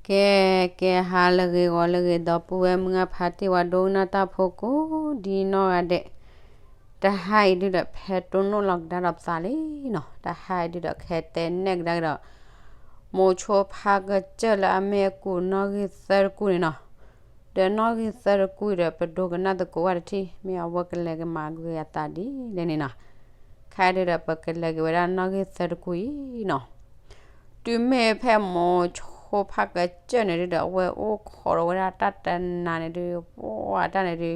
ကဲ ကဲ ဟါလၢအဂ့ၤ ဂီၤလၢအဂ့ၤ ဒီပုၢ်ဝဲၢ်မုၢ်ဂၢ်ဖါတံၢ် ပှၤဒိကနၣ်တၢ်ဖိကိးဒ်နီၢ်ဂၤဒဲး, တဟါအံၤဒုဒီး ဖဲတိၢ်နီၣ်လီၤကဒါဒီးပသးလံနီၤ, တဟါအံၤဒုဒီး ကဟဲတဲနဲၣ်ကဒါက့ၤဒီး မိၤဆိဖါကစၢၢ်လၢအမ့ၢ်အကူးနီၣ်ဂံၢ်သၢတကူၢ်န့ၣ်နီၤ, ဒီးနီၣ်ဂံၢ်သၢတကူၢ်အံၤဒီး ပဒိကနၣ်သကိးဝဲတထံၣ် မ့ၢ်အဝဲကလဲၤကမၤဂ့ၤအသးဒ်လဲၣ်န့ၣ်နီၤ, ခဲအံၤဒုဒီး ပကလဲၤက့ၤဝဲဒၣ်နီၣ်ဂံၢ်သၢတကူၢ်အံၤနီၤ တုၤမ့ၢ်ဖဲမိၤဆိဖါကစၢၢ်န့ၣ်ဒုဒီး အဝဲအိၣ်ခိးဒီးဝဲဒၣ်တၢ်တနၤန့ၣ်ဒု ပှၤတၢ်န့ၣ်ဒု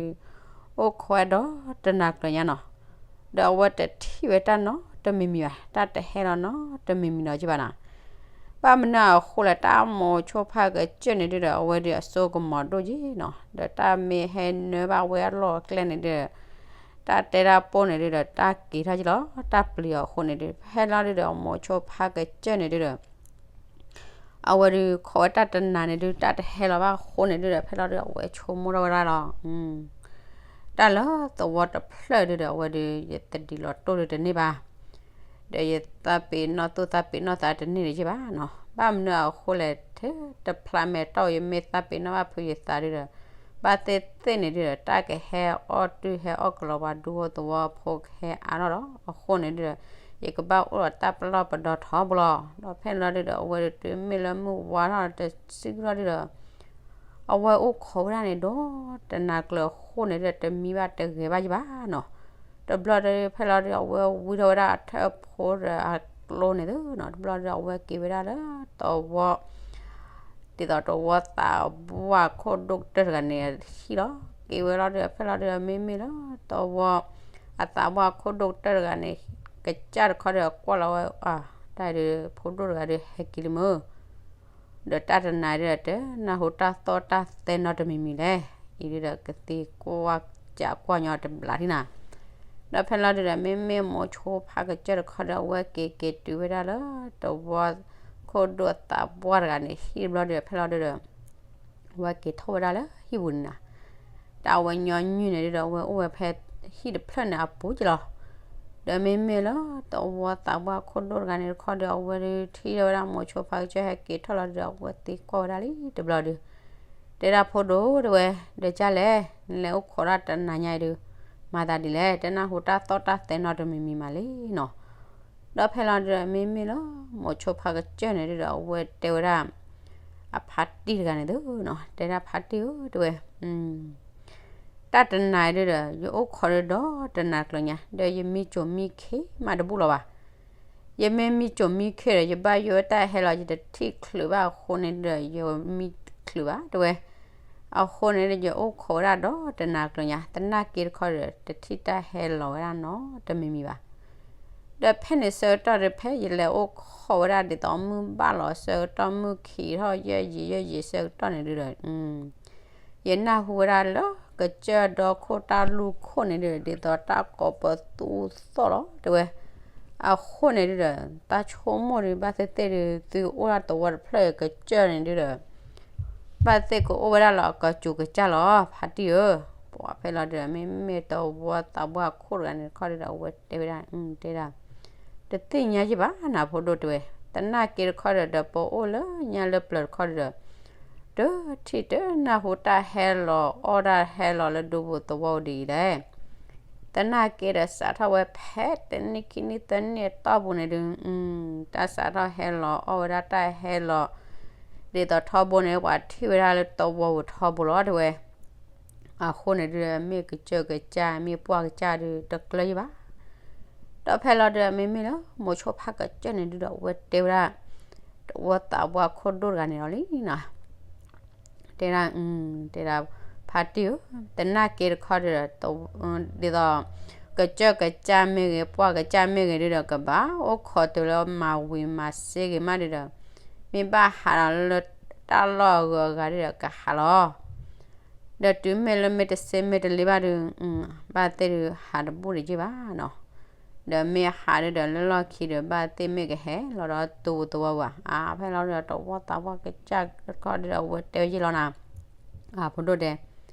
အိၣ်ခိးဝဲဒီးတနၤကျၢၤညါနီၤ, ဒီးအဝဲတထံၣ်ဝဲတၢ်နီတမံၤမံၤဘၣ်, တၢ်တဟဲလီၤနီတမံၤမံၤဒီးက့ဘၣ်နီၤ, ဘၣ်မနုၤအဃိလဲၣ် တၢ်မိၤဆိဖါကစၢၢ်န့ၣ်ဒုဒီး အဝဲဒုအစိကမီၤဒိၣ်က့နီၤ, ဒီးတၢ်မ့ၢ်ဟဲနၢဘၣ်ဝဲအလီၢ်အကျဲန့ၣ်ဒု တၢ်တဲတၢ်ပိၢ်န့ၣ်ဒုဒီး တၢ်က့ၤထီၣ်က့လီၤ, တၢ်ပျံၤအီၤအဃိန့ၣ်ဒု ဖဲလီၤဒုဒီး မိၤဆိဖါကစၢၢ်န့ၣ်ဒုဒီး အဝဲဒုခိးဝဲတၢ်တနၤန့ၣ်ဒု တၢ်တဟဲလီၤဘၣ်အဃိန့ၣ်ဒုဒီး ဖဲလီၤဒုအဝဲဆိကမိၣ်ထီၣ်ဝဲဒၣ်လီၤ, တၢ်လၢသဝီတဖျၢၣ်ဒုဒီး အဝဲဒု ယတဒံးလီၤတိၢ်ဒုတန့ၢ်ဘၣ်, ဒီးယသးပ့ၤနီၣ်သူၣ်သးပ့ၤနီၣ်သးတန့ၢ်ဒံးက့ဘၣ်နီၤ, ဘၣ်မနုၤအဃိလဲၣ် ထဲတဖျါမဲာ်တီၢ် ယမ့ၢ်သးပ့ၤနီၣ်ဘၣ်ဖုးယသးဒုဒီး ဘၣ်သ့ၣ်သ့ၣ်န့ၣ်ဒုဒီး တၢ်ကဟဲအီၣ်တုၤဟဲအီၣ်ကလီၤ ပှၤဒူဖိသဝီဖိကဟဲအါထီၣ်လီၤ, အဃိန့ၣ်ဒုဒီး ယကဘၣ်အိၣ်ဒီးတၢ်ပလီၢ်ပဒီထီဘိလီၤ, ဒီးဖဲလီၤဒုဒီး အဝဲဒုတုၤမ့ၢ်လၢမုၢ်ဝါထီၣ်တစုကလီၤဒုဒီး အဝဲအိၣ်ခိးဝဲဒၣ်န့ၣ်ဒီး တနၤကျၢၤအဃိန့ၣ်ဒုဒီး တမံဘၣ်တဂဲၤဘၣ်ယဘၣ်နီၤ, တဘျီဒီး ဖဲလီၤဒုဒီး အဝဲဝံထီၣ်ဝဲဒၣ်အထၢၣ်ဖိဒီးအကျိန့ၣ်သုနီၤ, တဘျီဒီး အဝဲက့ၤဝဲဒၣ်လၢသဝီ ဒ်သိးသဝီသးပှၢ်ခိၣ်ဒိၣ်ကတၢၢ်တဂၤန့ၣ်ဟံၣ်လီၤ, က့ၤဝဲလီၤဒုဒီး ဖဲလီၤဒုဒီး မ့မ့ၢ်လၢသဝီ အသးပှၢ်ခိၣ်ဒိၣ်ကတၢၢ်တဂၤန့ၣ် ကစၢ်တခီဒီးကွၢ်လီၤဝဲ အ တၢ်ဒု ဖိဒိၣ်တဂၤဒုဟဲက့ၤလံမုၢ် ဒီးတၢ်တနၤဒုဒီး တနၢ်ဟူတၢ်သီၣ်တၢ်သဲနီတမံၤမံၤလဲၣ်, အံၤဒုဒီး ကသံကွၢ်ကးကွၢ်ညီတဘျးထံၣ်နၤ, ဒီးဖဲလီၤဒုဒီး မ့မ့ၢ်မိၤဆိဖါကစၢၢ်တခီဒီး အဝဲက့ၤက့ၤတုၤဝဲဒၣ်လၢ သဝီခိၣ်ဒိၣ်သးပှၢ်တဂၤန့ၣ် ဟံၣ်တဘျီဒုဒီး ဖဲလီၤဒုဒီး အဝဲက့ၤထီၣ်ဝဲဒၣ်လၢဟံၣ်ပူၤန့ၣ်နီၤ, တၢ်အဝဲညီနုၢ်န့ၣ်ဒုဒီး အဝဲအိၣ်ဝဲဖဲဟံၣ်တဖျၢၣ်န့ၣ်အပူၤက့လီၤ, ဒီးမ့မ့ၢ်လၢသဝီသးပှၢ်ခိၣ်ဒိၣ်တဂၤန့ၣ်တခီဒီး အဝဲဒုထံၣ်ထီၣ်ဝဲဒၣ်မိၤဆိဖါကစၢၢ်ဟဲက့ၤထီၣ်လီၤဒုဒီး အဝဲသံကွၢ်ဝဲဒၣ်လံတဘျီဒု တဲဒၣ်ဖိဒိၣ်တဲဝဲ, ဒီးကၢ်လဲၣ် နလဲၤအိၣ်ခိးဒၣ်တနၤညါအံၤဒု မၤသးဒ်လဲၣ် တနၢ်ဟူတၢ်သီၣ်တၢ်သဲနီတမံၤမံၤမးလံနီၤ, ဒီးဖဲလီၤဒုဒီး မ့မ့ၢ်လၢ မိၤဆိဖါကစၢၢ်န့ၣ်ဒုဒီး အဝဲတဲဝဲဒၣ် အဖါတံၢ်တဂၤန့ၣ်သုနီၤ, တဲဒၣ်ဖါတံၢ်ဧၢ တဲဝဲ တၢ်တနၤဒုဒီး ယအိၣ်ခိးဒုဒီးတနၤကျၢၤညါ ဒီးယမံစိာ်မံခ့မးတဘူၣ်လီၤဘၣ်, ယမ့ၢ်မံစိာ်မံခ့ဒီး ယဘၣ်ယိၣ်တၢ်ဟဲလီၤ ယတထံၣ်ချုးဘၣ်အဃိန့ၣ်ဒီး ယမံချုးဘၣ်တဲဝဲ, အဃိန့ၣ်ဒီး ယအိၣ်ခိးဝဲဒၣ်ဒီးတနၤကျၢၤညါ သနာ်က့တခီဒီး တထံၣ်တၢ်ဟဲလီၤဝဲဒၣ်နီတမံၤမံၤဘၣ် ဒီးဖဲန့ၣ်ဆၢကတီၢ်ဒီး ဖဲယလဲၤအိၣ်ခိးဝဲဒၣ်ဒ်သိးမုၢ်ဘၣ်လီၤဆၢကတီၢ် မုၢ်ခံးထီၣ်ယဲၢ်ယံာ်ယဲၢ်ယံာ်ဆၢကတီၢ်န့ၣ်ဒုဒီး ယနၢ်ဟူဝဲဒၣ်လၢကစၢၢ်ဒီခိၣ်တၢ်လူၢ်ခိၣ်န့ၣ်ဒုဒီး ဒ်သိးတၢ်ကိးပသူသီၣ်လီၤတဲဝဲ, အဃိန့ၣ်ဒုဒီး တၢ်ဆိကမိၣ်ဒု ဘၣ်သ့ၣ်သ့ၣ်ဒု သုအိၣ်ဒၣ်သဝီတဖျၢၣ်ကစၢၢ်န့ၣ်ဒုဒီး ဘၣ်သ့ၣ်ကအိၣ်ဝဲဒၣ်လၢအကစူၤကစၢ်လီၤ ဖါတံၢ်ဧၢ, ပှၤဖဲလီၤဒုဒီး မ့မ့ၢ်သဝီသးပှၢ်ခိၣ်တဂၤန့ၣ်တခီဒုဒီး အဝဲတဲဝဲဒၣ် တဲဒၣ် တသ့ၣ်ညါယဘၣ်နၤဖိဒိၣ်တဲဝဲ, သနာ်က့တခီဒီး ဒီးပအိၣ်လၢညါလၢပျၢၤတခီဒုဒီး တထံၣ်တနၢ်ဟူတၢ်ဟဲလီၤအီၣ်တၢ်ဟဲလီၤလၢဒူပူၤသဝီပူၤဒ်အံၤလဲၣ်, သနာ်က့ဒီးစးထီၣ်ဝဲဖဲတနံၣ်ခံနံၣ်သၢနံၣ်အတီၢ်ပူၤန့ၣ်ဒု တၢ်စးထီၣ်ဟဲလီၤအီၣ်ဝဲဒၣ်တၢ်ဟဲလီၤ ဒ်သိးထီဘိန့ၣ် ပှၤထံၣ်ဝဲဒၣ်လၢသဝီပူၤထီဘိလီၤတဲဝဲ, အဃိန့ၣ်ဒုဒီး မ့ၢ်ကစၢၢ်ကစၢ် မ့ၢ်ပှၢ်ကစၢ်ဒု တကျၢၤယဘၣ် ဒီးဖဲလီၤဒုဒီး မ့မ့ၢ်လၢ မိၤဆိဖါကစၢၢ်န့ၣ်ဒုဒီး အဝဲတဲဝဲဒၣ် သဝီသးပှၢ်ခိၣ်ဒိၣ်တဂၤန့ၣ်လီၤလံနီၤ တဲဒၣ် တဲဒၣ် ဖါတံၢ်ဧၢ, သနာ်က့တခီဒီး ဒ်သိး ကစၢၢ်ကစၢ်မ့ၢ်ဂ့ၤ ပှၢ်ကစၢ်မ့ၢ်ဂ့ၤဒုဒီး ကဘၣ်အိၣ်ခိးတုၤလၢမၤဝံၤမၤစ့ဂ့ၤမးဒုဒီး မ့ၢ်ဘၣ်ဟးဒီးလၢတၢ်လီၢ်အဂုၤအဂၤဒုဒီး ကဟးလီၤ ဒီးတုၤမ့ၢ်လၢမ့ၢ်တစ့မ့ၢ်တလ့ဘၣ်ဒု ဘၣ်သ့ၣ်ဒု ဟးတဘူၣ်ဒံးက့ဘၣ်နီၤ, ဒီးမ့ၢ်ဟးဒုဒီးလၢလီၢ်ခံဒီး ဘၣ်သ့ၣ်မ့ၢ်ကဟဲလီၤဒီးသူၣ်သဝီပူၤဧါ, ဖဲလီၤဒုဒီး သဝီသးပှၢ်ကစၢ်တခီဒုဒီး အဝဲတဲဝဲယ့ၢ်လီၤနၤ အဖိဒိၣ်တဲ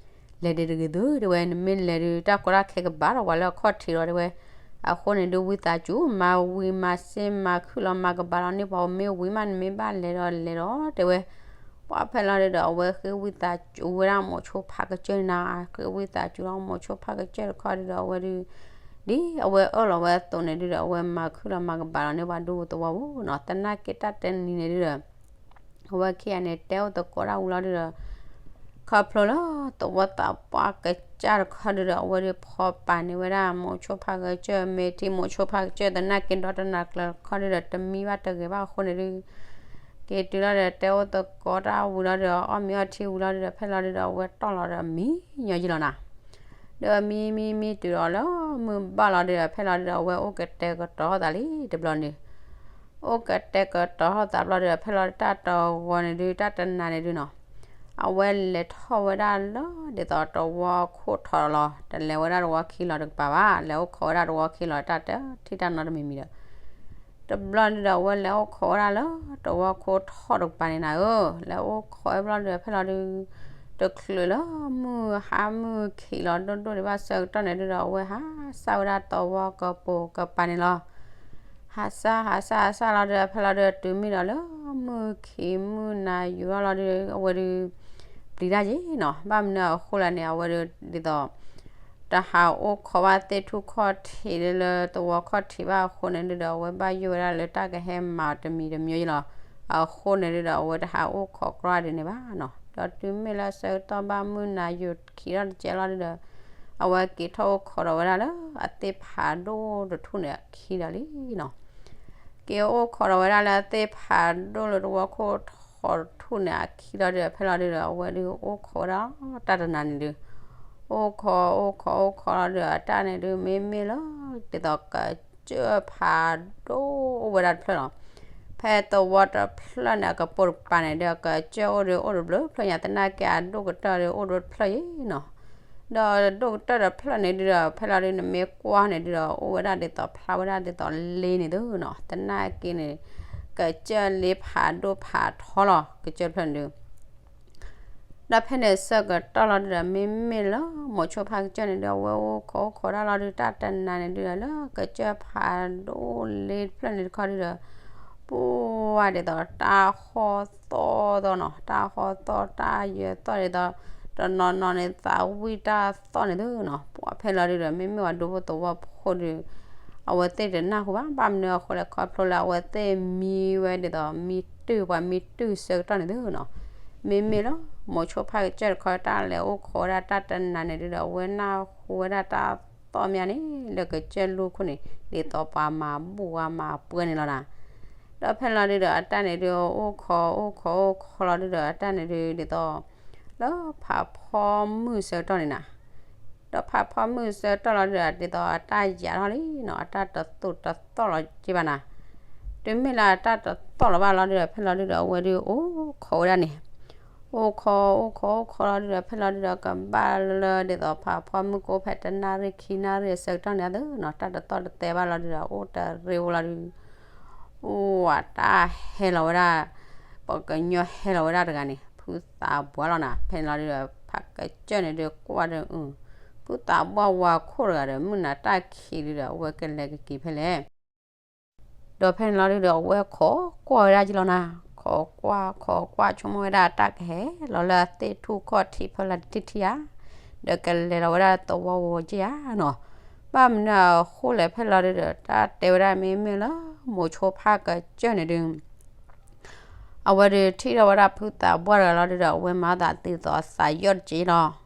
လဲၤဒုးတဂ့ၤသုတဲဝဲ နမ့ၢ်လဲၤဒုး တၢ်ကီတၢ်ခဲကဘၣ်ဒီးပှၤလၢအခီၣ်ထံးလီၤတဲဝဲ, အဃိန့ၣ်ဒုး ဝံသးစူၤ မၤဝံၤမၤစ့မၤခုၣ်လီၤ မၤကဘၣ်လီၤန့ၢ်ပှၤ မ့ၢ်ဝံၤမး နမ့ၢ်ဘၣ်လဲၤဒီးလဲၤဒီးတဲဝဲ, ပှၤဖဲလီၤဒုဒီး အဝဲဃ့ဝံသးစူၤဝဲဒၣ်မိၤဆိဖးကစၢၢ်န့ၣ်နီၤ, ဃ့ဝံသးစူၤလီၤမိၤဆိဖးကစၢၢ်တခီဒုဒီး အဝဲဒု ဒ်အဝဲအၢၣ်လီၤဝဲအသိးန့ၣ်ဒုဒီး အဝဲမၤခုၣ်လီၤမၤကဘၣ်လီၤန့ၢ်ပှၤဒူဖိသဝီပူၤနီၤ, သနာ်က့တၢ်တနံၤန့ၣ်ဒုဒီး အဝဲခံဂၤန့ၣ် တဲအိၣ်သကိးတၢ်ဝံၤလီၤဒုဒီး ခီဖျိလၢသဝီသးပှၢ်ကစၢ်တခီဒုဒီး အဝဲဒုဖီပာ်န့ၢ်ဝဲဒၣ်မိၤဆိဖးကစၢၢ် မ့ၢ်ထံမိၤဆိဖးကစၢၢ်သနာ်က့ဒီတနၤကျၢၤတခီဒုဒီး တမံဘၣ်တဂ့ၤဘၣ်အဃိန့ၣ်ဒု က့ၤတုၤလီၤဒီး တဲအိၣ်သကိးတၢ်ဝံၤလီၤဒုဒီး အီၣ်မ့ၤအီထံဝံၤလီၤဒုဒီး ဖဲလီၤဒုဒီး အဝဲတီၢ်လီၤဒီးမံညီယံလီၤနၤ ဒီးမံမံမံတုၤဒီးလၢမုၢ်ဘၣ်လီၤဒုဒီး ဖဲလီၤဒုဒီး အဝဲအိၣ်ကတဲာ်ကတီၤသးလံတဘျီန့ၣ် အိၣ်ကတဲာ်ကတီၤထီၣ်သးဘျီဒုဒီး ဖဲလီၤဒုတၢ်တဂီၤန့ၣ်ဒု တၢ်တနၤန့ၣ်ဒုနီၤ အဝဲလဲၤထီၣ်ဝဲဒၣ်လၢ ဒ်သိးတဝီခိၣ်ထီၣ်လီၤ တလဲၤဝဲဒၣ်တဝီခံလီၤတကပၤဘၣ် လဲၤအိၣ်ခိးဝဲဒၣ်တဝီခံလီၤ တၢ်တထံၣ်တၢ်နီတမံၤမံၤဒီး တဘျီဒုဒီး အဝဲလဲၤအိၣ်ခိးဝဲဒၣ်လၢ တဝီခိၣ်ထီၣ်တကပၤန့ၣ်နၤဧၢ, လဲၤအိၣ်ခိးဝဲဘျီဒုဒီး ဖဲလီၤဒု တချုးလၢမုၢ်ဟါမုၢ်ခံးလီၤဒိၣ်ဒိၣ်ဒံးဘၣ်ဆၢကတီၢ်န့ၣ်ဒုဒီး အဝဲဟးစၢ်ဝဲဒၣ်တဝီကပိာ်ကပၤန့ၣ်လီၤ. ဟးစၢ်ဟးစၢ်ဟးစၢ်လီၤဒုဒီး ဖဲလီၤဒု တုၤမ့ၢ်ဒီးလၢမုၢ်ခံးမုၢ်နၤယူၤထီၣ်လီၤဒုဒီး အဝဲဒု ပျံၤတၢ်ယံၤနီၤ, ဘၣ်မနုၤအဃိလဲၣ်န့ၣ် အဝဲဒု ဒ်သိး တဟးအိၣ်ခိးဘၣ်သ့ၣ်ထူၣ်ခီၣ်ထံးလၢလၢတဝီခီၣ်ထံးဘၣ်အဃိန့ၣ်ဒုဒီး အဝဲဘၣ်ယိၣ်ဝဲဒၣ်လၢတၢ်ကဟဲမၤအီၤတမံၤတမံၤယံၤလီၤ. အဃိန့ၣ်ဒုဒီး အဝဲတဟးအိၣ်ခိးကြီဒ်န့ၣ်ဘၣ်နီၤ, ဒီးတုၤမ့ၢ်လၢဆၢကတီၢ်ဘၣ်မုၢ်နၤယူၤခံးထီၣ်တကဲးလီၤဒုဒီး အဝဲက့ၤထီၣ်အိၣ်ခိးဒီးဝဲဒၣ်လၢအသ့ၣ်ဖးဒိၣ်တထူၣ်န့ၣ်အခံဒီးလံနီၤ. က့ၤအိၣ်ခိးဒီးဝဲဒၣ်လၢအသ့ၣ်ဖးဒိၣ်လၢတဝီခိၣ်ထီၣ်တထူၣ်န့ၣ်အခံဒီးဒုဒီး ဖဲလီၤဒုဒီး အဝဲဒုးအိၣ်ခိးဝဲဒၣ်တၢ်တနၤန့ၣ်ဒုး အိၣ်ခိးအိၣ်ခိးအိၣ်ခိးလီၤဒုဒီး အတၢ်န့ၣ်ဒုး မ့မ့ၢ်လၢ ဒ်သိးကစၢၢ်ဖးဒိၣ်အိၣ်ဝဲဒၣ်တဖျၢၣ်လီၤ. ဖဲသဝီတဖျၢၣ်န့ၣ် အကပိာ်တကပၤန့ၣ်ဒုး အကစၢၢ်အိၣ်ဒုး အိၣ်တဘျုးဖျၢၣ်ညါ သနာ်က့အဒိၣ်ကတၢၢ်ဒုး အိၣ်တဖျၢၣ်ယံၤနီၤ. ဒီးဒိၣ်ကတၢၢ်တဖျၢၣ်န့ၣ်ဒုးဒီး ဖဲလီၤဒုး နမ့ၢ်ကွၢ်န့ၣ်ဒုးဒီး အိၣ်ဝဲဒၣ်ဒ်သိးဖျါဝဲဒၣ်ဒ်သိးလ့န့ၣ်သုနီၤ. သနာ်က့န့ၣ် ကစၢၢ်လ့ဖးဒိၣ်ဖးထီလီၤ ကစၢၢ်တဖျၢၣ်န့ၣ်ဒုး ဒီးဖဲန့ၣ်ဆၢကတီၢ်လီၤဒုးဒီး မ့မ့ၢ်လၢ မိၤဆိဖးကစၢၢ်န့ၣ်ဒုး အဝဲအိၣ်ခိးအိၣ်ခိးဒၣ်လီၤဒုး တၢ်တနၤန့ၣ်ဒုးဒီး လၢကစၢၢ်ဖးဒိၣ်လ့တဖျၢၣ်န့ၣ်တခီဒုးဒီး ပှၤဒ်သိးတၢ်ဟီၣ်သီၣ်သီၣ်နီၤ, တၢ်ဟီၣ်သီၣ်တၢ်ယၢၤသီၣ်ဒ်သိး တနီၤနီၤန့ၣ် သးဝံၣ်တၢ်သီၣ်န့ၣ်သုနီၤ. ပှၤဖဲလီၤဒုးဒီး မ့မ့ၢ်ပှၤဒူဖိသဝီဖိဒုး အဝဲသ့ၣ်တနၢ်ဟူဘၣ် ဘၣ်မနုၤအဃိလဲၣ် ခီဖျိလၢအဝဲသ့ၣ်မံဝဲဒ်သိး မံတုၢ်ပှၤမံတုၢ်ဆၢကတီၢ်န့ၣ်သုနီၤ. မ့မ့ၢ်လၢ မိၤဆိဖးကစၢၢ်တခီ တၢ်လဲၤအိၣ်ခိးဝဲဒၣ်တၢ်တနၤန့ၣ်ဒုးဒီး အဝဲနၢ်ဟူဝဲဒၣ်တၢ်သီၣ်မးန့ၣ် လၢကစၢၢ်လူၢ်ခိၣ်န့ၣ် ဒ်သိးပှၤမၤဘူၣ်ဝါမၤပှဲၤန့ၣ်လီၤနၤ. ဒီးဖဲလီၤဒုးဒီး အတၢ်န့ၣ်ဒုး အိၣ်ခိးအိၣ်ခိးအိၣ်ခိးလီၤဒုးဒီး အတၢ်န့ၣ်ဒုး ဒ်သိး လၢဖးဖီမုၢ်ဆၢကတီၢ်န့ၣ်နၤ ဒီးဖးဖီမုၢ်ဆၢကတီၢ်လီၤဒုးဒီး ဒ်သိးအတၢ်ယာ်ထီၣ်လံနီၤ, အတၢ်တသူၣ်တသီၣ်လီၤက့ဘၣ်နၤ. တုၤမ့ၢ်လၢအတၢ်တသီၣ်လီၤဘၣ်လီၤဒုးဒီး ဖဲလီၤဒုးဒီး အဝဲဒုးအိၣ်ခိးဝဲဒၣ်န့ၣ် အိၣ်ခိးအိၣ်ခိးအိၣ်ခိးလီၤဒုးဒီး ဖဲလီၤဒုးဒီး ကဘၣ်လၢ ဒ်သိးဖးဖီမုၢ်ကအိၣ်ဖဲတနၣ်ရံၣ်ခံနၣ်ရံၣ်အဆၢကတီၢ်န့ၣ်သုနီၤ, တၢ်တသီၣ်တသဲဘၣ်လီၤဒုးဒီး အိၣ်တရံးဝဲလီၤဒုး အိၣ်ဝဲတၢ်ဟဲလီၤဝဲဒၣ် ပှၤကညီဟဲလီၤဝဲဒၣ်တဂၤန့ၣ် ဖုသးပှၢ်လီၤနၤ. ဖဲန့ၣ်လီၤဒုးဒီး ဖးကစၢၢ်န့ၣ်ဒုးကွၢ်ဒီး ဖုသးပှၢ်ဝၤခိၣ်တဂၤဒီး မုၢ်နၤတၢ်ခံးဒုးဒီး အဝဲကလဲၤကက့ၤဖဲလဲၣ် ဒီးဖဲန့ၣ်လီၤဒုးဒီး အဝဲခိးကွၢ်ဝဲဒၣ်က့ၤလီၤနၤ, ခိးကွၢ်ခိးကွၢ်ဆိကမိၣ်ဝဲဒၣ်တၢ်ကဟဲလီၤလၢအသ့ၣ်ထူၣ်ခီၣ်ထံးဖီလာ်တထံၣ်ထံၣ်ဧါ, ဒီးကလဲၤလီၤဝဲဒၣ်သဝီဝီက့ၤဧါနီၤ. ဘၣ်မနုၤအဃိလဲၣ် ဖဲလီၤဒုးဒီး တၢ်တဲဝဲဒၣ်မ့မ့ၢ်လၢ မိၤဆိဖးကစၢၢ်န့ၣ်ဒုး အဝဲဒုးထံၣ်ထီၣ်ဝဲဒၣ်ဖုသးပှၢ်တဂၤလီၤဒုးဒီး အဝဲမၤသးဒ်သိးသးယီၣ်တက့ၢ်လီၤ.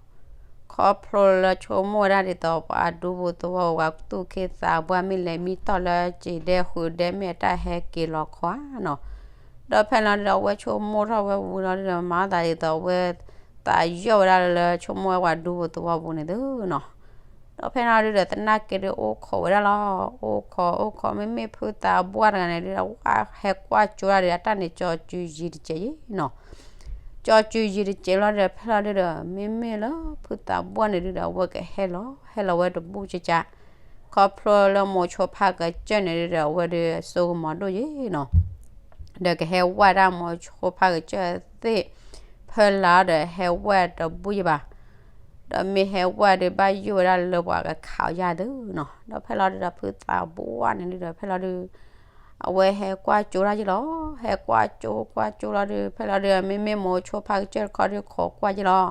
ခီဖျိလၢဆိကမိၣ်ဝဲဒၣ်ဒ်သိး ပှၤဒူဖိသဝီဖိ ပှၤသူၣ်က့သးပှၢ်မ့ၢ်လဲၤမံတီၢ်လၢစံာ်ဒဲဃုာ်ဒဲမ့ၢ်အတၢ်ဟဲက့ၤလီၤခီဧါနီၤ. ဒီးဖဲန့ၣ်လီၤဒုးဒီး အဝဲဆိကမိၣ်ထီၣ်ဝဲဝံၤလီၤဒုးဒီး မၤသးဒ်သိးအဝဲ သးယီၣ်ဝဲဒၣ်လၢဆိကမိၣ်ဝဲပှၤဒူဖိသဝီဖိန့ၣ်သုနီၤ. ဒီးဖဲန့ၣ်လီၤဒုးဒီး သနာ်က့ဒုးအိၣ်ခိးဝဲဒၣ်လီၤ. အိၣ်ခိးအိၣ်ခိး မ့မ့ၢ်ဖုသးပှၢ်တဂၤန့ၣ်ဒုးဒီး ဝဲဟဲကွၢ်ကၠိဒၣ်ဒုး အတၢ်န့ၣ် ကၠီစုယံၤတစဲးယံၤနီၤ. ကၠီစုယံၤတစဲးလီၤဒုးဒီး ဖဲလီၤဒုးဒီး မ့မ့ၢ်လၢဖုသးပှၢ်န့ၣ်ဒုးဒီး အဝဲကဟဲလီၤ ဟဲလီၤဝဲတဘူၣ်ကကၢ်. ခီဖျိလၢမိၤဆိဖးကစၢၢ်န့ၣ်ဒုးဒီး အဝဲဒုးစိကမီၤဒိၣ်ယံၤနီၤ. ဒီးကဟဲဝဲဒၣ်မိၤဆိဖးကစၢၢ်သ့ၣ် ဖၢလၢ်ဒီးဟဲဝဲတဘူၣ်ယံၤဘၣ်. ဒီးမ့ၢ်ဟဲဝဲဒုး ဘၣ်ယိၣ်ဝဲဒၣ်လၢပှၤကခးအီၤယၤသုနီၤ. ဒီးဖဲလီၤဒုးဒီး ဖုသးပှၢ်န့ၣ်ဒုးဒီး ဖဲလီၤဒုး အဝဲဟဲကွၢ်ကၠိတၢ်က့ၤလီၤ. ဟဲကွၢ်ကၠိကွၢ်ကၠိလီၤဒီး ဖဲလီၤဒုဒီး မ့မ့ၢ်မိၤဆိဖါကစၢၢ်တခီဒီး ခိးကွၢ်က့ၤလီၤ.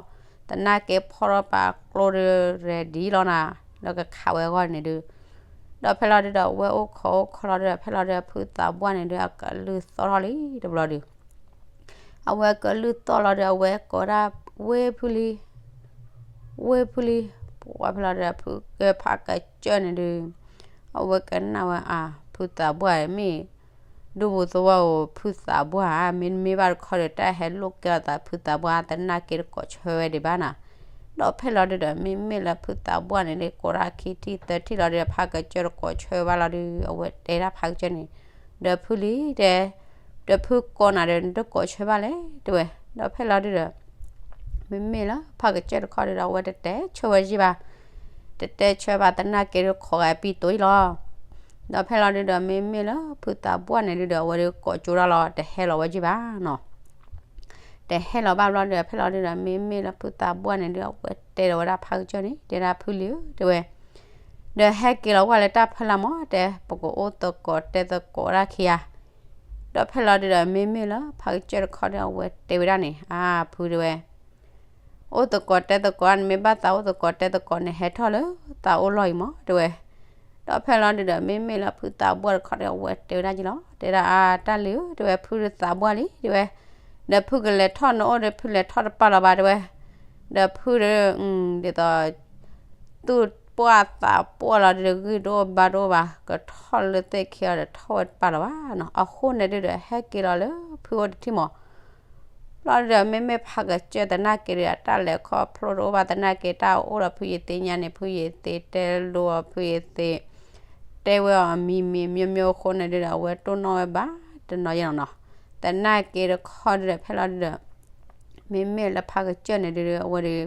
သနာ်က့ဖီထီၣ်ပာ်ကျိဒီး ready လီၤနၤ, လၢကခးဝဲအဂီၢ်န့ၣ်ဒုး, ဒီးဖဲလီၤဒုဒီး အဝဲအိၣ်ခိးအိၣ်ခိးလီၤဒီး ဖဲလီၤဒုဒီး ဖုသးပှၢ်န့ၣ်ဒုး အကလုၢ်သီၣ်ထီၣ်လံတဘျီဒုး အဝဲကလုၢ်သီၣ်လီၤဒီး အဝဲကိးဒၣ် ဝ့ၢ်ဖုလံ, ဝ့ၢ်ဖုလံ, ပှၢ်ဖဲလီၤဒုဒီး ဖုကဖါကစၢၢ်န့ၣ်ဒုး အဝဲကနၣ်ဝဲအါ ဖုသးပှၢ်မ့ၢ် ဒူပူၤသဝီဧိၤ ဖုသးပှၢ်ဧါ, မ့တမ့ၢ်ဘၣ်တခီဒီး တၢ်ဟဲလိာ်ကဲလီၤသးဖုသးပှၢ် သနာ်က့တကိးဆၢဝဲဒံးဘၣ်နၤ. ဒီးဖဲလီၤဒုဒီး မ့မ့ၢ်လၢဖုသးပှၢ်န့ၣ်ဒုး ကိးတၢ်ခံထံၣ်သၢထံၣ်လီၤဒီး ဖါကစၢၢ်တကိးဆၢဘၣ်လီၤဒုး အဝဲတဲဒၣ်ဖါကစၢၢ်န့ၣ်, ဒီးဖုလံတဲ, ဒီးဖုကိးနၤဒီး နတကိးဆၢဘၣ်လဲၣ် တဲဝဲ. ဒီးဖဲလီၤဒုဒီး မ့မ့ၢ်လၢဖါကစၢၢ်တခီဒုဒီး အဝဲတတဲဆၢဝဲယံာ်ဘၣ်, တတဲဆၢဘၣ် သနာ်က့ဒုး ခိးဂၤပံတိၤအံၤလီၤ. ဒီးဖဲလီၤဒုဒီး မ့မ့ၢ်လၢဖုသးပှၢ်န့ၣ်ဒုဒီး အဝဲဒုးကိးကၠိတၢ်လီၤ တဟဲလီၤဝဲယံာ်ဘၣ်နီၤ. တဟဲလီၤဘၣ်ဘျီဒီး ဖဲလီၤဒုဒီး မ့မ့ၢ်လၢဖုသးပှၢ်န့ၣ်ဒုး အဝဲတဲလီၤဝဲဒၣ်ဖါကစၢၢ်န့ၣ် တဲဒၣ်ဖုလံဧၢ တဲဝဲ, ဒီးဟဲက့ၤလီၤဝဲလၢတၢ်ဖီလာ်မး တဲ ပကအိၣ်သကိးတဲသကိးတၢ်ခံဂၤ ဒီးဖဲလီၤဒုဒီး မ့မ့ၢ်လၢဖါကစၢၢ်တခီဒီး အဝဲတဲဝဲဒၣ်န့ၣ်, အါ ဖုတဲဝဲ, အိၣ်သကိးတဲသကိး နမ့ၢ်ဘၣ်သးအိၣ်သကိးတဲသကိးန့ၣ် ဟဲထီၣ်လၢသးအိၣ်လီၢ်အံၤမး တဲဝဲ. ဒီးဖဲလီၤဒုဒီး မ့မ့ၢ်လၢဖုသးပှၢ်တခီဒီး အဝဲတဲဝဲဒၣ်ယံာ်လီၤ တဲဒၣ် အါ တၢ်လံဧၢ တဲဝဲ, ဖုဒီးသးပှၢ်လံ တဲဝဲ, ဒီးဖုကလဲၤထီၣ်နအိၣ်ဒီး ဖုလဲၤထီၣ်တပာ်လီၤဘၣ် တဲဝဲ, ဒီးဖုဒီး ဒ်သိး သူၣ်ပှၢ်သးပှၢ်လီၤဒီး ဂံၢ်တအိၣ်ဘါတအိၣ်ဘၣ်, ကထီၣ်လၢသ့ၣ်ခံအီၤဒီး ထီၣ်ဝဲတပာ်လီၤဘၣ်နီၤ. အဃိန့ၣ်ဒုဒီး ဟဲက့ၤလီၤလၢဖုအိၣ်တထံၣ်မး ဘျီဒုဒီး မ့မ့ၢ်ဖါကစၢၢ်သနာ်က့ဒီး အတၢ်လဲၤခီဖျိတအိၣ်ဘၣ် သနာ်က့ တၢ်အိၣ်ဒီးဖုယသ့ၣ်ညါန့ၣ် ဖုယသ့ၣ်တဲလိာ်အီၤ ဖုယသ့ၣ် တဲဝဲအီၤမံၤမံၤမံၤမံၤအဃိန့ၣ်ဒုဒီး အဝဲတိၢ်နီၣ်ဝဲဘၣ်တနီၤယဲနီၤနီၤ. သနာ်က့တခီဒုဒီး ဖဲလီၤဒုဒီး မ့မ့ၢ်လၢဖါကစၢၢ်န့ၣ်ဒုဒီး အဝဲဒီး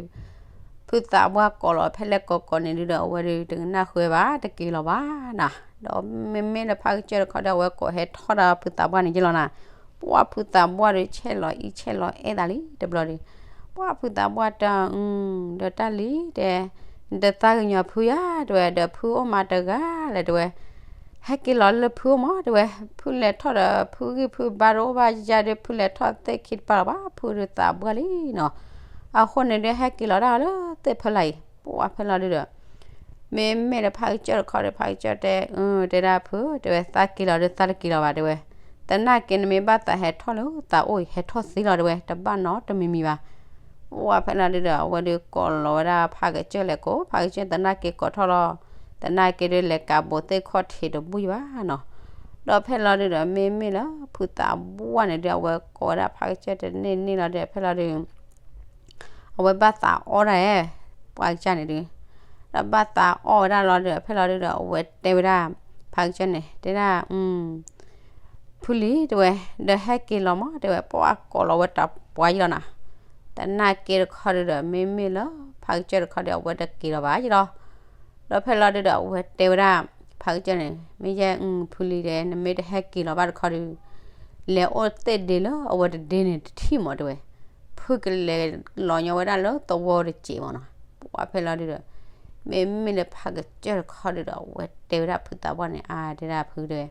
ဖုသးပှၢ်ကိးလီၤဖဲလဲၣ်ကိးကိးန့ၣ်ဒုဒီး အဝဲဒီးတကနၣ်ဃုာ်ဝဲဘၣ် တက့ၤလီၤဘၣ်နၤ. ဒီးမ့မ့ၢ်လၢဖါကစၢၢ်တခီဒီး အဝဲကိးဟဲထီၣ်ဒီးဖုသးပှၢ်န့ၣ်ယဲလီၤနၤ. ပှၢ်ဖုသးပှၢ်ဒီး ဆဲးလီၤအံၣ်ဆဲးလီၤအဲၣ်သးလံတဘျီဒီး ပှၢ်ဖုသးပှၢ်တဲ ဒီးတၢ်လံတဲ နတသးကညီၤဖုဧါ တဲဝဲ, ဒီးဖုအိၣ်မးတဂၤလဲၣ် တဲဝဲ, ဟဲက့ၤလီၤလၢဖုအိၣ်မး တဲဝဲ, ဖုလဲၤထီၣ်ဒီး ဖုဂံၢ်ဖုဘါတအိၣ်ဘၣ်ယါဒီး ဖုလဲၤထီၣ်သ့ၣ်ခံတပာ်လီၤဘၣ် ဖုဒီးသးပှၢ်လံနီၤ. အဃိန့ၣ်ဒုး ဟဲက့ၤလီၤတၢ်လၢသ့ၣ်ဖီလာ်အံၤ ပှၢ်ဖဲလီၤဒုဒီး မ့မ့ၢ်လၢဖါကစၢၢ်တခီဒီး ဖါကစၢၢ်တဲ တဲဒၣ်ဖု တဲဝဲ သးက့ၤလီၤဒီးသးတက့ၤလီၤဘၣ် တဲဝဲ, သနာ်က့နမ့ၢ်ဘၣ်သးဟဲထီၣ်လၢသးအိၣ်အံၤ ဟဲထီၣ်သ့လီၤ တဲဝဲ, တဘၣ်နီတမံၤမံၤဘၣ်. ပှၢ်ဖဲလီၤဒုဒီး အဝဲဒုးကိးလီၤဝဲဒၣ်ဖါကစၢၢ်လဲၤကိး ဖါကစၢၢ်သနာ်က့ကိးထီၣ်လီၤ. သနာ်က့ဒုးလဲၤကးဘိးသ့ၣ်ခီၣ်ထံးတဘူၣ်ယံၤဘၣ်နီၤ. ဒီးဖဲလီၤဒုဒီး မ့မ့ၢ်လၢဖုသးပှၢ်န့ၣ်ဒုး အဝဲကိးဝဲဒၣ်ဖါကစၢၢ်တန့ၢ်န့ၢ်လီၤဒီး ဖဲလီၤဒုး အဝဲဘၣ်သးအီၣ်ဒၣ်ဧဲ ပှၢ်ကစၢ်န့ၣ်ဒုး, ဒီးဘၣ်သးအီၣ်ဝဲဒၣ်လီၤဒီး ဖဲလီၤဒုဒီး အဝဲတဲဝဲဒၣ် ဖါကစၢ်န့ၣ် တဲဒၣ် ဖုလံ တဲဝဲ, ဒီးဟဲက့ၤလီၤမး တဲဝဲ, ပှၢ်ကိးလီၤဝဲတပှၢ်ယံၤလီၤနၤ. သနာ်က့တခီဒုဒီး မ့မ့ၢ်လၢဖါကစၢၢ်တခီဒီး အဝဲတက့ၤလီၤဘၣ်ယံၤလီၤ. ဒီးဖဲလီၤဒုဒီး အဝဲတဲဝဲဒၣ် ဖါကစၢၢ်န့ၣ် မ့ၢ်ယဲ ဖုလံဒီး နမ့ၢ်တဟဲက့ၤလီၤဘၣ်တခီဒုး လဲၤအိၣ်သ့ၣ်ဒ့လၢအဝဲတဒ့န့ၣ်တထံၣ်မး တဲဝဲ, ဖုကလဲၤလီၤညီဝဲဒၣ်လၢသဝီတစဲးမးနီၤ. ပှၢ်ဖဲလီၤဒုဒီး မ့မ့ၢ်လၢဖါကစၢၢ်တခီဒုဒီး အဝဲတဲဝဲဒၣ်ဖုသးပှၢ်န့ၣ် အါ တဲဒၣ်ဖုတဲဝဲ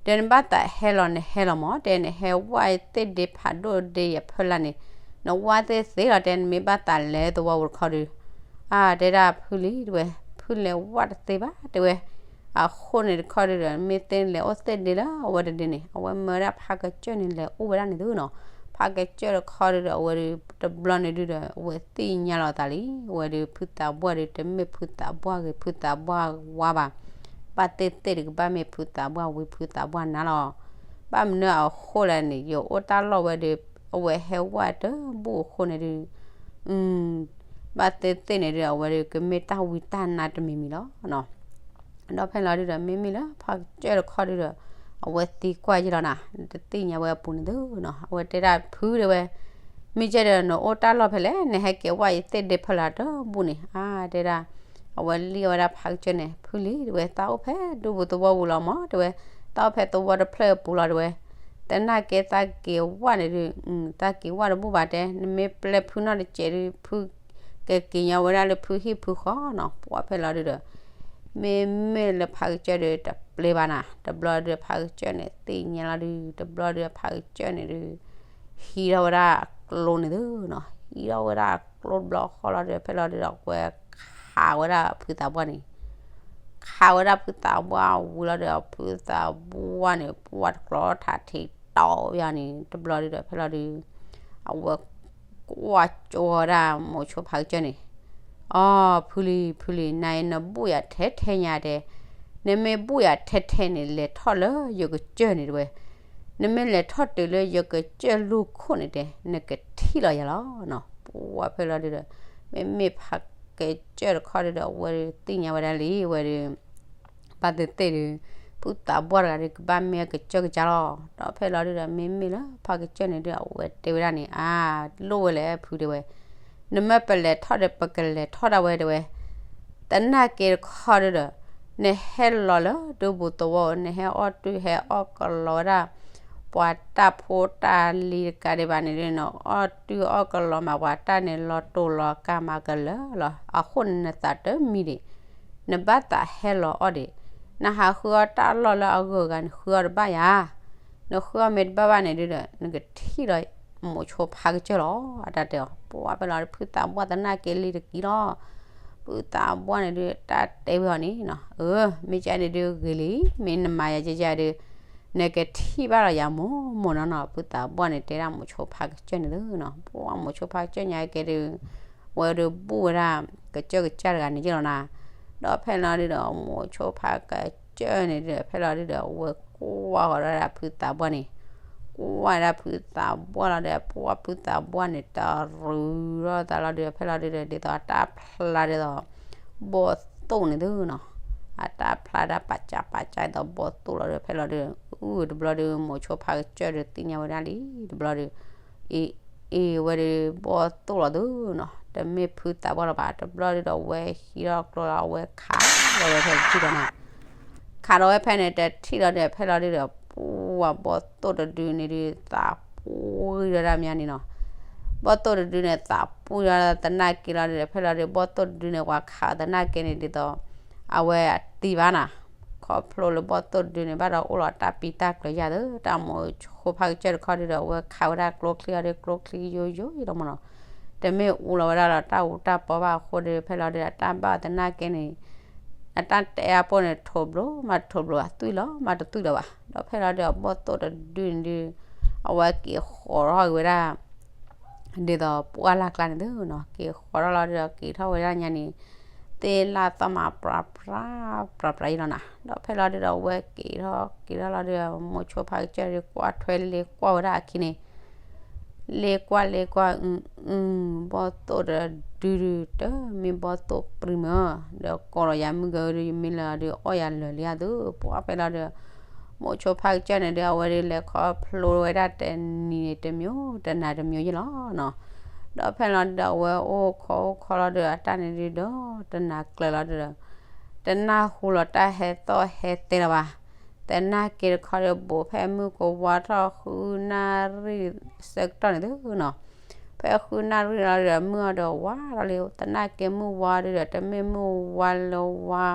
ဒီးနဘၣ်သးဟဲလီၤနဟဲလီၤမး တဲ နဟဲဝၣ်သ့ၣ်ဒ့ဖးဒိၣ်ဒ့ယဖီလာ်န့ၣ် နဝၣ်သ့ၣ်သ့လီၤ တဲ နမ့ၢ်ဘၣ်သးလဲၤသဝီပူၤတခီဒုး, အါ တဲဒၣ်ဖုလံ တဲဝဲ, ဖုလဲၤဝၣ်တသ့ဘၣ် တဲဝဲ, အဃိန့ၣ်တခီဒုဒီး မ့ၢ်သ့ၣ်လဲၤအိၣ်သ့ၣ်ဒ့လၢအဝဲတဒ့န့ၣ် အဝဲမၢဝဲဒၣ်ဖါကစၢၢ်န့ၣ် လဲၤအိၣ်ဝဲဒၣ်န့ၣ်သုနီၤ. ဖါကစၢၢ်တခီဒုဒီး အဝဲဒုး တဘျီန့ၣ်ဒုဒီး အဝဲသ့ၣ်ညါလီၤသးလံ အဝဲဒုး ဖုသးပှၢ်ဒုး တမ့ၢ်ဖုသးပှၢ်ဂ့ၤ ဖုသးပှၢ်ဝါဘၣ်, ဘၣ်သ့ၣ်သ့ၣ်ဒုးကဘၣ်မ့ၢ်ဖုသးပှၢ်ဝံ ဖုသးပှၢ်နါလီၤ. ဘၣ်မနုၤအဃိလဲၣ်န့ၣ် ယအိၣ်တၢ်လီၢ်ဝဲဒီး အဝဲဟဲဝၣ်တဘူၣ်အဃိန့ၣ်ဒုး ဘၣ်သ့ၣ်သ့ၣ်န့ၣ်ဒုး အဝဲဒုးကမ့ၢ်တၢ်ဝံတၢ်နါတမံၤမံၤလီၤ. ဒီးဖဲလီၤဒုဒီး မ့မ့ၢ်လၢဖါကစၢၢ်တခီဒုဒီး အဝဲသံကွၢ်ယံၤလီၤနၤ, တသ့ၣ်ညါဝဲအပူၤန့ၣ်သုနီၤ. အဝဲတဲဒၣ်ဖုတဲဝဲ, မ့ၢ်ကဲဒီးနအိၣ်တၢ်လီၢ်ဖဲလဲၣ် နဟဲက့ၤဝၣ်ယသ့ၣ်ဒ့ဖီလာ်တဘူၣ်န့ၣ် အါ တဲဒၣ်, အဝဲလံၣ်ဝဲဒၣ်ဖါကစၢၢ်န့ၣ် ဖုလံ တဲဝဲ သးအိၣ်ဖဲဒူပူၤသဝီပူၤလီၤမး တဲဝဲ, သးအိၣ်ဖဲသဝီတဖျၢၣ်အပူၤလီၤ တဲဝဲ, သနာ်က့သးက့ၤဝၣ်န့ၣ်ဒုး သးက့ၤဝၣ်တဘူၣ်ဘၣ်တဲ, နမ့ၢ်ပျဲဖုနီၢ်တစဲးဒုး ဖုကက့ၤညီဝဲဒၣ်လၢဖုဟံၣ်ဖုဃီနီၤ. ပှၢ်ဖဲလီၤဒုဒီး မ့မ့ၢ်လၢဖါကစၢၢ်ဒီး တပျ့ၤဘၣ်နၤ, တဘျီဒုးဖးကစၢၢ်န့ၣ် သ့ၣ်ညါလီၤဒုး တဘျီဒုးဖးကစၢၢ်န့ၣ်ဒုး ဟံးထီၣ်ဝဲဒၣ်ကျိန့ၣ်သုနီၤ, ဟံးထီၣ်ဝဲဒၣ်ကျိတဘျီဃီလီၤဒုး ဖဲလီၤဒုးဒီး အဝဲခးဝဲဒၣ်ဖုသးပှၢ်န့ၣ် ခးဝဲဒၣ်ဖုသးပှၢ်ဝံၤလီၤဒီး ဖုသးပှၢ်န့ၣ် ပှၢ်တကျီထးထံးတီၢ်ဝဲန့ၣ် တဘျီဒုးဒီး ဖဲလီၤဒုး အဝဲကွၢ်ကၠီဝဲဒၣ်မိၤဆိဖးကစၢၢ်န့ၣ်, အိ ဖုလံၤ ဖုလံၤ နၤအံၤနဘူၣ်ယၤထဲထဲညါတဲ, နမ့ၢ်ဘူၣ်ယၤထဲထဲန့ၣ် လဲၤထီၣ်လၢယကစၢၢ်န့ၣ်တဲဝဲ, နမ့ၢ်လဲၤထီၣ်တုၤလၢယကစၢၢ်လူၢ်ခိၣ်န့ၣ်တဲ နကထံၣ်လီၤယၤလီၤနီၤ. ပှၢ်ဖဲလီၤဒုးဒီး မ့မ့ၢ်ဖးကစၢၢ်တခီဒုးဒီး အဝဲဒုးသ့ၣ်ညါဝဲဒၣ်လံ အဝဲဒုး ဘၣ်သ့ၣ်သ့ၣ်ဒုး ဖုသးပှၢ်တဂၤဒုး ကဘၣ်မ့ၢ်အကစၢၢ်ကစၢ်လီၤ. ဒီးဖဲလီၤဒုးဒီး မ့မ့ၢ်လၢဖးကစၢၢ်န့ၣ်ဒုး အဝဲတဲဝဲဒၣ်န့ၣ် အါ လိၣ်ဝဲလဲၣ်ဖုတဲဝဲ, နမ့ၢ်ပလဲၤထီၣ်ဒီး ပကလဲၤထီၣ်ဒၣ်ဝဲတဲဝဲ, သနာ်က့တခီဒုးဒီး နဟဲလီၤလၢဒူပူၤသဝီဧိၤ နဟဲအီၣ်တုၤဟဲအီၣ်ကလီဝဲဒၣ် ပှၤတၢ်ဖိတၢ်လံၤတကးဒံးဘၣ်န့ၣ်ဒုး နအီၣ်တုၤအီၣ်ကလီမးပှၤတၢ်န့ၣ် လီၤတိၢ်လီၤကါမးကလၢာ်လီၤ. အဃိန့ၣ်နသးတမံဒံး, နဘၣ်သးဟဲလီၤအီၣ်ဒံး, နဟးဃုအီၣ်တၢ်အလီၢ်လၢအဂုၤအဂၤန့ၣ် ဃုအီၣ်တဘၣ်ယၤ, နဃုအီၣ်မ့ၢ်တဘၣ်ဘၣ်န့ၣ်ဒုးဒီး နကထံၣ်လီၤမိၤဆိဖးကစၢၢ်လီၤ အတၢ်တဲအီၤ. ပှၢ်ဖဲလီၤဒုး ဖုသးပှၢ်သနာ်က့လံတက့ၢ်လီၤ. ဖုသးပှၢ်န့ၣ်ဒုး တၢ်တဲဝဲအီၤန့ၣ်နီၤ, အၢ မ့ၢ်ကန့ၣ်ဒုးဂ့ၤလံ, မ့ၢ်နမၤယၤကဲကဲဒုး နကထံၣ်ဘၣ်လီၤယၤမိၢ်မိၢ်နီၢ်နီၢ်. ဖုသးပှၢ်န့ၣ်တဲဒၣ်မိၤဆိဖးကစၢၢ်န့ၣ်သုနီၤ. ပှၢ်မိၤဆိဖးကစၢၢ်ညါကဲဒုး ဝဲဒုးဘူၣ်ဝဲဒၣ် ကစၢၢ်ကစၢ်တဂၤန့ၣ်ယ့ၢ်လီၤနၤ. ဒီးဖဲလီၤဒုးဒီး မိၤဆိဖးကစၢၢ်န့ၣ်ဒုး ဖဲလီၤဒုးဒီး အဝဲကွၢ်ဃီၤဒီးဒၣ်ဖုသးပှၢ်န့ၣ်, ကွၢ်ဝဲဒၣ်ဖုသးပှၢ်လီၤဒီး ပှၢ်ဖုသးပှၢ်န့ၣ် တရူးထီၣ်သးလီၤဒုး ဖဲလီၤဒုးဒီး ဒ်သိးအတၢ်ဖျါဒ်သိး ဘီၣ်သိၣ်န့ၣ်သုနီၤ, အတၢ်ဖျါဒၣ်ပာ်စၢ်ပာ်စၢ်ဒ်သိးဘီၣ်သိၣ်လီၤဒုး ဖဲလီၤဒုး အု တဘျီဒုး မိၤဆိဖးကစၢၢ်ဒုးသ့ၣ်ညါဝဲဒၣ်လံ, တဘျီဒုး အ့ အ့ ဝဲဒုးဘီၣ်သိၣ်လီၤသုနီၤ, တမ့ၢ်ဖုသးပှၢ်လီၤဘၣ်. တဘျီဒုးဒီး ဝဲဟံးထီၣ်ကျိလီၤ အဝဲခးလီၤဝဲဖဲတထံၣ်ဒီးနၤ, ခးဒီးဝဲဖဲန့ၣ် တထံၣ်လီၤဒုး ဖဲလီၤဒုးဒီး ပှၢ်ဘီၣ်သိၣ်တဒုန့ၣ်ဒုး သးပှံၢ်ဒီးဒၣ်မးန့ၣ်နီၤ. ဘီၣ်သိၣ်တဒုန့ၣ် သးပှံၢ်ဒီးသနာ်က့လီၤဒုး ဖဲလီၤဒုး ဘီၣ်သိၣ်တဒုန့ၣ် ပှၤခးသနာ်က့န့ၣ် ဒ်သိး အဝဲအသံဘၣ်နၤ, ခီဖျိလၢဘီၣ်သိၣ်တဒုန့ၣ် ဘၣ်ဒီးအိၣ်လီၤတၢ်ပံတၢ်ကျၢၤယါသု, တၢ်မိၤဆိဖးကစၢၢ်တခီဒုးဒီး အဝဲခးဝဲဒၣ်ကျိချံအီၤဒုး ကျိချံယိယိလီၤမးနီၤ, တမ့ၢ်အူလီၤဝဲဒၣ်လီၤ တၢ်အူတၢ်ပီဘၣ်အဃိဒုး ဖဲလီၤဒုး အတၢ်ဘၣ်သနာ်က့န့ၣ် အတၢ်တဲအါပိၢ်န့ၣ် ထိးဘျိမးတထိးဘျိဘၣ် သွံၣ်လီၤမးတသွံၣ်လီၤဘၣ်. ဒီးဖဲလီၤဒုး အဘီၣ်သိၣ်တဒုန့ၣ်ဒုး အဝဲက့ၤဃီၤထီၣ်က့ၤဝဲဒၣ် ဒ်သိးပှၢ်လၢ်ကျါန့ၣ်သုနီၤ, က့ၤဃီၤထီၣ်လီၤဒုးဒီး က့ၤထီၣ်ဝဲဒၣ်ညါန့ၣ် သ့ၣ်လၢ်သီၣ်မးပြးပြး ပြးပြးယံလီၤနၤ. ဒီးဖဲလီၤဒုးဒီး အဝဲက့ၤထီၣ်က့ၤထီၣ်လီၤဒုးဒီး မိၤဆိဖးကစၢၢ်ဒုး ကွၢ်ထွဲလ့ကွၢ်ဝဲဒၣ်အခံန့ၣ် လ့ကွၢ်လ့ကွၢ် အု အု ဘီၣ်သိၣ်တဒုဒုး တမ့ၢ်ဘီၣ်သိၣ်ပြံမၢ, ဒီးကိးလီၤယၤမုၢ်ကဒုး ယမ့ၢ်လၢဒုး အီၣ်ယၤလၢာ်လံဧါသု, ပှၢ်ဖဲလီၤဒုး မိၤဆိဖးကစၢၢ်န့ၣ်ဒုး အဝဲဒုး လဲၤခီဖျိဝဲဒၣ်တနံၤန့ၣ်တမျိုး တနၤတမျိုးယံလီၤနီၤ. ဒီးဖဲလီၤဒုးဒီး အဝဲအိၣ်ခိးအိၣ်ခီလီၤဒုး အတၢ်န့ၣ်ဒုးဒီး တနၤကျၢၤလီၤဒုးဒီး တနၢ်ဟူလီၤတၢ်ဟဲသီၣ်ဟဲသဲလၢၤဘၣ်. သနာ်က့တခီဒုး ဘူးဖဲမုၢ်ကဝါထီၣ်ဃုနၣ်ရံၣ်ဆၢကတီၢ်န့ၣ်သုနီၤ, ဖဲဃုနၣ်ရံၣ်လီၤဒုးဒီး မုၢ်အီၤဒီးဝါထီၣ်လံ, သနာ်က့မုၢ်ဝါဒုးဒီး တမ့ၢ်မုၢ်ဝါလၢဝါ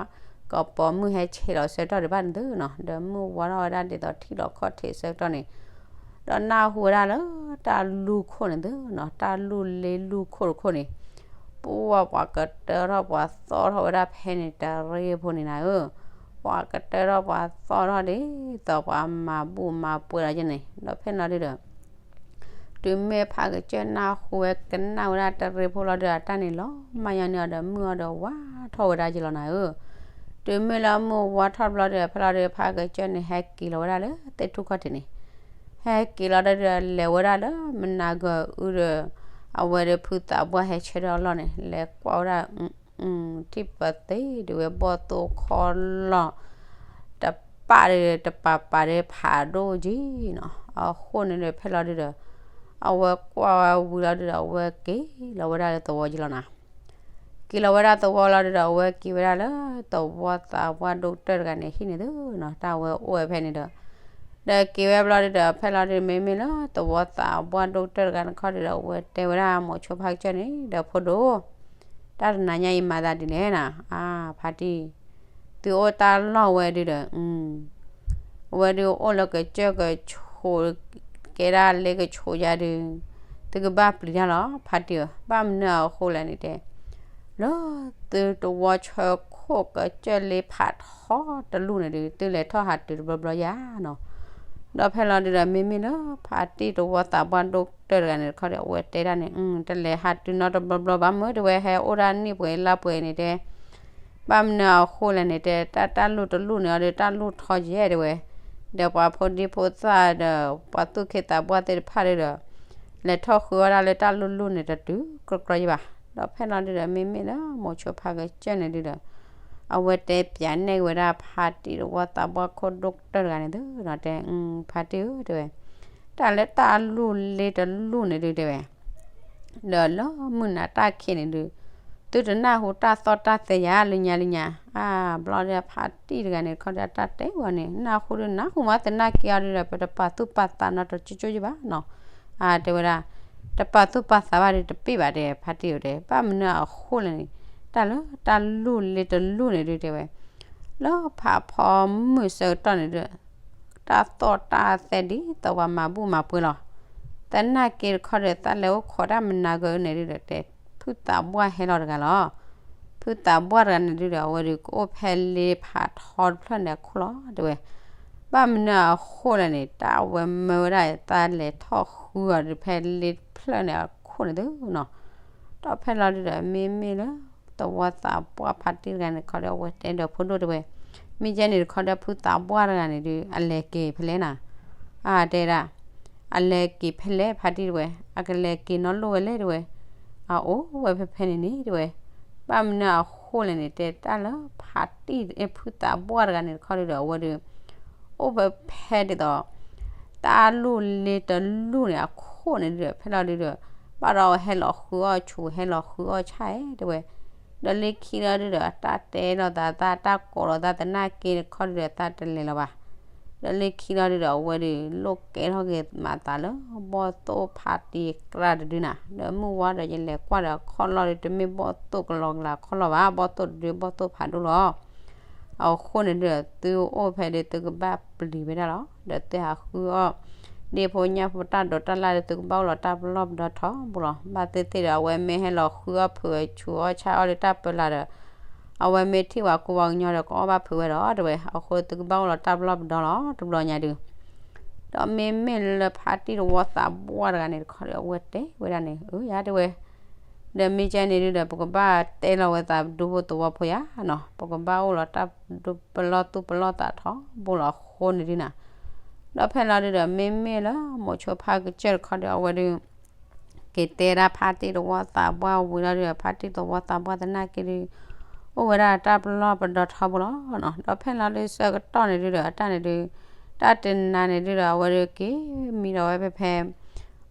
ကပီၤမုၢ်ဟဲဆဲးလီၤဆၢကတီၢ်ဒံးဘၣ်န့ၣ်သုနီၤ, ဒီးမုၢ်ဝါထီၣ်ဝဲဒၣ်ဒ်သိးထံၣ်လီၤခီၣ်ထံးဆၢကတီၢ်န့ၣ် ဒီးနၢ်ဟူဝဲဒၣ်လၢတၢ်လူၢ်ခိၣ်န့ၣ်သုနီၤ, တၢ်လူၢ်လ့လူၢ်ခိၣ်တခိၣ်န့ၣ် ပှၢ်ပှၤကတၢထီၣ်ပှၤသီၣ်ထီၣ်ဝဲဒၣ်ဖဲန့ၣ် တရ့ဖိန့ၣ်နၤဧၢ, ပှၤကတၢထီၣ်ပှၤသီၣ်ထီၣ်ဒ်သိးပှၤမၤဘူၣ်မၤပှဲၤလီၤက့န့ၣ်, ဒီးဖဲလီၤဒုးဒီး တုၤမ့ၢ်ဖးကစၢၢ်နၢ်ဟူဝဲကနၣ်ဝဲဒၣ်တရ့ဖိလီၤဒုး အတၢ်န့ၣ်လီၤမၢ်ယါန့ၢ်အီၤဒီး မုၢ်အီၤဒီးဝါထီၣ်ဝဲဒၣ်ယံလီၤနၤဧၢ, တုၤမ့ၢ်လၢမုၢ်ဝါထီၣ်တဘျီဒုး ဖဲလီၤဒုး ဖးကစၢၢ်န့ၣ် ဟဲက့ၤလီၤဝဲဒၣ်လၢသ့ၣ်ထူၣ်ခီၣ်ထံးန့ၣ် ဟဲက့ၤလီၤဒုးဒီး လဲၤဝဲဒၣ်လၢမနၤဂၤအုဒီး အဝဲဒုးဖုသးပှၢ်ဟဲဆၢထၢၣ်အလီၢ်န့ၣ် လဲၤကွၢ်ဝဲဒၣ် ထံၣ်ပသ့ဒုးဝဲဘီၣ်သိၣ်ခီလီၢ် တပာ်ဒီးတပာ်ပာ်ဒီးဖးဒိၣ်က့နီၤ, အဃိန့ၣ်ဒီး ဖဲလီၤဒုးဒီး အဝဲကွၢ်ဝဲဝံၤလီၤဒုးဒီး အဝဲက့ၤလီၤဝဲဒၣ်လၢသဝီက့လီၤနၤ, က့ၤလီၤဝဲဒၣ်သဝီလီၤဒုးဒီး အဝဲက့ၤဝဲဒၣ်လၢသဝီသးပှၢ်ဒိၣ်ကတၢၢ်တဂၤန့ၣ် ဟံၣ်န့ၣ်သုနီၤ, တၢ်ဝဲအိၣ်ဝဲဖဲန့ၣ်ဒီး ဒီးက့ၤဝဲဘျီဒုးဒီး ဖဲလီၤဒုးမ့မ့ၢ်လၢသဝီသးပှၢ်ဒိၣ်ကတၢၢ်တဂၤန့ၣ်ခီဒုးဒီး အဝဲတဲဝဲဒၣ်မိၤဆိဖးကစၢၢ်န့ၣ်ဒီး ဖိဒိၣ် တၢ်တနၤညါအံၤမၤသးဒ်လဲၣ်နၤ, အါ ဖါတံၢ်, သုအိၣ်တၢ်လီၢ်ဝဲဒုဒီး အဝဲဒုအိၣ်လၢကစၢၢ်ကဆိး ကဲဒၣ်လ့ကဆိးယါဒု, သုကဘၣ်ပျံၤတၢ်လီၤ ဖါတံၢ်ဧၢ, ဘၣ်မနုၤအဃိလဲၣ်န့ၣ်တဲ, လၢသုတဝီဆၢခိၣ်ကစၢၢ်လ့ဖးထီတလူၢ်န့ၣ်ဒု သုလဲၤထီၣ်ဟးတုၤတဘျီဘျီယါနီၤ. ဒီးဖဲလီၤဒုဒီး မ့မ့ၢ်လၢဖါတံၢ်တဝီသးပှၢ်ဒိၣ်ကတၢၢ်တဂၤန့ၣ်တခီဒီး အဝဲတဲဒၣ်န့ၣ် တလဲၤဟးတုၤနီတဘျီဘျီဘၣ် မ့ၢ်တဝဲဟဲအိၣ်ဒၣ်နံၣ်ပှဲၤလါပှဲၤန့ၣ်တဲ, ဘၣ်မနုၤအဃိလဲၣ်န့ၣ်တဲ တၢ်တၢ်လူၢ်တလူၢ်န့ၣ်အီၤဒီး တၢ်လူၢ်ထီယဲၢ်တဲဝဲ, ဒီးပှၤဖိဒံဖိသၣ်ဒီး ပှၤသူၣ်က့သးပှၢ်သ့ၣ်တဖၣ်ဒီး လဲၤထီၣ်ဃုအီၣ်ဒၣ်လၢတၢ်လူၢ်လူၢ်န့ၣ် တတုၤကြီကြီယဘၣ်. ဒီးဖဲလီၤဒုဒီး မ့မ့ၢ်လၢမိၤဆိဖါကစၢၢ်န့ၣ်ဒုဒီး အဝဲတဲပၠးနဲၣ်က့ၤဝဲဒၣ်ဖါတံၢ်တဝီသးပှၢ်ခိၣ်ဒိၣ်ကတၢၢ်တဂၤန့ၣ်သုဒီးတဲ, ဖါတံၢ်ဧၢတဲဝဲ, တၢ်လၢတၢ်လူၢ်လ့တလူၢ်န့ၣ်ဒုတဲဝဲ ဒီးလၢမုၢ်နၤတၢ်ခံးန့ၣ်ဒု, သုတနၢ်ဟူတၢ်သီၣ်တၢ်သဲယၤလၢညါလၢညါ, အါဘျီဒီးဖါတံၢ်တဂၤန့ၣ်တခီဒီး တၢ်တဲဝဲန့ၣ် နၢ်ဟူဒုနၢ်ဟူမး သနာ်က့အီၤဒုဒီး ပတပာ်သူၣ်ပာ်သးနီတကၠိကၠိယဘၣ်နီၤ. အါတဲဝဲဒၣ်, တပာ်သူၣ်ပာ်သးဘၣ်ဒု တပ့ၢ်ဘၣ်တဲ ဖါတံၢ်ဧၢတဲ, ဘၣ်မနုၤအဃိလဲၣ်န့ၣ် တၢ်လၢတၢ်လူၢ်လ့တလူၢ်န့ၣ်ဒုတဲဝဲ လၢဖးဖီမုၢ်ဆၢကတီၢ်န့ၣ်ဒု တၢ်သီၣ်တၢ်သဲဒ်သိးပှၤမၤဘူၣ်မၤပှဲၤလီၤ. သနာ်က့တခီဒီး သးလဲၤအိၣ်ခိးတၢ်မနၤဂ့ၤန့ၣ်ဒုဒီးတဲ, ဖုသးပှၢ်ဟဲလီၤတဂၤလီၤ. ဖုသးပှၢ်တဂၤန့ၣ်ဒုဒီး အဝဲဒုကအိၣ်ဖဲ လ့ဖးထီတဖျၢၣ်န့ၣ်အခိၣ်လီၤတဲဝဲ. ဘၣ်မနုၤအဃိလဲၣ်န့ၣ် တၢ်အဝဲမၢဝဲဒၣ် သးလဲၤထီၣ်ဃုအီၤဒုဖဲလ့တဖျၢၣ်န့ၣ်အခိၣ်န့ၣ်သုနီၤ. ဒီးဖဲလီၤဒုဒီး မ့မ့ၢ်လၢ သဝီသးပှၢ်ဖါတံၢ်တဂၤန့ၣ်တခီဒီး အဝဲတဲဒီးဖိဒိၣ်တဲဝဲ, မ့ၢ်ကဲန့ၣ်တခီဒီး ဖုသးပှၢ်တဂၤန့ၣ်ဒု အလဲၤက့ၤဖဲလဲၣ်နၤ. အါတဲဒၣ်, အလဲၤက့ၤဖဲလဲၣ်ဖါတံၢ်တဲဝဲ, အကလဲၤက့ၤနီၢ်လိၣ်ဝဲလဲၣ်တဲဝဲ, အအိၣ်ဝဲဖဲဖဲန့ၣ်န့ၣ်တဲဝဲ. ဘၣ်မနုၤအဃိလဲၣ်န့ၣ် တဲတၢ်လၢဖါတံၢ်ဖုသးပှၢ်တဂၤန့ၣ်တခီဒုဒီး အဝဲဒု အိၣ်ဖဲဖဲဒ်သိး တၢ်လူၢ်လ့တလူၢ်န့ၣ်အခိၣ်န့ၣ်ဒုဒီး ဖဲလီၤဒုဒီး ဘၣ်ဒီးဟဲလီၤဃုအီၣ်ဆူၣ် ဟဲလီၤဃုအီၣ်ဆၣ်တဲဝဲ. ဒီးလၢခံလီၤဒုဒီး တၢ်တဲလီၤသး တၢ်ကိးလီၤသးသနာ်က့တခီဒုဒီး တၢ်တလဲၤလီၤဘၣ်. ဒီးလၢခံလီၤဒုဒီး အဝဲဒု လိၣ်ကဲထီၣ်က့ၤမၤသးလၢ ဘီၣ်သိၣ်ဖးတံၢ်ကြၢးတဒုနၤ. ဒီးမုၢ်ဝါဒီးယလဲၤကွၢ်ဒီးခီၣ်လီၢ်ဒု တမ့ၢ်ဘီၣ်သိၣ်ကလီကလၤခီၣ်လီၢ်ဘၣ်, ဘီၣ်သိၣ်တဒု ဘီၣ်သိၣ်ဖးဒိၣ်လီၤ. အဃိန့ၣ်ဒုဒီး သုအိၣ်ဖဲဒု သုကဘၣ်ပျံၤဝဲဒၣ်လီၤ. ဒီးသုဟးဃုအီၣ် ဒ့ဖိညၣ်ဖိတၢ်ဒိးတၢ်လၢ်ဒီး သုကဘၣ်အိၣ်လီၤတၢ်ပလီၢ်ပဒီထီဘိလီၤ. ဘၣ်သ့ၣ်သ့ၣ်ဒီး အဝဲမ့ၢ်ဟဲလီၤဃုအီၣ်ဖုးဝဲဆူၣ်အီၣ်ဆၣ်အီၣ်လၢတၢ်ပၢလၢ်ဒီး အဝဲမ့ၢ်ထံၣ်ဝဲကိးဝဲကညီဒီး ကအီၣ်ဘၣ်ဖုးဝဲဒီးတဲဝဲ. အဃိသုကဘၣ်အိၣ်လီၤတၢ်ပလီၢ်ပဒီလီၤ တဘျီညါဒု ဒီးမ့မ့ၢ်လၢဖါတံၢ်တဝီသးပှၢ်တဂၤန့ၣ်တခီဒီး အဝဲတဲဝဲဒၣ်န့ၣ် အၢ ယၤတဲဝဲ, ဒီးမ့ၢ်ကဲန့ၣ်ဒုဒီး ပကဘၣ်တဲလီၤဝဲသးဒူဖိသဝီဖိယါနီၤ, ပကဘၣ်အိၣ်လီၤတၢ်ဒူပလီၢ်သူၣ်ပလီၢ်သးထီဘိလီၤအဃိန့ၣ်ဒုနၤ. ဒီးဖဲလီၤဒုဒီး မ့မ့ၢ်လၢမိၤဆိဖါကစၢၢ်တခီဒီး အဝဲဒု က့ၤတဲဒၣ်ဖါတံၢ်တဝီသးပှၢ်ဝံၤလီၤဒုဒီး ဖါတံၢ်တဝီသးပှၢ်သနာ်က့ဒု အိၣ်ဝဲဒၣ်တၢ်ပလီၢ်ပဒီထီဘိလီၤနီၤ. ဒီးဖဲလီၤဒုဆၢကတီၢ်န့ၣ်ဒုဒီး အတၢ်န့ၣ်ဒု တၢ်တနၤန့ၣ်ဒုဒီး အဝဲဒုက့ၤမံဒီးဝဲဖဲဖဲ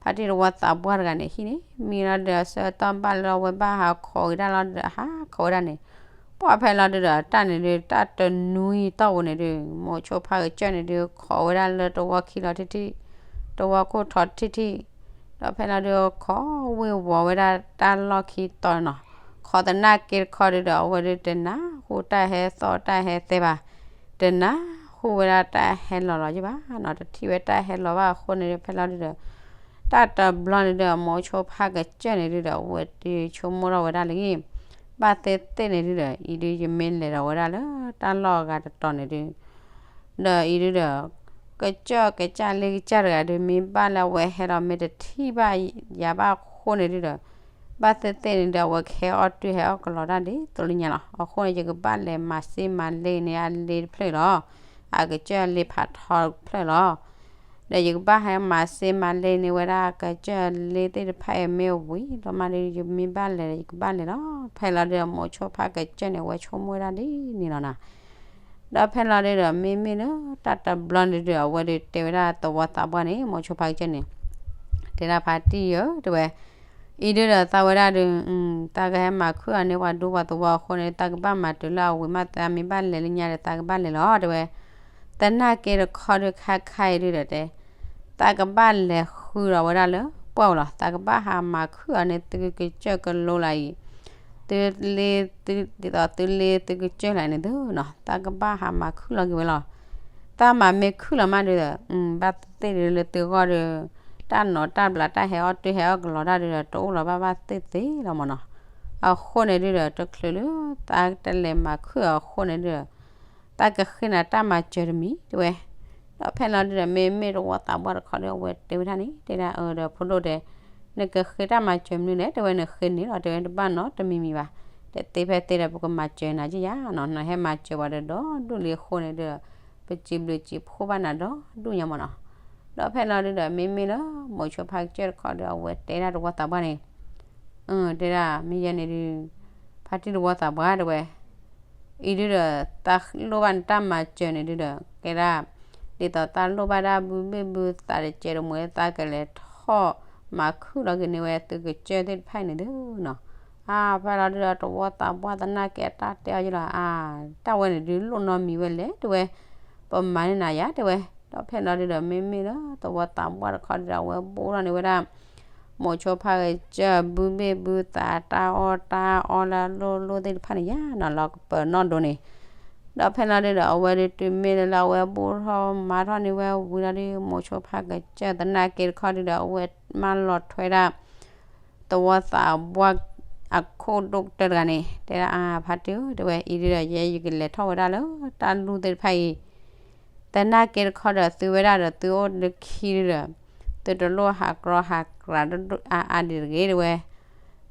ဖါတံၢ်တဝီသးပှၢ်တဂၤန့ၣ်ဟံၣ်န့ၣ် မံလီၤဒုဒီး ဆၢကတီၢ်ဘၣ်လၢအဝဲဘၣ်ဟးခိးက့ၤတၢ်လီၤဒုဒီး ဟးခိးဝဲဒၣ်န့ၣ် ပှၢ်ဖဲလီၤဒုဒီး တၢ်န့ၣ်ဒု တၢ်တနွံတီၢ်ပူၤန့ၣ်ဒု မိၤဆိဖါကစၢၢ်န့ၣ်ဒု ခိးဝဲဒၣ်လၢတဝီခံလီၤထံထံၣ်, တဝီခိၣ်ထီထံထံၣ်, ဒီးဖဲလီၤဒု ခိးဝ့ၤဝီၤဝဲဒၣ်တၢ်လီၢ်ခံတီၤနီၤ. ခိးသနာ်က့တခီဒုဒီး အဝဲဒုတနၢ်ဟူတၢ်ဟဲသီၣ်တၢ်ဟဲသဲဘၣ်, တနၢ်ဟူဝဲဒၣ်တၢ်ဟဲလီၤလီၤယံၣ်ဘၣ်နီၤ, တထံၣ်ဝဲတၢ်ဟဲလီၤဘၣ်အဃိန့ၣ်ဒု ဖဲလီၤဒုဒီး တၢ်တဘျီန့ၣ်ဒုဒီး မိၤဆိဖါကစၢၢ်န့ၣ်ဒုဒီး အဝဲဒုဆိကမိၣ်ထီၣ်ဝဲဒၣ်လၢ ဘၣ်သ့ၣ်သ့ၣ်န့ၣ်ဒုဒီး အံၤဒု ယမ့ၢ်လဲၤဒီးဝဲဒၣ်လၢတၢ်လီၢ်အဂၤတတီၤန့ၣ်ဒု ဒီးအံၤဒုဒီး ကစၢၢ်ကစၢ်လ့ကစၢ်တဂၤဒု မ့ၢ်ဘၣ်လၢအဝဲဟဲလီၤမ့ၢ်တထံၣ်ဘၣ်ယၤဘၣ်အဃိန့ၣ်ဒုဒီး ဘၣ်သ့ၣ်သ့ၣ်န့ၣ်ဒီး အဝဲကဟဲအီၣ်တုၤဟဲအီၣ်ကလီၤတၢ်ဒ်သိးလၢညါလီၤ. အဃိန့ၣ် ယကဘၣ်လဲၤမၤစ့မၤလ့န့ၣ် အလ့တဖျၢၣ်လီၤ. အကစၢၢ်လ့ဖးထီတဖျၢၣ်လီၤ. ဒီးယကဘၣ်ဟဲမၤစ့မၤလ့န့ၢ်ဝဲဒၣ်ကစၢၢ်လ့သ့ၣ်တဖၣ်အံၤမ့ၢ်ဝံၤဒီးမးဒု ယမ့ၢ်ဘၣ်လဲၤဒီး ယကဘၣ်လဲၤလီၤ. ဖဲလီၤဒုဒီး မိၤဆိဖါကစၢၢ်န့ၣ် အဝဲဆိကမိၣ်ဝဲဒၣ်ဒ်န့ၣ်လီၤနီၤ. ဒီးဖဲလီၤဒုဒီး မ့မ့ၢ်လၢတၢ်တဘျီန့ၣ်ဒုဒီး အဝဲဒုတဲဝဲဒၣ်သဝီသးပှၢ်န့ၣ် မိၤဆိဖါကစၢၢ်န့ၣ် တဲဒၣ်ဖါတံၢ်ဧၢ တဲဝဲ, အံၤဒုဒီးသးဝဲဒၣ်ဒု သးကဟဲမၤခုၣ်အီၤန့ၢ်ပှၤဒူပှၤသဝီအဃိန့ၣ် သးကဘၣ်မၤတုၤလၢအဝံၤမး သးမ့ၢ်ဘၣ်လဲၤလၢညါဒီး သးကဘၣ်လဲၤလီၤ တဲဝဲ. သနာ်က့တခီဒုခါခါအံၤဒုဒီးတဲ သးကဘၣ်လဲၤဃုဒီးဝဲဒၣ်လၢပှၢ်ပူၤလီၤ. သးကဘၣ်ဟးမၤခုၣ်အီၤန့ၢ်သုကစၢၢ်ကလိလၢအံၤ သုလ့ ဒ်သိးသုလ့သုကစၢၢ်လၢန့ၣ်သုနီၤ တၢ်ကဘၣ်ဟးမၤခုၣ်လီၤက့ၤဝဲလီၤ. တၢ်မၤမ့ၢ်ခုၣ်လီၤမးဒီး ဘၣ်သ့ၣ်ဒုးလၢသုဂီၢ်ဒီး တၢ်နီၤတၢ်ဘျးတၢ်ဟဲအီၣ်တၢ်ဟဲအီၣ်ကလီၤတၢ်ဒုးဒီး တအိၣ်လီၤဘၣ်ဘၣ်သ့ၣ်သ့ၣ်လီၤမၢ်နီၤ. အဃိန့ၣ်ဒုးဒီး တချုးလၢတၢ်တလဲၤမၤခုၣ်အဃိန့ၣ်ဒုးဒီး တၢ်ကဃ့နၤတၢ်မၤစၢၤတမံၤတဲဝဲ. ဒီးဖဲလီၤဒုးဒီး မ့မ့ၢ်တဝီသးပှၢ်တခီဒီး အဝဲတဲဝဲဒၣ်န့ၣ် တဲဒၣ်အၢဒီးဖိဒိၣ်တဲ နကဃ့တၢ်မၤစၢၤမနုၤလဲၣ် တဲဝဲ နဃ့န့ၣ်လီၤ တဲဝဲ တဘၣ်နီတမံၤမံၤဘၣ်. တသ့ဖဲသ့ဒီး ပကမၤစၢၤနၤက့ယါနီၤ နဟဲမၤစၢၤပှၤဒီးဒီဒူၣ်လံအဃိန့ၣ်ဒီး ပစံးဘျုးစံးဖှိၣ်ဘၣ်နၤဒီဒူၣ်ညါမၢ်နီၤ. ဒီးဖဲလီၤဒုးဒီး မ့မ့ၢ်လၢ မိၤဆိဖါကစၢၢ်တခီဒီး အဝဲတဲဒၣ်တဝီသးပှၢ်န့ၣ် တဲဒၣ် မ့ၢ်ယဲန့ၣ်ဒုး ဖါတံၢ်တဝီသးပှၢ်တဲဝဲ အံၤဒုးဒီး တၢ်လိၣ်ဘၣ်နတၢ်မၤစၢၤန့ၣ်ဒုးဒီး ကဲဒၣ် ဒ်သိးတၢ်လိၣ်ဘၣ်ဒၣ်ဘုဘ့ၣ်ဘုသးတစဲးတမှဲၤ သးကလဲၤထီၣ်မၤခုၣ်လီၤက့ၤန့ၢ်ဝဲသုကစၢၢ်သ့ၣ်တဖၣ်အံၤန့ၣ်ဒုးနီၤ. အါ ဖဲလီၤဒုးဒီး တဝီသးပှၢ်သနာ်က့အတၢ်တဲအီၤယလီၤ အါ တၢ်ဝဲန့ၣ်ဒုးလိၣ်နီတမံၤဝဲလဲၣ်တဲဝဲ ပမၤန့ၢ်နၤယါတဲဝဲ. ဒီးဖဲလီၤဒုးဒီး မ့မ့ၢ်လၢတဝီသးပှၢ်တခီဒုးဒီး အဝဲဘိၣ်ထီၣ်န့ၢ်ဝဲဒၣ် မိၤဆိဖါကစၢၢ်ဘုဘ့ၣ်ဘုသးတၢ်အီၣ်တၢ်အီလၢအလိၣ်လိၣ်သ့ၣ်တဖၣ်န့ၣ်ယါနီၤ လီၤကပၢၤနီၣ်ဒိန့ၣ်. ဒီးဖဲလီၤဒုးဒီး အဝဲဒုးတုၤမ့ၢ်လၢလၢအဝဲဘိၣ်ထီၣ်မၤထီၣ်န့ၢ်ဝဲဝံၤလီၤဒုး မိၤဆိဖါကစၢၢ်သနာ်က့တခီဒုးဒီး အဝဲမၢလီၤထွဲဒၣ် တဝီသးပှၢ်အခိၣ်ဒိၣ်ကတၢၢ်တဂၤန့ၣ် တဲဒၣ်အါ ဖါတံၢ်ဧၢ တဲဝဲ အံၤဒုးဒီး ယဲယကလဲၤထီၣ်ဝဲဒၣ်လၢတၢ်လူၢ်သ့ၣ်တဖၣ်အံၤ သနာ်က့တခီဒီး သုဝဲဒၣ်ဒီးသုအိၣ်လၢခံဒုးဒီး သုတလိၣ်ဟးကြီဟးကြီဒိၣ်ဒိၣ်အါအါဒံးတဂ့ၤတဲဝဲ.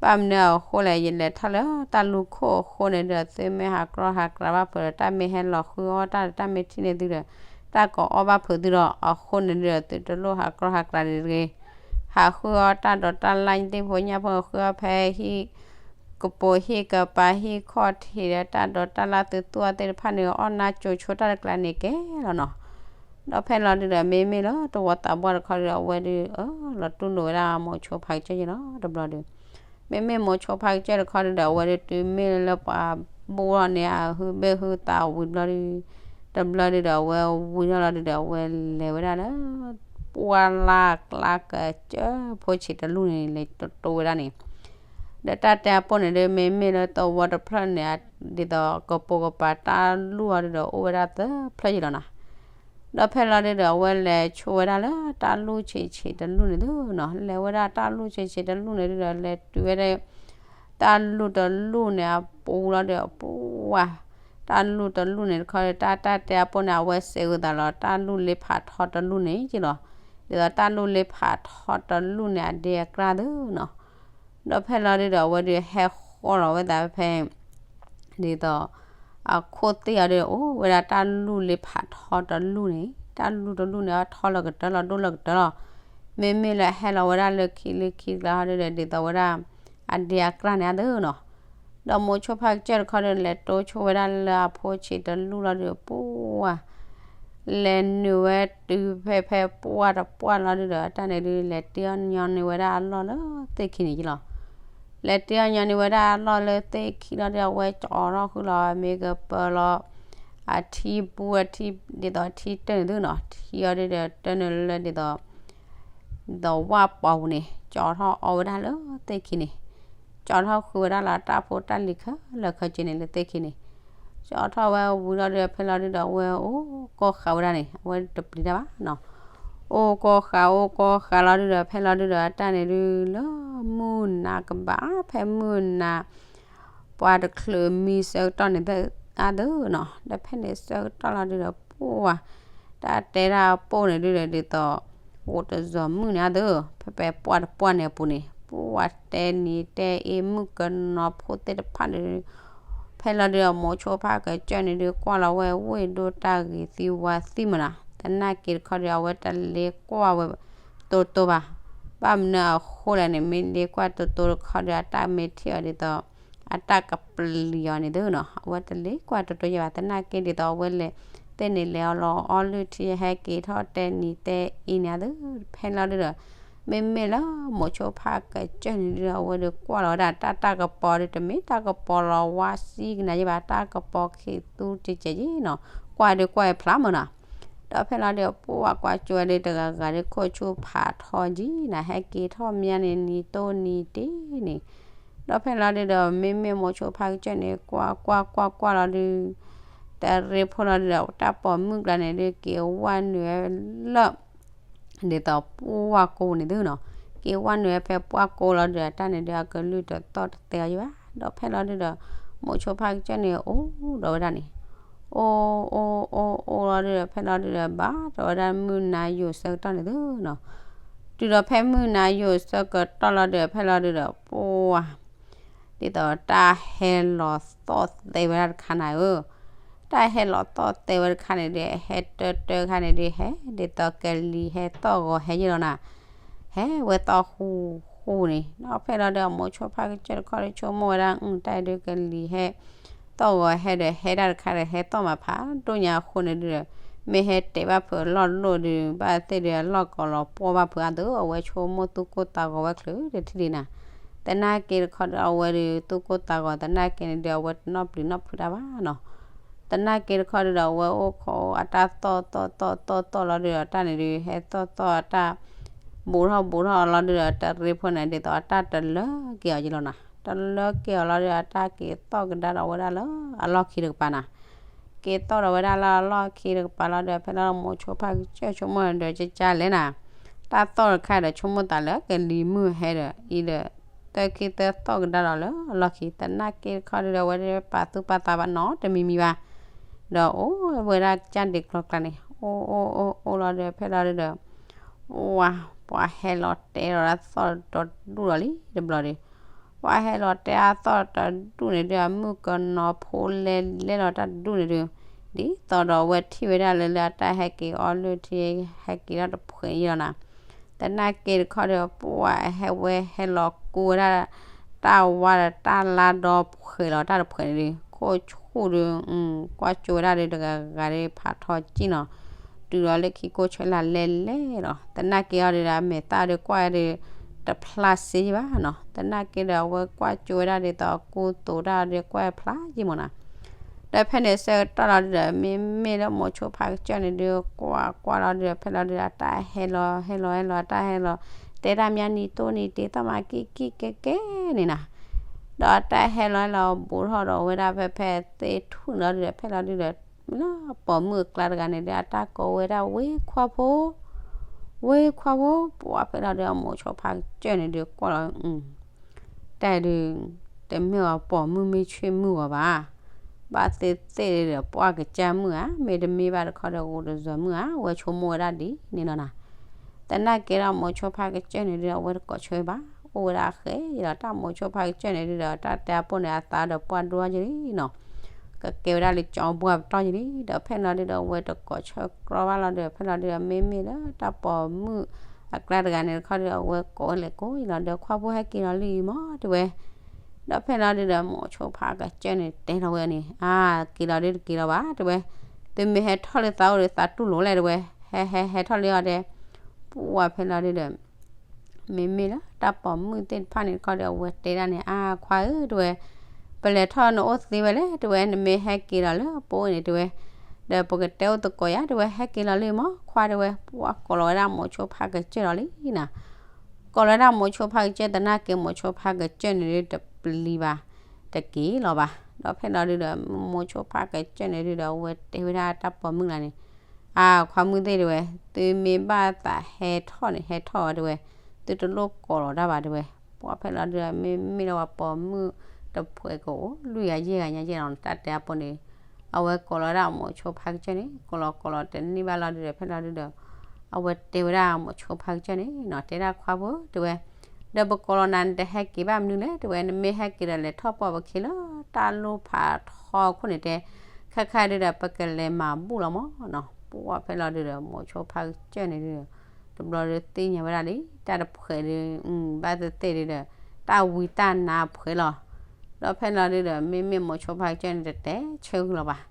ဘၣ်မနုၤအဃိလဲၣ် ယလဲၤထီၣ်လၢတၢ်လူၢ်ခိၣ်အဃိန့ၣ်ဒီး သုမ့ၢ်ဟးကြီဟးကြီဘၣ်ဖုးဒီး တၢ်မ့ၢ်ဟဲလီၤဃုအီၣ်တၢ်ဒီး တၢ်မ့ၢ်ထံၣ်န့ၢ်သုဒီး တၢ်ကအီၣ်ဘၣ်ဖုးသုဒီး အဃိန့ၣ်ဒီး သုတလိၣ်ဟးကြီဟးကြီဒံးတဂ့ၤ. ဟးဃုအီၣ်တၢ်ဒီးတၢ်လၢ်သ့ၣ်ဖိညၣ်ဖိ ဃုအီၣ်ဖဲဟံၣ် ကပိာ်ဟံၣ်ကပၤဟံၣ်ခီၣ်ထံးဒီးတၢ်ဒီးတၢ်လၢ်သုသူအီၣ်သ့ၣ်တဖၣ်န့ၣ် အီၣ်နါကၠိဆိတၢ်တကျါန့ၣ်ကဲလီၤနီၤ. ဒီးဖဲလီၤဒုးဒီး မ့မ့ၢ်လၢတဝီသးပှၢ်တခီဒီး အဝဲဒုး အၢ လီၤတူၢ်လိာ်ဝဲဒၣ်မိၤဆိဖါကစၢၢ်ယလီၤ တဘျီဒီး မ့မ့ၢ်မိၤဆိဖါကစၢၢ်တခီဒုးဒီး အဝဲဒုးတုၤမ့ၢ်လၢပှၤဘိၣ်ထီၣ်န့ၢ်အဟုဘ့ၣ်ဟုသးဝံၤတဘျီဒီး တဘျီဒုးဒီး အဝဲဝံၤထီၣ်လီၤဒုးဒီး အဝဲလဲၤဝဲဒၣ်လၢ ပှၢ်လၢ်ကျါကစၢၢ်ဖိဆံးတလူၢ်န့ၣ် လဲၤတတိဝဲဒၣ်န့ၣ် ဒီးတၢ်တဲအပိၢ်န့ၣ်ဒုး မ့မ့ၢ်လၢတဝီတဖျၢၣ်န့ၣ် ဒ်သိးကပိာ်ကပၤတၢ်လူၢ်အီၤဒုးဒီး အိၣ်ဝဲဒၣ်သၢဖျၢၣ်ယလီၤနီၤ. ဒီးဖဲလီၤဒုးဒီးအဝဲလဲၤဆိဝဲဒၣ်လၢတၢ်လူၢ်ဆံးဆံးတလူၢ်န့ၣ်သုနီၤ လဲၤဝဲဒၣ်တၢ်လူၢ်ဆံးဆံးတလူၢ်န့ၣ်ဒုးဒီး လဲၤတုၤဝဲဒၣ် တၢ်လူၢ်တလူၢ်န့ၣ်အပူၤလီၤဒီး ပှၢ် တၢ်လူၢ်တလူၢ်န့ၣ်တခီဒီး တၢ်တၢ်တဲအပိၢ်န့ၣ် အဝဲစဲးဂ့ၤသးလီၤ တၢ်လူၢ်လ့ဖးထီတလူၢ်န့ၣ်က့လီၤ. ဒ်သိးတၢ်လူၢ်လ့ဖးထီတလူၢ်န့ၣ် အဒ့အကြၢ်သုနီၤ ဒီးဖဲလီၤဒုးဒီး အဝဲဒုးဟဲဃီလီၤဝဲသးဖဲ ဒ်သိး အခိၣ်သ့ၣ်အီၤဒုး အိၣ်ဝဲဒၣ်တၢ်လူၢ်လ့ဖးထီတလူၢ်န့ၣ် တၢ်လူၢ်တလူၢ်န့ၣ် အထီလီၤကတၢၢ်လီၤ ဒိၣ်လီၤကတၢၢ်လီၤ. မ့မ့ၢ်လၢအဟဲလီၤဝဲဒၣ်လၢခံလၢခံတကျါဟီဒုးဒီး ဒ်သိးဝဲဒၣ် အဒ့အကြၢ်န့ၣ်အသုနီၤ. ဒီးမိၤဆိဖါကစၢၢ်တခီဒုး လဲၤတိဆိဝဲဒၣ်လၢအဖိဆံးတလူၢ်လီၤဒုး ပှၢ် လဲၤနုာ်ဝဲတုၤဖဲဖဲပှၢ်တပှၢ်လီၤဒုးဒီး တၢ်န့ၣ်ဒုး လဲၤတ့အီၣ်ညီန့ၢ်ဝဲဒၣ်အလီၢ်လၢသ့ၣ်ခံန့ၣ်က့လီၤ. လဲၤတ့အီၣ်ညီန့ၢ်ဝဲဒၣ်အလီၢ်လၢသ့ၣ်ခံလီၤဒုး အဝဲကၠီထီၣ်ဃုာ်လီၤ မ့ၢ်ကပၢလီၤ အထံပူၤအထံ ဒ်သိးထံတၢၢ်န့ၣ်သုနီၤ ထံအီၤဒုးဒီးတၢၢ်န့ၣ်လၢဒ်သိး ဒီးဝၣ်ပီၤပူၤန့ၣ် ကၠီထီၣ်အီဝဲဒၣ်လၢသ့ၣ်ခံန့ၣ် ကၠီထီၣ်ဃုာ်ဝဲဒၣ်လၢတၢ်ဖိတၢ်လံၤခဲလၢာ်ခဲဆ့န့ၣ်လၢသ့ၣ်ခံန့ၣ် ကၠီထီၣ်ဝဲဝံၤလီၤဒုးဒီး ဖဲလီၤဒုးဒီး အဝဲအိၣ်ကီၢ်ဃာ်ဝဲဒၣ်န့ၣ် အဝဲတပျံၤတၢ်ဘၣ်နီၤ. အိၣ်ကီၢ်ဃာ် အိၣ်ကီၢ်ဃာ်လီၤဒုးဒီး ဖဲလီၤဒုးဒီး အတၢ်န့ၣ်ဒုးလၢမုၢ်နၤကဘၣ် ဖဲမုၢ်နၤ ပှၤတချုးမံဆၢကတီၢ်န့ၣ်အသုနီၤ ဒီးဖဲန့ၣ်ဆၢကတီၢ်လီၤဒုးဒီး ပှၢ် တၢ်တဲတၢ်အပိၢ်န့ၣ်ဒုးဒီး ဒ်သိး အိၣ်တစီၤမုၣ်န့ၣ်အသု ဖဲဖဲပှၢ်တပှၢ်န့ၣ်အပူၤန့ၣ် ပှၢ်တဲနံၤတဲအ့မုၣ်ကနီၤဖိသ့ၣ်တဖၣ်န့ၣ်ဒုး ဖဲလီၤဒုးဒီး မိၤဆိဖါကစၢၢ်န့ၣ်ဒုး ကွၢ်လီၤဝဲဝ့ၢ်ဒိၣ်တၢ်ဂ့ၤသံဝါသံမနၤ သနာ်က့တခီဒီး အဝဲတလ့ကွၢ်ဝဲတိတိဘၣ်. ဘၣ်မနုၤအဃိလဲၣ်န့ၣ် မ့ၢ်လ့ကွၢ်တိတိတခီဒီး အတၢ်မ့ၢ်ထံၣ်အီၤဒ်သိး အတၢ်ကပျံၤအီၤန့ၣ်သုနီၤ အဝဲတလ့ကွၢ်တိတိယဲဘၣ် သနာ်က့ဒ်သိးအဝဲလဲၤ သ့ၣ်န့ၣ်လဲၤအီၤလီၤအီလုၢ်ထံ ဟဲက့ၤထီၣ်တဲနံၤတဲအ့န့ၣ်အသု ဖဲလီၤဒုးဒီး မ့မ့ၢ်လၢမိၤဆိဖါကစၢၢ်န့ၣ်ဒုးဒီး အဝဲဒုးကွၢ်လီၤဝဲဒၣ် တၢ်တၢ်ကပီၤဒုး တမ့ၢ်တၢ်ကပီၤလီၤဝါစံကနၤယဲဘၣ် တၢ်ကပီၤခံးသူကဲးကဲးယဲနီၤ ကွၢ်ဒုးကွၢ်ဖျါမၢနီၤ ဒီးဖဲလီၤဒုး ပှၢ်ကွၢ်ကၠိဝဲဒုး တဂၤဂၤဒုး ခိၣ်ဆူၣ်ဖးထီကံနၤ ဟဲက့ၤထီၣ်မးန့ၣ် နံၤတိၢ်နံၤတ့ၢ်န့ၣ် ဒီးဖဲလီၤဒုဒီး မ့မ့ၢ်မိၤဆိဖါကစၢၢ်န့ၣ် ကွၢ်ကွၢ်ကွၢ်ကွၢ်လီၤဒု တရ့ဖိလီၤဒုဒီး တၢ်ပိာ်မုၣ်ကျါန့ၣ်ဒု က့ၤဝၢ်နုာ်ဝဲလၢ ဒ်သိးပှၢ်ကိန့ၣ်သုနီၤ, က့ၤဝၢ်နုာ်ဝဲဖဲပှၢ်ကိလီၤဒုဒီး တၢ်န့ၣ်ဒု အကလုၢ်တသီၣ်တသဲအီၤယဘၣ်. ဒီးဖဲလီၤဒုဒီး မိၤဆိဖါကစၢၢ်န့ၣ် အိၣ်ဒီးဝဲဒၣ်န့ၣ် အိၣ်အိၣ်အိၣ်အိၣ်လီၤဒုဒီး ဖဲလီၤဒုဒီး ဘၣ်ဒီးဝဲဒၣ်မုၢ်နၤယိာ်ဆၢကတီၢ်န့ၣ်သုနီၤ, တုၤဒီးဖဲမုၢ်နၤယိာ်ဆၢကတီၢ်လီၤဒုဒီး ဖဲလီၤဒုဒီး ပှၢ် ဒ်သိးတၢ်ဟဲလီၤသီၣ်သဲဝဲဒၣ်တခါနၤဧၢ, တၢ်ဟဲလီၤသီၣ်သဲဝဲတခါန့ၣ်ဒု ဟဲတၢတၢခါန့ၣ်ဒု ဟဲ ဒ်သိးကလံၤဟဲသီၣ်ဂီၤဟဲယဲၢ်လီၤနၤ, ဟဲဝဲသီၣ်ဃူဃူန့ၣ် ဒီးဖဲလီၤဒု အမိၤဆိဖါကစၢၢ်တခီဒု ဆိကမိၣ်ဝဲဒၣ် တၢ်အံၤဒုကလံၤဟဲ သီၣ်ဂီၤဟဲဒီး ဟဲတၢ်တခါဒီး ဟဲသီၣ်မးဖးဒိၣ်ညါအဃိန့ၣ်ဒုဒီး မ့ၢ်ဟဲတဲာ်ဘၣ်ဖုးအလီၢ်လိၣ်ဒု ဘၣ်သ့ၣ်ဒုအလီၢ်ကီၤလီၤပှီၢ်ဘၣ်ဖုးအါသု အဝဲဆိကမိၣ်သူၣ်ကိၢ်သးဂီၤဝဲချုးတထံၣ်ဒံးနၤ, သနာ်က့တခီဒု အဝဲဒု သူၣ်ကိၢ်သးဂီၤ သနာ်က့န့ၣ်ဒု အဝဲတနီၣ်ပျံၤနီၣ်ဖုးတၢ်ဘၣ်နီၤ, သနာ်က့တခီဒုဒီး အဝဲအိၣ်ခိးအတၢ်သီၣ်သီၣ်သီၣ်သီၣ်သီၣ်လီၤဒုဒီး တၢ်န့ၣ်ဒု ဟဲသီၣ်သီၣ်အတၢ် ဘူးထီၣ်ဘူးထီၣ်အီၤလီၤဒုဒီး တရ့ဖိန့ၣ် ဒ်သိးအတၢ်တလၢက့ၤအီၤယဲၢ်လီၤနၤ, တလၢက့ၤအီၤလီၤဒုဒီး အတၢ်က့ၤသီၣ်ကဒါဒီးဝဲဒၣ်လၢအလီၢ်ခံတကပၤနၤ, က့ၤသီၣ်ဒီးဝဲဒၣ်လၢအလီၢ်ခံတကပၤလီၤဒုဒီး ဖဲလီၤမိၤဆိဖါကစၢၢ်ဆိကမိၣ်ဒီး ကကၢ်လဲၣ်နၤ, တၢ်သီၣ်တခါဒီး ဆိကမိၣ်သးလၢကလံၤမုၢ်ဟဲဒီး အံၤဒီး သၢခံသၢသီၣ်ကဒါဒီးလၢအလီၢ်ခံ သနာ်က့တခီဒုဒီး အဝဲဒၣ်ပာ်သူၣ်ပာ်သးဘၣ်နီတမံၤမံၤဘၣ်, ဒီးအိၣ်ဝဲဒၣ်ကစၢ်ဒံးကျီကျါန့ၣ် အိၣ်အိၣ်အိၣ်အိၣ်လီၤဒုဒီး ဖဲလီၤဒုဒီး ပှၤ ပှၤဟဲလီၤတဲဒီးတၢ်သီၣ်တဒူၣ်ဒီးလံတဘျီဒု, ပှၤဟဲလီၤတဲအသီၣ်တဒူၣ်န့ၣ်ဒု အမုၣ်ကနီၤဖိလဲလဲလီၤတၢ်ဒူၣ်န့ၣ်ဒု, ဒ်သိးဒီးအဝဲထံၣ်ဝဲဒၣ်လၢလၢအတၢ်ဟဲက့ၤအီၣ်လုၢ်ထံ ဟဲက့ၤထီၣ်တဖှဲးယဲၢ်လီၤနၤ, သနာ်က့တခီဒီး ပှၤဟဲဝဲဟဲလီၤကူဝဲဒၣ် တၢ်ဝါဒီးတၢ်လါဒီဖှဲးလီၤတၢ်တဖှဲးန့ၣ်ဒု ခိၣ်ဆူၣ်ဒု ကွၢ်ကၠိဝဲဒၣ်ဒု တဂၤဂၤဒု ဖးထီကံၣ်နီၤ, တုၤဒီးလၢခံခိၣ်ဆၢလာ်လဲလဲလီၤ. သနာ်က့အီၤဒုဒီး အမဲာ်သၣ်ဒုကွၢ်ဒု တဖျါစ့ယဘၣ်နီၤ, သနာ်က့ဒီး အဝဲကွၢ်ကၠိဝဲဒၣ်ဒ်သိးအကူသိးတၢ်ဒုကွၢ်ဖျါယံာ်မးနီၤ, ဒီးဖဲန့ၣ်ဆၢကတီၢ်လီၤဒုဒီး မ့မ့ၢ်လၢမိၤဆိဖါကစၢၢ်န့ၣ်ဒု ကွၢ်ကွၢ်လီၤဒုဒီး ဖဲလီၤဒုဒီး အတၢ်ဟဲလီၤဟဲလီၤဟဲလီၤ အတၢ်ဟဲလီၤ တဲတၢ်မၠါနံၤတိၢ်နံၤ တ့သီၣ်မးကံၣ်ကံၣ်ကဲကဲန့ၣ်နၤ, ဒီးအတၢ်ဟဲလီၤဟဲလီၤဘူးထီၣ်ဒီးဝဲဒၣ်ဖဲဖဲသ့ၣ်ထူၣ်လီၤဒုဒီး ဖဲလီၤဒုဒီး လၢပိာ်မုၣ်အကျါတဂၤန့ၣ်ဒု အတၢ်ကိးဝဲဒၣ်ဝ့ခွါဖိ ဝ့ခွါဖိ ပှၤဖဲလီၤဒု အမိၤဆိဖါကစၢၢ်န့ၣ်ဒု ကွၢ်လီၤ တၢ်ဒု တမ့ၢ်အီၤပိာ်မုၣ်မ့ၢ်ဆ့ၣ်မုၣ်အီၤဘၣ်, ဘၣ်သ့ၣ်သ့ၣ်ဒုဒီး ပှၢ်ကစၢ်မုၣ်ဧါ, မ့တမ့ၢ်ဘၣ်တခီဒီး ဂိၤတစၢၤမုၣ်ဧါ, အဝဲဆိကမိၣ်ဝဲဒၣ်ဒ်န့ၣ်လီၤနၤ. သနာ်က့ဒီး မိၤဆိဖါကစၢၢ်န့ၣ်ဒု အဝဲတကိးဆၢဘၣ်, အိၣ်ဝဲဒၣ်ဃဲလီၤ တၢ်မိၤဆိဖါကစၢၢ်န့ၣ်ဒုဒီး တၢ်တဲအပိၢ်န့ၣ် အသးဒီးပှၢ်ဒိၣ်ယလံနီၤ, ကကဲဝဲဒၣ်လၢကၠီဘှါပတီၢ်ယလံ, ဒီးဖဲလီၤဒုဒီး အဝဲတကိးဆၢကြီဘၣ်လီၤဒီး ဖဲလီၤဒုဒီး မ့မ့ၢ်လၢတၢ်ပိာ်မုၣ်အကျါတဂၤန့ၣ်တခီဒီး အဝဲကိးဝဲလဲၤကိးလီၤဒီး ခွါဖိဟဲက့ၤလီၤလံမး တဲဝဲ, ဒီးဖဲလီၤဒုဒီး မိၤဆိဖါကစၢၢ်န့ၣ်တဲလီၤဝဲန့ၣ် အါ က့ၤလီၤဒုတက့ၤလီၤဘၣ် တဲဝဲ, သုမ့ၢ်ဟဲထီၣ်လၢသးအိၣ်ဒီးသးတူၢ်လိာ်လဲၣ်တဲဝဲ, ဟဲဟဲဟဲထီၣ်လံအီၤတဲ, ပှၤဖဲလီၤဒုဒီး မ့မ့ၢ်လၢတၢ်ပိာ်မုၣ်သ့ၣ်တဖၣ်န့ၣ်တခီဒီး အဝဲတဲဒၣ်န့ၣ် အါ ခွါဧၢ တဲဝဲ, ပလဲၤထီၣ်နအိၣ်သ့ဝဲလဲၣ် တဲဝဲ, နမ့ၢ်ဟဲက့ၤလီၤလၢပအိၣ်န့ၣ် တဲဝဲ, ဒီးပကတဲအိၣ်သကိးယၤ တဲဝဲ, ဟဲက့ၤလီၤလံမး ခွါ တဲဝဲ, ပှၤကိးလီၤဝဲဒၣ်မိၤဆိဖါကစၢၢ်လီၤလံနၤ, ကိးလီၤဝဲဒၣ်မိၤဆိဖါကစၢၢ်သနာ်က့ မိၤဆိဖါကစၢၢ်န့ၣ်ဒုတပျံၤဘၣ်, တက့ၤလီၤဘၣ်, ဒီးဖဲလီၤဒုဒီး မိၤဆိဖါကစၢၢ်န့ၣ်ဒုဒီး အဝဲတဲဝဲဒၣ်တၢ်ပိာ်မုၣ်လၢန့ၣ် အါ ခွါမုၣ်သ့ၣ်တဲဝဲ, သုမ့ၢ်ဘၣ်သးဟဲထီၣ်န့ၣ် ဟဲထီၣ်ဝဲတဲဝဲ, သုတလိၣ်ကိးလီၤတၢ်ဘၣ်တဲဝဲ, ပှၤဖဲလီၤဒုဒီး မ့မ့ၢ်လၢပှၤပိာ်မုၣ်တဖုကအိၣ်လွံၢ်ဂၤယဲၢ်ဂၤညါယဲၢ်လီၤ တၢ်တဲအပိၢ်န့ၣ်, အဝဲကိးလီၤဝဲဒၣ်မိၤဆိဖါကစၢၢ်န့ၣ် ကိးလီၤကိးလီၤတန့ၢ်ဘၣ်လီၤဒုဒီး ဖဲလီၤဒုဒီး အဝဲတဲဝဲဒၣ်မိၤဆိဖါကစၢၢ်န့ၣ်နီၤ တဲဒၣ်ခွါဖိတဲဝဲ, ဒီးပကိးလီၤနၤ နတဟဲက့ၤဘၣ်မနုၤလဲၣ်တဲဝဲ, နမ့ၢ်ဟဲက့ၤဒီးလဲၤထီၣ်ပိာ်ပခံလၢတၢ်လိၣ်ဖးထီခိၣ်န့ၣ်တဲ, ခဲခါဒုဒီး ပကလဲၤမၤဘူၣ်လီၤမးနီၤ, ပှၤဖဲလီၤဒုဒီး မိၤဆိဖါကစၢၢ်န့ၣ်ဒုဒီး တဘျီဒုသ့ၣ်ညါဝဲဒၣ်လံ တၢ်တဖှဲးဒု ဘၣ်သ့ၣ်သ့ၣ်ဒုဒီး တၢ်ဝံတၢ်နါဖှဲးလီၤ, ဒီးဖဲလီၤဒုဒီး မ့မ့ၢ်မိၤဆိဖါကစၢၢ်န့ၣ် တတဲဆၢဂ့ၤလီၤဘၣ်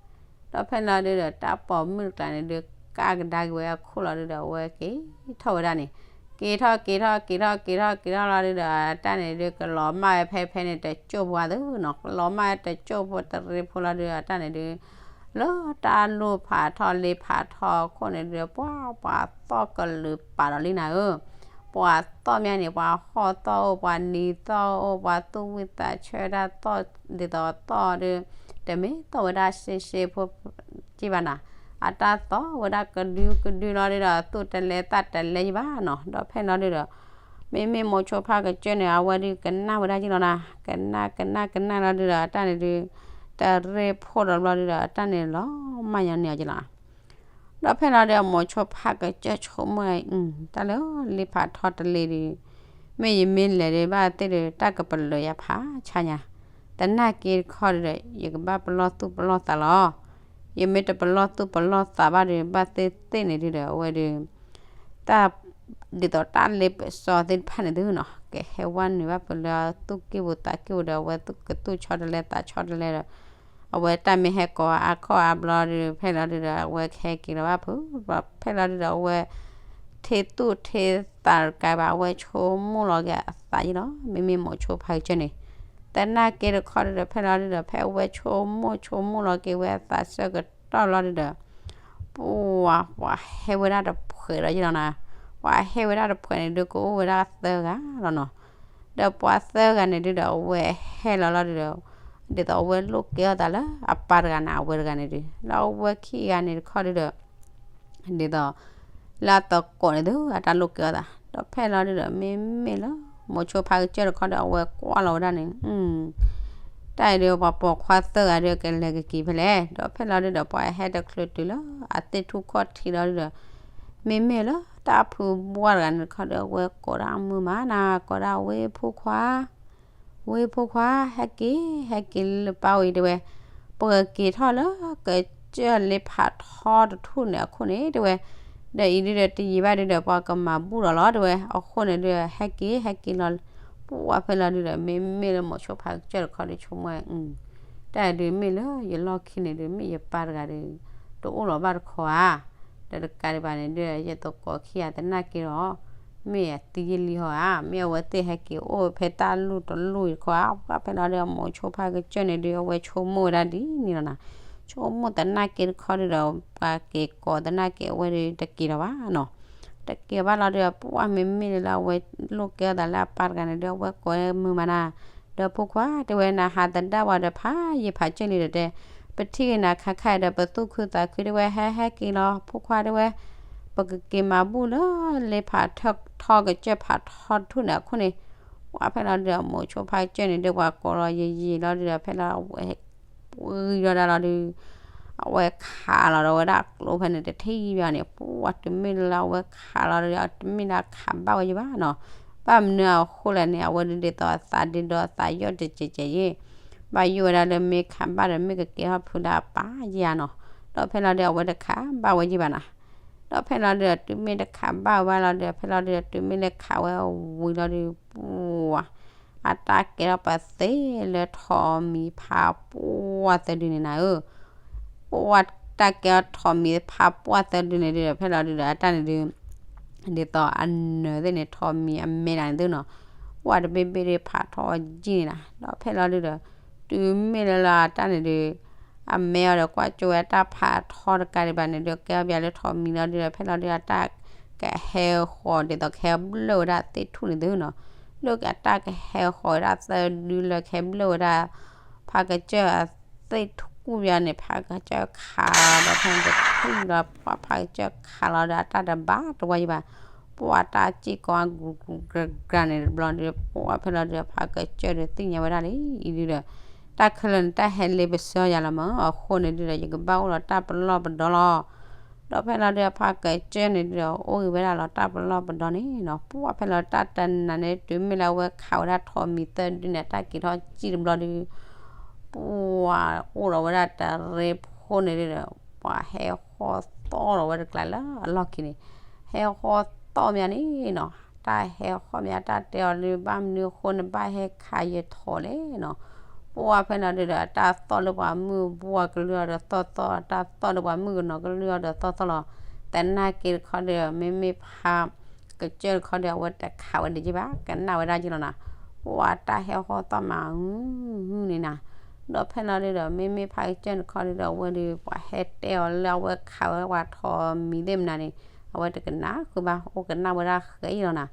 ဒီးဖဲလီၤဒုဒီး တၢ်ပိာ်မုၣ်တကျါန့ၣ်ဒု ကၢ်ကဒါက့ၤဝဲအခိၣ်လီၤဒုဒီး အဝဲက့ၤထီၣ်ဝဲဒၣ်န့ၣ်, က့ၤထီၣ်က့ၤထီၣ်က့ၤထီၣ်က့ၤထီၣ်က့ၤထီၣ်လီၤဒုဒီး တၢ်န့ၣ်ဒု ကလီၤမၢ်ဝဲဖဲဖဲန့ၣ် တစိၢ်ဖိသ့နီၤ, ကလီၤမၢ်ဝဲတစိၢ်ဖိတရ့ဖိလီၤဒုဒီး တၢ်န့ၣ်ဒု လၢတၢ်လိၣ်ဖးထီလ့ဖးထီခိၣ်န့ၣ်ဒု ပှၤပှၤသီၣ်ကလုာ်ပာ်ဒီးလံနၤဧၢ, ပှၤသီၣ်မးန့ၣ် ပှၤဟီၣ်သီၣ်အိၣ် ပှၤနံၤသီၣ်အိၣ် ပှၤသူၣ်ဝံၣ်သးဆၢတၢ်သီၣ် ဒ်သိးသီၣ်ဒီး တမ့ၢ်သီၣ်ဝဲဒၣ်ရှဲရှဲဖိက့ဘၣ်နၤ, အတၢ်သီၣ်ဝဲဒၣ်ကဒုကဒုလီၤဒုဒီး သူၣ်တလဲသးတလဲယဘၣ်နီၤ. ဒီးဖဲလီၤဒုဒီး မ့မ့ၢ်မိၤဆိဖါကစၢၢ်န့ၣ် အဝဲဒုကနၣ်ဝဲဒၣ်ယလီၤနၤ, ကနၣ်ကနၣ်ကနၣ်လီၤဒုဒီး အတၢ်န့ၣ်ဒု တရ့ၣ်ဖိဒီးဘျီဒုဒီး အတၢ်န့ၣ်လီၤမၢ်ညီန့ၣ်အီၤယလီၤ. ဒီးဖဲလီၤဒုဒီး မိၤဆိဖါကစၢၢ်ဆိကမိၣ် တၢ်လၢလ့ဖးထီတလ့ဒု မ့ၢ်ယမ့ၢ်လဲၤဒုးဘၣ်သ့ၣ်ဒုး တၢ်ကပလၢၤယၤဖးဆါညါ, သနာ်က့တခီဒုဒီး ယကဘၣ်ပလီၢ်သူၣ်ပလီၢ်သးလီၤ. ယမ့ၢ်တပလီၢ်သူၣ်ပလီၢ်သးဘၣ်ဒုး ဘၣ်သ့ၣ်သ့ၣ်န့ၣ်ဒုဒီး အဝဲဒု တၢ် ဒ်သိးတၢ်လ့ပစီသ့ၣ်တဖၣ်န့ၣ်သုနီၤ ကဟဲဝဲနုာ်ဘၣ်ဖဲလၢသူၣ်ကံၢ်ပူၤသးကံၢ်ပူၤဒီး အဝဲကသူၣ်ဆီတလဲသးဆီတလဲဒီး အဝဲတၢ်မ့ၢ်ဟဲကိးအါခီၣ်အါဘျီဒုး ဖဲလီၤဒုဒီး အဝဲကဟဲက့ၤလီၤဘၣ်ဖုး, ဖဲလီၤဒုဒီး အဝဲ ထံသူၣ်ထံသးတကးဘၣ် အဝဲဆိကမိၣ်လီၤက့ၤအသးယလီၤ. မ့မ့ၢ်မိၤဆိဖါကစၢၢ်န့ၣ် သနာ်က့တခီဒုဒီး ဖဲလီၤဒုဒီး ဖဲအဝဲဆိကမိၣ်ဆိကမိၣ်လီၤက့ၤဝဲအသးဆၢကတီၢ်လီၤဒုဒီး ပှၤ ပှၤဟဲဝဲဒၣ်တဖှဲးဒီးယလီၤနၤ, ပှၤဟဲဝဲဒၣ်တဖှဲးန့ၣ်ဒုး ကအိၣ်ဝဲဒၣ်သၢဂၤလီၤနီၤ. ဒီးပှၤသၢဂၤန့ၣ်ဒုဒီး အဝဲဟဲလီၤလီၤဒုဒီး ဒ်သိးအဝဲလိာ်ကဲအီၣ်သးလၢအပၢ်တဂၤန့ၣ် အဝဲတဂၤန့ၣ်ဒုး ဒီးအဝဲခံဂၤန့ၣ်တခီဒုဒီး ဒ်သိး လၢအသကိးန့ၣ်သု အတၢ်လိာ်ကဲအီၣ်သး ဒီးဖဲလီၤဒုဒီး မ့မ့ၢ်လၢ မိၤဆိဖါကစၢၢ်တခီဒီး အဝဲကွၢ်လီၤဝဲဒၣ်န့ၣ် တၢ်အံၤဒုး ပှၤပိာ်ခွါသၢဂၤဒုး ကလဲၤကက့ၤဖဲလဲၣ်, ဒီးဖဲလီၤဒုဒီး ပှၤဟဲတချုးတုၤလၢအသ့ၣ်ထူၣ်ခီၣ်ထံးလီၤဒုဒီး မ့မ့ၢ်လၢတၢ်ဖုဘှၢ်တဂၤန့ၣ်တခီဒီး အဝဲကိးဒၣ်မုၢ်မးနၤ ကိးဒၣ်ဝ့ၢ်ဖိခွါ ဝ့ၢ်ဖိခွါ ဟဲက့ၤ ဟဲက့ၤလၢပၢ်ဝံၤတဲဝဲ, ပကက့ၤထီၣ်လၢကစၢၢ်လ့ဖးထီတထူၣ်န့ၣ်အခိၣ်န့ၣ်တဲဝဲ, ဒီးအံၤဒုဒီးတယံာ်ဘၣ်ဒုဒီး ပှၤကမၤဘူၣ်ဒီးလီၤတဲဝဲ, အဃိန့ၣ်ဒုဒီး ဟဲက့ၤ ဟဲက့ၤလီၤ, ပှၤဖဲလီၤဒုဒီး မ့မ့ၢ်လၢမိၤဆိဖါကစၢၢ်တခီဒီး ဆိကမိၣ် တၢ်ဒုးမ့ၢ်လၢယလီၢ်ခံန့ၣ်ဒုး မ့ၢ်ယပၢ်တဂၤဒီး တအိၣ်လီၤဘၣ်တခီဧါ, ဒီးတကးဒံးဘၣ်န့ၣ်ဒုဒီး ယသကိးခံဂၤသနာ်က့ဒီး မ့ၢ်အသံယလံဟီဧါ, မ့ၢ်အဝဲသ့ၣ်ဟဲက့ၤအိၣ်ဖဲတၢ်လူၢ်တလူၢ်အံၤတခီဧါ, ပှၤဖဲလီၤဒုဒီး မိၤဆိဖါကစၢၢ်န့ၣ်ဒု အဝဲဆိကမိၣ်ဝဲဒၣ်ဒ်န့ၣ်လီၤနၤ, ဆိကမိၣ်သနာ်က့တခီဒုဒီး ပှၤက့ၤကိးသနာ်က့အဝဲဒုတက့ၤလီၤဘၣ်နီၤ, တက့ၤဘၣ်လီၤဒုဒီး ပှၤမ့မ့ၢ်လၢအဝဲလိာ်ကဲအီၣ်သးလၢအပၢ်တဂၤန့ၣ်ဒု အဝဲကိးမုၢ်မးနၤ, ဒီးဖိခွါတဲဝဲ နဟးသဒၣ်ဝဲဒီးဖးယံာ်ဖးစၢၢ်လံဒီးတဲ, ပထံၣ်က့ၤနၤခါခါဒီး ပသူၣ်ခုသးခုတဲဝဲ ဟဲဟဲက့ၤလီၤ ဖိခွါတဲဝဲ, ပကက့ၤမၤဘူၣ်လၢလ့ဖးထီကစၢၢ်ဖးထီတထူၣ်န့ၣ်အခိၣ်န့ၣ်, ပှၤဖဲလီၤဒုဒီး မိၤဆိဖါကစၢၢ်န့ၣ်ဒု ပှၤကိးလီၤယံာ်ယံာ်လီၤဒုဒီး ဖဲလီၤအဝဲ ပှံၤလီၤဒၣ်လီၤဒုး, အဝဲခးလီၤဒီးဝဲဒၣ်ကျိဖဲန့ၣ် တထံၣ်ဘၣ်န့ၣ် ပှၤတမ့ၢ်လၢအဝဲခးလီၤဒီး တမ့ၢ်လၢခးဘၣ်ဝဲယဘၣ်နီၤ, ဘၣ်မနုၤအဃိလဲၣ်န့ၣ် အဝဲဒုးဒ်သိးအသးဒ့ဒီးအသးယီၢ်တစဲးစဲးယ့ၢ်, ဘၣ်ယိၣ်ဝဲဒၣ်လၢမ့ၢ်ခးဘၣ်ဒီး မ့ၢ်ကကဲထီၣ်ဖုးလၢအပၢ်ယဲၢ်ဧါနီၤ, ဒီးဖဲလီၤဒုး အဝဲတခးဘၣ်ဝဲယဘၣ်နီၤ, ဒီးဖဲလီၤဒုး တုၤမ့ၢ်တခးဘၣ်ဝဲလီၤဒုး ဖဲလီၤဒုး တုၤမ့ၢ်လၢခးဝဲဝံၤလီၤဒုး ပှၤ အတၢ်ကဲထီၣ်ပသ့လၢထိးမံၤဖးပှၢ်သၢဒုန့ၣ်နၤဧၢ, ပှၤတၢ်ကဲထီၣ်ထိးမံၤဖးပှၢ်သၢဒုန့ၣ်ဒုး ဖဲလီၤဒုးဒီး အတၢ်န့ၣ်ဒုး ဒ်သိးအနၢၤသ့ၣ်န့ၣ် ထိးမံၤအမဲဒၣ်န့ၣ်သုနီၤ, ပှၤတဘ့ၣ်ဘ့ၣ်ဒုးဖးထီအီၤယံာ်န့ၣ်နၤ, ဒီးဖဲလီၤဒုးဒီး တုၤမ့ၢ်လၢလၢအတၢ်န့ၣ်ဒုး အမဲအီၤဒီးကွၢ်ကၠိဝဲအတၢ်ဖးထီတကးဒံးဘၣ်န့ၣ်ဒုး ကဲအီၤဘၣ်လၢထိးမံၤလီၤဒုးဒီး ဖဲလီၤဒုးအတၢ်ကဟဲဃီၤဒ်သိးကဟဲဘျၢၣ်ဝဲဒၣ်သ့ၣ်ထူၣ်န့ၣ်သုနီၤ, လၢအတၢ်ကဟဲဃီၤဝဲဒၣ်သၢဒုလၢ ကဟဲဘျၢၣ်ဝဲဒၣ် ဖါကစၢၢ်အသ့ၣ်ထူၣ်ဘၣ်န့ၣ် ဖါကစၢၢ်ခးဒီးဖဲန့ၣ်တထံၣ်လီၤ ပှၤဖါကစၢၢ်ခးလီၤဒီးအတၢ်တဘၣ်တဝါယဘၣ်, ပှၤတၢ်စ့ၢ်ကီးအဂုၤဂုၤဂၤဂၤန့ၣ်တဘျီဒုး ပှၤဖဲလီၤဒုးဒီး ဖါကစၢၢ်ဒုးသ့ၣ်ညါဝဲဒၣ်လံ အံၤဒုးဒီး တၢ်ခဲလၢာ်န့ၣ် တၢ်ဟဲလ့ပစီယၤလီၤမး အဃိန့ၣ်ဒုးဒီး ယကဘၣ်အိၣ်လီၤတၢ်ပလီၢ်ပဒီလီၤ. ဒီးဖဲလီၤဒုးဒီး ဖါကစၢၢ်န့ၣ်ဒုးဒီး အိၣ်ဂ့ၤဝဲဒၣ်လီၤတၢ်ပလီၢ်ပဒီန့ၣ်နီၤ, ပှၤဖဲလီၤတၢ်တနၤန့ၣ် တုၤမ့ၢ်လၢအဝဲခးဝဲဒၣ်ထိးမံၤသၢဒုန့ၣ် အတၢ်က့ၤထီၣ်စံၣ်တဘျီဒုး ပှၤအိၣ်ဒီးဝဲဒၣ်တရ့ဖိန့ၣ်ဒုးဒီး ပှၤဟဲဃီၤသီၣ်လီၤဝဲတကျါလၢအလီၢ်ခံန့ၣ်, ဟဲဃီၤသီၣ်မးန့ၣ်နီၤ, တၢ်ဟဲဃီၤမး တၢ်တဲအီၤဒုး ဘၣ်မနုၤအဃိန့ၣ် ဘၣ်ဟဲခးယထိးလဲၣ်နီၤ, ပှၤဖဲလီၤဒုးဒီး တၢ်သီၣ်လၢပှၤမုၣ်ဘှီကလုာ်အီၤဒီးသီၣ်သီၣ်, တၢ်သီၣ်လၢပှၤမုၣ်ကနီၤကလုာ်အီၤဒီးသီၣ်သီၣ်လီၤ. သနာ်က့တခီဒီး မ့မ့ၢ်ဖါကစၢၢ်တခီဒီး အဝဲတခးဝဲဒၣ်ယဘၣ် ကနၣ်ဝဲဒၣ်ယလီၤနၤ, ပှၤတၢ်ဟဲဃီၤသီၣ်မးဟုဟုန့ၣ်နၤ, ဒီးဖဲလီၤဒုးဒီး မ့မ့ၢ်ဖါကစၢၢ်တခီဒုးဒီး အဝဲဒုး ပှၤဟဲတဲအီၤလၢအဝဲခးဝဲပှၤထိးမံၤသ့ၣ်မနုၤန့ၣ် အဝဲတကနၣ်ဃုာ်ဘၣ် အိၣ်ကနၣ်ဝဲဒၣ်ဃဲယလီၤနၤ,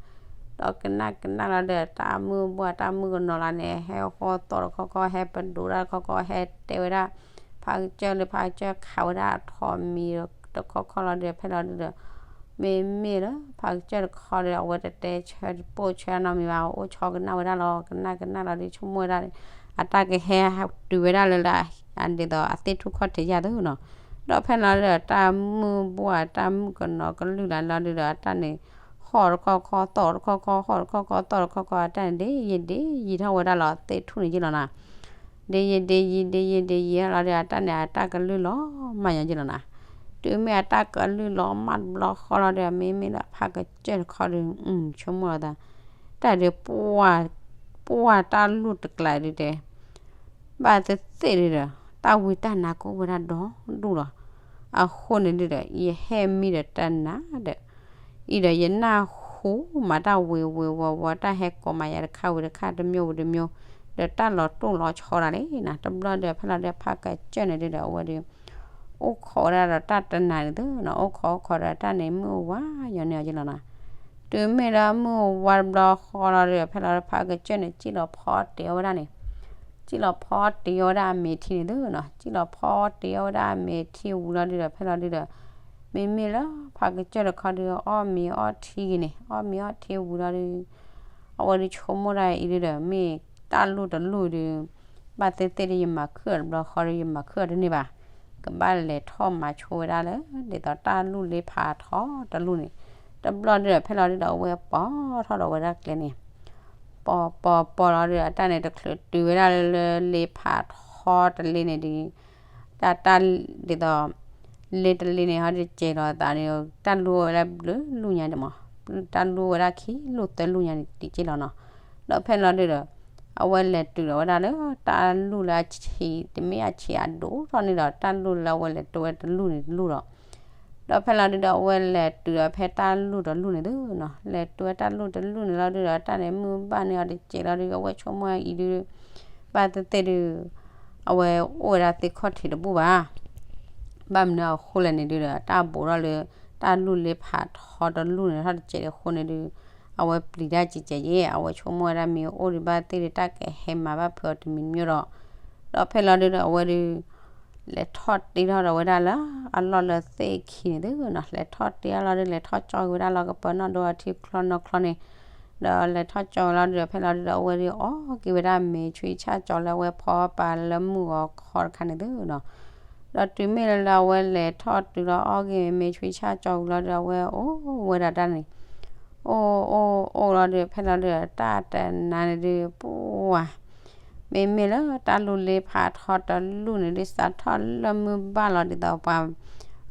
ဒီးကနၣ်ကနၣ်လီၤဒီး တၢ်မုၢ်ဘှၢ်တၢ်မုၢ်ကနီၤလၢန့ၣ် ဟဲဟီၣ်သီၣ်တခီခီ ဟဲပဒိးတၢ်တခီခီ ဟဲတဲဝဲဒၣ် ဖးကစၢၢ်လၢ ဖးကစၢၢ်ခးဝဲဒၣ်အထိးမံၤတခီခီလီၤဒီး ဖဲလီၤဒုဒီး မ့မ့ၢ်လၢဖးကစၢၢ်တခီဒီး အဝဲတတဲဆၢပိာ်ဆၢနီတမံၤဘၣ်, အိၣ်ဆီကနၣ်ဝဲဒၣ်လီၤ. ကနၣ်ကနၣ်လီၤဒီး ဆိကမိၣ်ဝဲဒၣ် အတၢ်ကဟဲတုၤဝဲဒၣ်လၢ ဒ်သိးအသ့ၣ်ထူၣ်ခီၣ်ထံးယၢ်သုနီၤ. ဒီးဖဲလီၤဒုဒီး တၢ်မုၢ်ဘှၢ်တၢ်မုၢ်ကနီၤကလုၢ်လၢလီၤဒုဒီး အတၢ်န့ၣ် ဟီၣ်တခီခီ သီၣ်တခီခီ ဟီၣ်တခီခီ သီၣ်တခီခီ အတၢ်န့ၣ် ဒ့ယံာ်ဒ့ယံာ်ထီၣ်ဝဲဒၣ်လီၤ သ့ၣ်ထူၣ်န့ၣ်ယ့ၢ်လီၤနီၤ. ဒ့ယံာ်ဒ့ယံာ် ဒ့ယံာ်ဒ့ယံာ်လီၤဒီး အတၢ်န့ၣ် အတၢ်ကလုၢ်လီၤမၢ်ညီယ့ၢ်လီၤနီၤ. တုၤမ့ၢ်အတၢ်ကလုၢ်လီၤမၢ်တဘျီဃီလီၤဒီး မ့မ့ၢ်လၢဖးကစၢၢ်တခီဒီး ဆိကမိၣ်လီၤသး တၢ်ဒုး ပှၢ်တၢ်လူၢ်တကျးဒုတဲ ဘၣ်သ့ၣ်သ့ၣ်ဒုဒီး တၢ်ဝံတၢ်နါကအိၣ်ဝဲဒၣ်ဒီဒူၣ်လီၤ. အဃိန့ၣ်ဒုဒီး ယဟဲမံဒီးတနၤဒီး အံၤဒီးယနၢ်ဟူမးတၢ်ဝ့ၤဝ့ၤဝီၤဝီၤ တၢ်ဟဲကိးမးယၤတခါဝံၤတခါ တမျိုးဝံၤတမျိုး ဒီးတၢ်လီၤတိၢ်လီၤဆီဒၣ်လဲာ်နီၤ. တဘျီဒီး ဖဲလီၤဒုဒီး ဖးကစၢၢ်န့ၣ်ဒုဒီး အဝဲဒီး အိၣ်ခိးဝဲဒၣ်ဒီးတၢ်တနၤန့ၣ်သုနီၤ. အိၣ်ခိးအိၣ်ခိးဒီးတၢ်န့ၣ် မုၢ်ဝါယီၤန့ၢ်အီၤယ့ၢ်လီၤနီၤ. တုၤမ့ၢ်လၢမုၢ်ဝါတဘျီဃီလီၤဒီး ဖဲလီၤဒုဒီး ဖးကစၢၢ်န့ၣ် စံၣ်လီၤဖီတ့ၢ်အီၤဝဲဒၣ်န့ၣ် စံၣ်လီၤဖီတ့ၢ်အီၤဝဲဒၣ်အမဲာ်ထံန့ၣ်သုနီၤ. စံၣ်လီၤဖီတ့ၢ်အီၤဝဲဒၣ်အမဲာ်ထံဝံၤလီၤဒုဒီး ဖဲလီၤဒုဒီး မ့မ့ၢ်လၢဖးကစၢၢ်တခီဒု အီၣ်မ့ၤအီထံဂ့ၤန့ၣ် အီၣ်မ့ၤအီထံဝံၤလီၤဒု အဝဲဒုဆိကမိၣ်ဒၣ်အံၤဒုဒီး မ့ၢ်တၢ်လူၢ်တလူၢ်ဒု ဘၣ်သ့ၣ်သ့ၣ်ဒု ယမၤခုၣ်အီၤတဘျီဃီဒီး ယမၤခုၣ်အီၤတန့ၢ်ဘၣ်. ကဘၣ်လဲၤထီၣ်မၤဆိဝဲဒၣ်လၢ ဒ်သိးတၢ်လူၢ်လ့ဖးထီတလူၢ်န့ၣ် တဘျီဒုဒီး ဖဲလီၤဒုဒီး အဝဲပိာ်ထီၣ်ဒီးဝဲဒၣ်ကျဲန့ၣ် ပိာ်ပိာ်ပိာ်လီၤဒုဒီး အတၢ်န့ၣ် တချုးတုၤဝဲဒၣ်လၢလ့ဖးထီတလ့န့ၣ်ဒု တၢ်တၢ် ဒ်သိး လ့တလ့န့ၣ် ဟီတစဲးလီၤသးန့ၣ် တၢ်လူၢ်ဝဲဒၣ်ဘျုးလူၢ်ညါန့ၣ်မး တၢ်လူၢ်ဝဲဒၣ်ခံလူၢ်သၢလူၢ်ညါန့ၣ် တက့ၢ်လီၤနီၤ. ဒီးဖဲလီၤဒုဒီး အဝဲလဲၤတုၤလီၤဝဲဒၣ်လၢ တၢ်လူၢ်လၢအဆံး တမ့ၢ်အဆံးအဒိၣ်ထီၣ်န့ၣ်ဒီး တၢ်လူၢ်လၢအဝဲလဲၤတုၤဝဲတလူၢ်န့ၣ်တလူၢ်ဒီး ဒီးဖဲလီၤဒုဒီး အဝဲလဲၤတုၤဒီးဖဲတၢ်လူၢ်တလူၢ်န့ၣ်သုနီၤ လဲၤတုၤဝဲတၢ်လူၢ်တလူၢ်န့ၣ်လီၤဒုဒီး တၢ်န့ၣ်မုၢ်ဘၣ်န့ၢ်အီၤတစဲးလီၤဒု အဝဲဆိကမိၣ်အံၤဒု ဘၣ်သ့ၣ်သ့ၣ်ဒု အဝဲအိၣ်ဝဲဒၣ်သ့ၣ်ခီၣ်ထံးတဘူၣ်ဘၣ် ဘၣ်မနုၤအဃိလဲၣ်န့ၣ်ဒုဒီး တၢ်ဘူးထီၣ်လၢ တၢ်လူၢ်လ့ဖးထီတလူၢ်န့ၣ်ထီၣ်တစဲးအဃိန့ၣ်ဒု အဝဲပျံၤတၢ်စဲးစဲးယဲၢ် အဝဲဆိကမိၣ်ဝဲဒၣ်မ့ၢ်အိၣ်ဒံးဘၣ်သ့ၣ်ဒု တၢ်ကဟဲမၤဘၣ်ဖုးအီၤတမံၤမံၤဒီး ဒီးဖဲလီၤဒုဒီး အဝဲဒု လဲၤထီၣ်တ့ထီၣ်ဒီးဝဲဒၣ်လၢ အလီၢ်လၢသ့ၣ်ခံန့ၣ်သုနီၤ လဲၤထီၣ်တ့ထီၣ်လီၤဒု လဲၤထီၣ်ကၠီက့ၤဝဲဒၣ်လီၤကပၢၤနီၣ်ဒိအထံချီနီၢ်ချီန့ၣ် ဒီးလဲၤထီၣ်ကၠီဝဲလီၤဒုဒီး ဖဲလီၤဒုဒီး အဝဲဒု အီၣ်က့ၤဝဲဒၣ်မ့ၤဆံဆၣ်ကၠီလၢအဝဲဖီပာ်လၢမုၢ်ဂီၤခီတခါန့ၣ်သုနီၤ ဒီးတုၤမ့ၢ်လၢအဝဲလဲၤထီၣ်တုၤလီၤအီၣ်က့ၤမ့ၤဆံဆၣ်ကၠီဝံၤလီၤဒု အဝဲအိၣ်ဝဲဒၣ်တၢ်န့ၣ် အိၣ်အိၣ်အိၣ်လီၤဒု ဖဲလီၤဒု တၢ်တနၤန့ၣ်ဒု ပှၢ် မ့မ့ၢ်လၢတၢ်လူၢ်လ့ဖးထီတလူၢ်န့ၣ်ဒု စးထီၣ်လၢမုၢ်ဘၣ်လီၤဒ်သိးပှၤ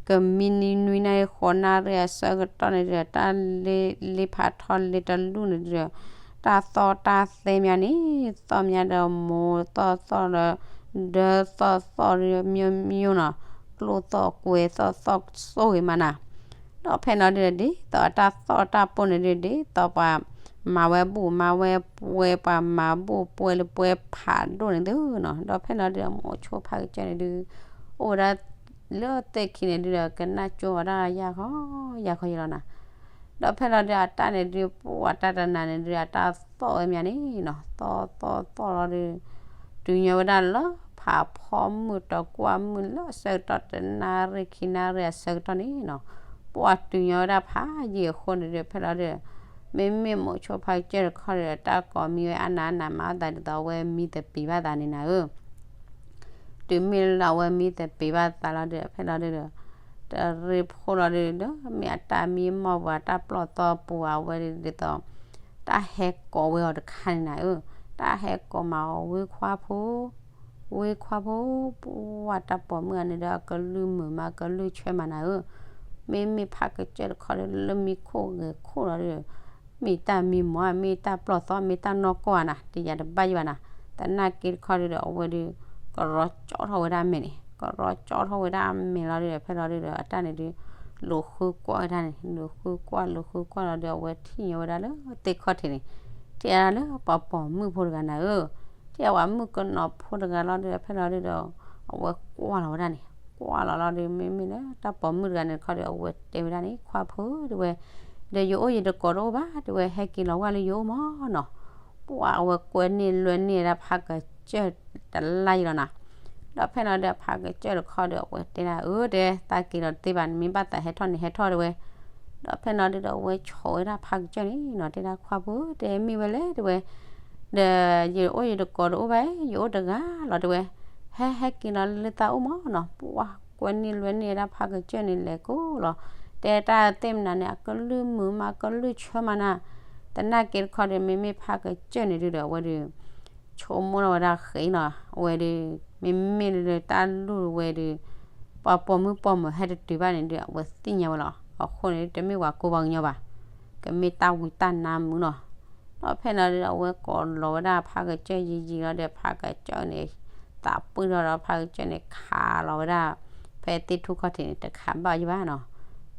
ကမံနွံနၣ်ရံၣ်ဃိးနၣ်ရံၣ်အဆၢကတီၢ်န့ၣ်ဒု တၢ်လ့လ့ဖးထီလ့တလူၢ်န့ၣ်ဒု တၢ်သီၣ်တၢ်သဲမးန့ၣ် သီၣ်မးဒီးမိၢ်သီၣ်သီၣ်ဒီး ဒၢသီၣ်သီၣ်ဒီး မျိုးမျိုးနီၤ ကျိၣ်သီၣ်ကွဲသီၣ်သီၣ်ဆိၣ်ဂ့ၤမးနၤ ဒီးဖဲလီၤဒုဒီး ဒ်သိးအတၢ်သီၣ်တၢ်ပိၢ်န့ၣ်ဒု ဒ်သိးပှၤမၤဝဲဘူၣ်မၤဝဲပှဲၤ ပှၤမၤဘူၣ်ပှဲၤလၢပှဲၤဖးဒိၣ်န့ၣ်သုနီၤ ဒီးဖဲလီၤဒုဒီး မိၤဆိဖးကစၢၢ်န့ၣ်ဒု အိၣ်ဝဲဒၣ်လၢသ့ၣ်ခံန့ၣ်ဒုဒီး ကနၣ်ကၠိဝဲဒၣ်ယၢ်ခီ ယၢ်ခီယလီၤနၤ ဒီးဖဲလီၤဒု အတၢ်န့ၣ်ဒု ပှၢ်တၢ်တနၤန့ၣ်ဒု အတၢ်သီၣ်ဝဲမးန့ၣ်နီၤ သီၣ်သီၣ်သီၣ်လီၤဒု တုၤညီဝဲဒၣ်လၢ ဖးဖီမုၢ်တကွၢ်မုၢ်လၢအဆၢကတီၢ်တနၣ်ရံၣ်ခံနၣ်ရံၣ်အဆၢကတီၢ်န့ၣ်နီၤ ပှၢ်တုၤညီဝဲဒၣ်ဖးယံာ်အဃိန့ၣ်ဒု ဖဲလီၤဒု မ့မ့ၢ်မိၤဆိဖးကစၢၢ်တခီဒီး တၢ်ကိးမံၤဝဲအါနးအါနးမးအသးဒ်သိးအဝဲမံသပ့ၤဘၣ်သးန့ၣ်နၤဧၢ တုၤမ့ၢ်လၢအဝဲမံသပ့ၤဘၣ်သးလီၤဒု ဖဲလီၤဒုဒီး တရ့ဖိလီၤဒုဒီး မ့ၢ်အတၢ်မံမီၢ်ပူၤ အတၢ်ပျီၢ်သီပူၤ အဝဲဒ်သိး တၢ်ဟဲကိးဝဲအီၤတခါန့ၣ်နၤဧၢ, တၢ်ဟဲကိးမးအီၤ ဝ့ခွါဖိ, ဝ့ခွါဖိ, ပှၢ်တၢ်ပိာ်မုၣ်အန့ၣ်ဒီး အကလုၢ်မုာ်မး အကလုၢ်ဆၢမးနၤဧၢ, မ့မ့ၢ်ဖးကစၢၢ်တခီဒီး လၢမံခိၣ်ဂဲၤခိၣ်လီၤဒီး မ့ၢ်တၢ်မံမီၢ် မ့ၢ်တၢ်ပျီၢ်သီ မ့ၢ်တၢ်နီၢ်ကီၢ်ဧါနၤ တယၤတဘၣ်ယဘၣ်နၤ, သနာ်က့တခီဒီး အဝဲဒီး ကရီကၠီထီၣ်ဝဲဒၣ်အမဲာ်န့ၣ် ကရီကၠီထီၣ်ဝဲဒၣ်အမဲာ်လီၤဒီး ဖဲလီၤဒုဒီး အတၢ်န့ၣ်ဒုး လူၤဃုကွၢ်ဝဲဒၣ်န့ၣ် လူၤဃုကွၢ် လူၤဃုကွၢ်လီၤဒီး အဝဲထံၣ်ညီဝဲဒၣ်လၢသ့ၣ်ခီၣ်ထံးန့ၣ် ထံၣ်ဝဲဒၣ်လၢပှၤပိာ်မုၣ်ဖိတဂၤနၤဧၢ, ထံၣ်ဝဲပှၤမုၣ်ကနီၤဖိတဂၤလီၤဒီး ဖဲလီၤဒုဒီး အဝဲကွၢ်လီၤဝဲဒၣ်န့ၣ် ကွၢ်လီၤလီၤဒီး မ့မ့ၢ်လၢတၢ်ပိာ်မုၣ်တဂၤန့ၣ်တခီဒီး အဝဲတဲဝဲဒၣ်န့ၣ် ခွါဖိတဝဲ ဒီးယအိၣ်ယတကိးတအိၣ်ဘၣ် တဲဝဲ ဟဲက့ၤလီၤဝဲလၢယအိၣ်မၢ်နီၤ. ပှၤအဝဲကွဲန့ၢ်လွဲန့ၢ်ဝဲဒၣ်ဖးကစၢၢ်တလါယံၤလီၤနၤ. ဒီးဖဲလီၤဒုးဒီးဖးကစၢၢ်တခီဒီးအဝဲတဲဒၣ် အၢ တဲ သးက့ၤလီၤတသ့ဘၣ် နမ့ၢ်ဘၣ်သးဟဲထီၣ်န့ၣ်ဟဲထီၣ်တဲဝဲ. ဒီးဖဲလီၤဒုးဒီးအဝဲဆိးဝဲဒၣ်ဖးကစၢၢ်န့ၣ်နီၤ တဲဒၣ်ခွါဖိတဲမ့ၢ်ဝဲလဲၣ်တဲဝဲ ဒီးယအိၣ်ယတကိးတအိၣ်ဘၣ် ယအိၣ်တဂၤလီၤတဲဝဲ. ဟဲဟဲက့ၤလီၤလၢသးအိၣ်မၢ်နီၤ. ပှၤကွဲန့ၢ်လွဲန့ၢ်ဝဲဒၣ်ဖးကစၢၢ်န့ၣ်လဲၤကိးလီၤ. တဲတၢ်သ့ၣ်မနုၤန့ၣ် အကလုၢ်မုာ်မး အကလုၢ်ဆၢမးနၤ. သနာ်က့တခီဒီး မ့မ့ၢ်ဖးကစၢၢ်န့ၣ်ဒုးဒီး အဝဲဒုး ဆိကမိၣ်ထီၣ်ဝဲဒၣ်ဃဲနီၤ အဝဲဒုး မ့မ့ၢ်လၢတၢ်လူၢ်ဝဲဒုး ပှၤပိာ်မုၣ်ပိာ်မုၣ်ဟဲတတုၤဘၣ်န့ၣ်ဒုး အဝဲသ့ၣ်ညါဝဲလီၤ. အဃိန့ၣ် တမ့ၢ်ပှၤကူပှၤကညီဘၣ် ကမ့ၢ်တၢ်ဝံတၢ်နါမုာ်နီၤ. ဒီးဖဲလီၤဒုးဒီး အဝဲကိးလီၤဝဲဒၣ်ဖးကစၢၢ်ယံာ်ယံာ်လီၤဒီး ဖးကစၢၢ်န့ၣ် သးပှံၢ်ထီၣ်ဒီး ဖးကစၢၢ်န့ၣ်ခးလီၤဝဲဒၣ် ဖဲသ့ၣ်ထူၣ်ခီၣ်ထံးန့ၣ် တခးဘၣ်ယံၤဘၣ်နီၤ.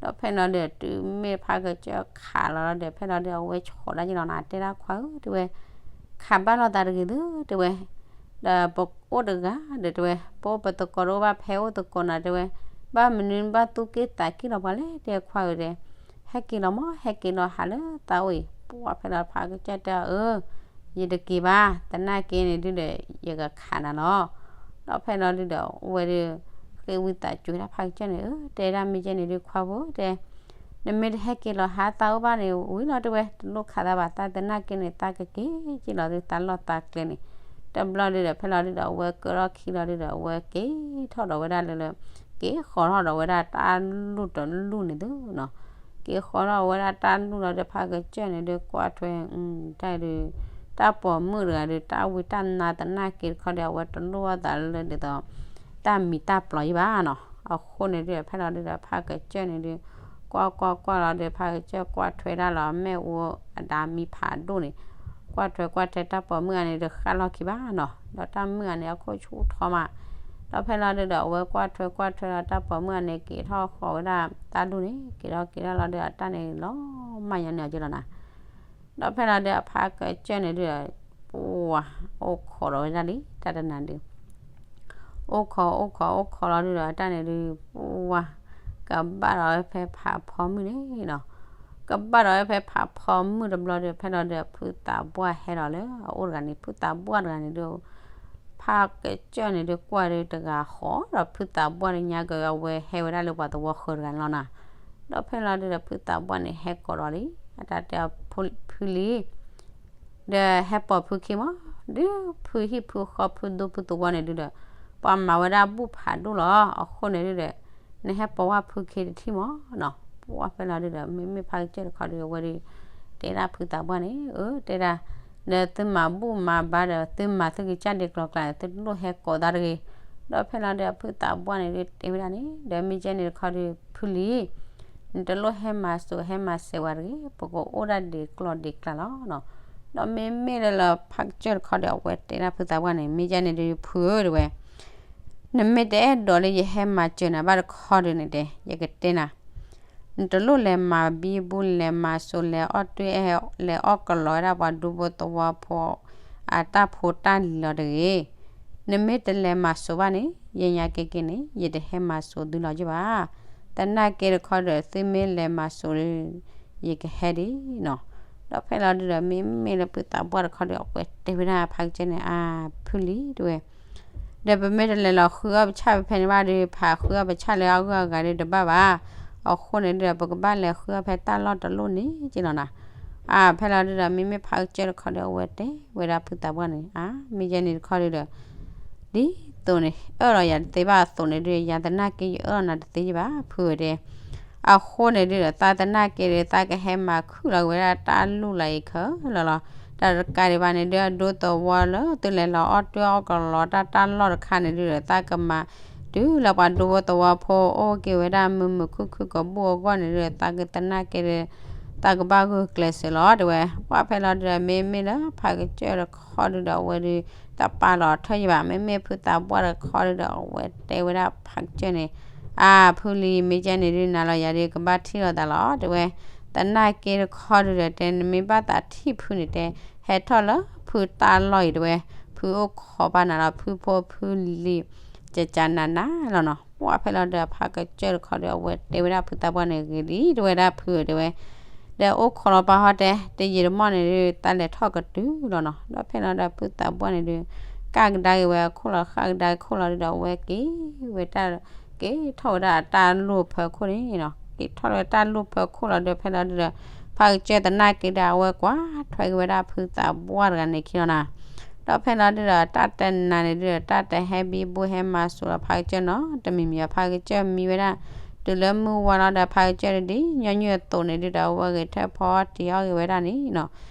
ဒီးဖဲလီၤဒုးဒီး တုၤမ့ၢ်ဖးကစၢၢ်ခးလီၤလီၤဒီး ဖဲလီၤဒုးဒီး အဝဲဆိးဒၣ်ယံၤလီၤနၤ တဲဒၣ်ခွါဧၢ တဲဝဲ ခးဘၣ်လိာ်သးတဂ့ၤသု တဲဝဲ ဒီးပအိၣ်တဂၤဒီးတဲဝဲ ပအိၣ်ပသကိးတအိၣ်ဘၣ် ဖဲအိၣ်သကိးနၤတဲဝဲ ဘၣ်မနုၤဘၣ်သူၣ်က့ၣ်သးက့ၣ်လီၤပှၤလဲၣ် တဲခွါဧၢတဲ ဟဲက့ၤလီၤမၢ် ဟဲက့ၤလီၤဟးလၢသးအိၣ်အံၤ ပှၤဖဲလီၤဖးကစၢၢ်တဲအီၤ အၢ ယတက့ၤဘၣ် သနာ်က့န့ၣ်ဒုးဒီး ယကခးနၤလီၤ. ဒီးဖဲလီၤဒုးဒီး အဝဲဒုး ဃ့ဝံသးစူၤဒၣ်ဖးကစၢၢ်န့ၣ် အၢ တဲဒၣ်မ့ၢ်ကဲန့ၣ်ဒုးခွါဖိတဲ နမ့ၢ်တဟဲက့ၤလီၤဟးသးအိၣ်ဘၣ်န့ၣ် ဝံၤလီၤတဲဝဲ တလိၣ်ခးသးဘၣ် သးသနာ်က့န့ၣ် သးကက့ၤက့ၤလီၤဒုး သးလီၢ်သးကျဲန့ၣ် တဘျီဒုးဒီး ဖဲလီၤဒုးဒီး အဝဲကၢထီၣ်ခံလီၤဒုးဒီး အဝဲက့ၤထီၣ်ဒီးဝဲဒၣ်လၢလၢ က့ၤဃီၤထီၣ်ဒီးဝဲဒၣ်တၢ်လူၢ်တလူၢ်န့ၣ်သုနီၤ. က့ၤဃီၤထီၣ်ဝဲဒၣ်တၢ်လူၢ်လီၤဒီး ဖးကစၢၢ်န့ၣ်ဒုး ကွၢ်ထွဲ တၢ်ဒုး တၢ်ပိာ်မုၣ်တဂၤဒုး တၢ်ဝံတၢ်နါသနာ်က့တခီဒီး အဝဲတလိၣ်အသးလၢဒ်သိး တၢ်မံၤတၢ်ပျီၤယံၤဘၣ်နီၤ. အဃိန့ၣ်ဒုး ဖဲလီၤဒုးဒီး ဖးကစၢၢ်န့ၣ်ဒုး ကွၢ်ကွၢ်ကွၢ်လီၤဒီး ဖးကစၢၢ်ကွၢ်ထွဲဒၣ်လီၤ မ့ၣ်အူအဒါမံဖးဒိၣ်န့ၣ် ကွၢ်ထွဲကွၢ်ထွဲတၢ်ပိာ်မုၣ်ဂၤန့ၣ် တဃၣ်လီၢ်ခံဘၣ်နီၤ. ဒီးတၢ်မုၣ်ဂၤန့ၣ် အခိၣ်ဆူၣ်ထီမး ဒီးဖဲလီၤဒုးဒီး အဝဲကွၢ်ထွဲကွၢ်ထွဲလီၤ တၢ်ပိာ်မုၣ်ဂၤန့ၣ် က့ၤထီၣ်ဃီၤဝဲဒၣ်တၢ်လူၢ်န့ၣ် က့ၤထီၣ်က့ၤထီၣ်လီၤဒီး အတၢ်န့ၣ်လီၤမၢ်ညီန့ၢ်အီၤက့ၤလီၤနၤ. ဒီးဖဲလီၤဒုး အဖးကစၢၢ်န့ၣ်ဒုး ပှၤ အိၣ်ခိးဒီးဝဲဒၣ်လံ တၢ်တနၤဒုး အိၣ်ခိးအိၣ်ခိးအိၣ်ခိးလီၤဒုးဒီး အတၢ်န့ၣ်ဒုး ပှၤ ကဘၣ်ဒီးဝဲဖဲဖးဖီမုၢ်န့ၣ်နီၤ. ကဘၣ်ဒီးဝဲဖဲဖးဖီမုၢ်တဘျီဒုး ဖဲလီၤဒုး ဖုသးပှၢ်ဟဲဒီးလၢအအိၣ်တဂၤန့ၣ် ဖုသးပှၢ်တဂၤန့ၣ်ဒုး ဖးကစၢၢ်န့ၣ်ဒုး ကွၢ်ဒုးတဂၤဃီဒီး ဖုသးပှၢ်န့ၣ်ညါက့ၤ အဝဲဟဲဝဲဒၣ်လၢပှၤသဝီဃၢၤတဂၤန့ၣ်လီၤနၤ. ဒီးဖဲလီၤဒုးဒီး ဖုသးပှၢ်န့ၣ် ဟဲကိးဒီးလံ အတၢ်တဲအီၤ ဖုလံ ဒီးဟဲပိာ်ဖုခ့မး ဒုးဖုဟံၣ်ဖုဃီဖုဒိဖုသဝီန့ၣ်ဒုးဒီး ပှၤမၤဝဲဒၣ်ဘူၣ်ဖးဒိၣ်လီၤ. အဃိန့ၣ်ဒုးဒီး နဟဲပိာ်ဝဲဖုခ့တထံၣ်မးနီၤ. ပှၤဖဲလီၤဒုးဒီး မ့မ့ၢ်ဖးကစၢၢ်တခီဒုး အဝဲဒုး တဲဒၣ်ဖုသးပှၢ်န့ၣ် အၢ တဲဒၣ် ဒီးသုမၤဘူၣ်မၤဘါဒီး သုမၤသုကစၢ်ဒံးကျိၤကျါန့ၣ် သုတလိၣ်ဟဲကိးသးတဂ့ၤ. ဒီးဖဲလီၤဒုး ဖုသးပှၢ်န့ၣ်ဒုး တဲဝဲဒၣ်န့ၣ် ဒီးမ့ၢ်ကဲန့ၣ်တခီဒုး ဖုလံ နတလိၣ်ဟဲမၤစိၤဟဲမၤစဲးဝဲတဂ့ၤ ပကအိၣ်ဒၣ်ဒံးကျိၤဒံးကျါလီၤနီၤ. ဒီးမ့မ့ၢ်လၢလၢဖးကစၢၢ်တခီဒီး အဝဲတဲဒၣ်ဖုသးပှၢ်န့ၣ် မ့ၢ်ကဲန့ၣ်ဒုး ဖုဧၢ တဲဝဲ နမ့ၢ်တအဲၣ်ဒိးလၢယဟဲမၤစၢၤနၤဘၣ်တခီဒုးန့ၣ်တဲ ယကတဲနၤ နတလိၣ်လဲၤမၤဘံဘူလဲၤမၤစိၤ လဲၤအီၣ်တွဲ လဲၤအီၣ်ကလီဝဲဒၣ်ပှၤဒူဖိသဝီဖိ အတၢ်ဖိတၢ်လံၤလီၤတဂ့ၤ. နမ့ၢ်တလဲၤမၤစိၤဘၣ်န့ၣ် ယညါက့ၤက့ၤန့ၣ် ယတဟဲမၤစိၤသုလီၤယ့ၢ်ဘၣ်. သနာ်က့တခီဒီး သုမ့ၢ်လဲၤမၤစိၤဒီး ယကဟဲဒံးနီၤ. ဒီးဖဲလီၤဒုးဒီး မ့မ့ၢ်လၢဖုသးပှၢ်တခီဒီး အဝဲတဲဝဲဒၣ်ဖးကစၢၢ်န့ၣ် အၢ ဖုလံ တဲဝဲ ဒီးပမ့ၢ်တလဲၤလီၤဃုအီၣ်ပဆၣ်ဖဲဖဲန့ၣ်ဘၣ်ဒီး ဖးဃုအီၣ်ပဆၣ်လၢအဂုၤအဂၤဒီးတဘၣ်ဘၣ်. အဃိန့ၣ်ဒုးဒီး ပကဘၣ်လဲၤဃုအီၣ်ဖဲတၢ်လီၢ်တလီၢ်န့ၣ်က့လီၤနၤ. အၢ ဖဲလီၤဒုးဒီး မ့မ့ၢ်ဖးကစၢၢ်တခီဒီး အဝဲတဲဝဲဒၣ်ဖုသးပှၢ်န့ၣ် အၢ မ့ၢ်ယဲန့ၣ်တခီဒုးဒီး ဒ်သိးန့ၣ် အၢၣ်လီၤယၤတသ့ဘၣ်အသိးန့ၣ်ဒုး ယၤသနာ်က့ ယအၢၣ်လီၤနၤတသ့ယ့ၢ်ဘၣ် ဖုဧၢတဲ အဃိန့ၣ်ဒုးဒီး သးသနာ်က့ဒီး သးကဟဲမၤခုၣ်လီၤက့ၤဝဲဒၣ်တၢ်လူၢ်လီၤအံၤခဲလၢာ်လီၤ. တၢ်တကးဒံးဘၣ်န့ၣ်ဒုး အဒူသဝီလၢသုလဲၤလီၤအီၣ်တွဲအီၣ်ကလီတၢ်တၢ်လီၢ်တခါန့ၣ်ဒုးဒီး သးကမၤတုၤလၢပှၤဒူဖိသဝီဖိအိၣ်က့ၤဝဲဒၣ်မုာ်မုာ်ခုၣ်ခုၣ်ကဘူၣ်အဂီၢ်န့ၣ်ဒုးဒီး သးကသနာ်က့ဒီး သးကဘၣ်ဂုာ်ကျဲးစၢးလီၤ တဲဝဲ. ပှၤဖဲလီၤဒုးဒီး မ့မ့ၢ်လၢဖးကစၢၢ်တခီဒုးဒီး အဝဲဒုး တပာ်လီၤထၢၣ်ယံၤဘၣ်. မ့မ့ၢ်ဖုသးပှၢ်တခီဒုးဒီး အဝဲတဲဝဲဒၣ်ဖးကစၢၢ်န့ၣ် အၢ ဖုလံ မ့ၢ်ကဲန့ၣ်ဒုး နၤလီၤယၤဒုး ကဘၣ်ထံၣ်လိာ်သးလီၤ တဲဝဲ. သနာ်က့တခီဒုးဒီး တဲ နမ့ၢ်ဘၣ်သးထံၣ်ဖုန့ၣ်တဲ ဟဲထီၣ်လၢဖုတၢ်လီၢ်အံၤ တဲဝဲ. ဖုအိၣ်ခိးဘၣ်နၤလီၤ ဖုဖိဖုလံၤ ကကနးနးလီၤနီၤ. ပှၤဖဲလီၤဒုးဒီး ဖးကစၢၢ်တခီဒီး အဝဲတဲဝဲဒၣ်ဖုသးပှၢ်န့ၣ် ဂ့ၤလံ တဲဝဲဒၣ်ဖုဧၢ တဲဝဲ. ဒီးအိၣ်ခိးလီၤပာ်ဟီတဲ တယံာ်တမီၢ်န့ၣ်ဒုး တၢ်လဲၤထီၣ်ကတုၤလီၤနီၤ. ဒီးဖဲလီၤဒီးဖုသးပှၢ်န့ၣ်ဒုး ကၣ်ကဒါက့ၤဝဲအခိၣ်လီၤ ဃၣ်ကဒါက့ၤခိၣ်လီၤဒုးဒီး အဝဲက့ၤဝဲတၢ် က့ၤထီၣ်ဝဲဒၣ်တၢ်လိၣ်ဖၢခိၣ်န့ၣ်နီၤ. က့ၤထီၣ်ဝဲတၢ်လိၣ်ဖၢခိၣ်လီၤဒုး ဖဲလီၤဒုးဒီး ဖါကစၢၢ်သနာ်က့ဒီး အဝဲကွၢ်ထွဲက့ၤဝဲဒၣ်ဖုသးပှၢ်တဂၤန့ၣ်ခံလီၤနီၤ. ဒီးဖဲလီၤဒုးဒီး တၢ်တနၤန့ၣ်ဒုးဒီး တၢ်တဟဲဘံဘူဟဲမၤစၢၤလီၤဖါကစၢၢ်နီၤ တမံၤမံၤ ဖါကစၢၢ်မံဝဲဒၣ် တုၤလၢမုၢ်ဝါလီၤဒီး ဖါကစၢၢ်ဒုးဒ်ညီနုၢ်အသိးန့ၣ်ဒုးဒီး အဝဲဂဲၤထၢၣ်ဖီတ့ၢ်အီၣ်ဂ့ၤဝဲဒၣ်န့ၣ်နီၤ.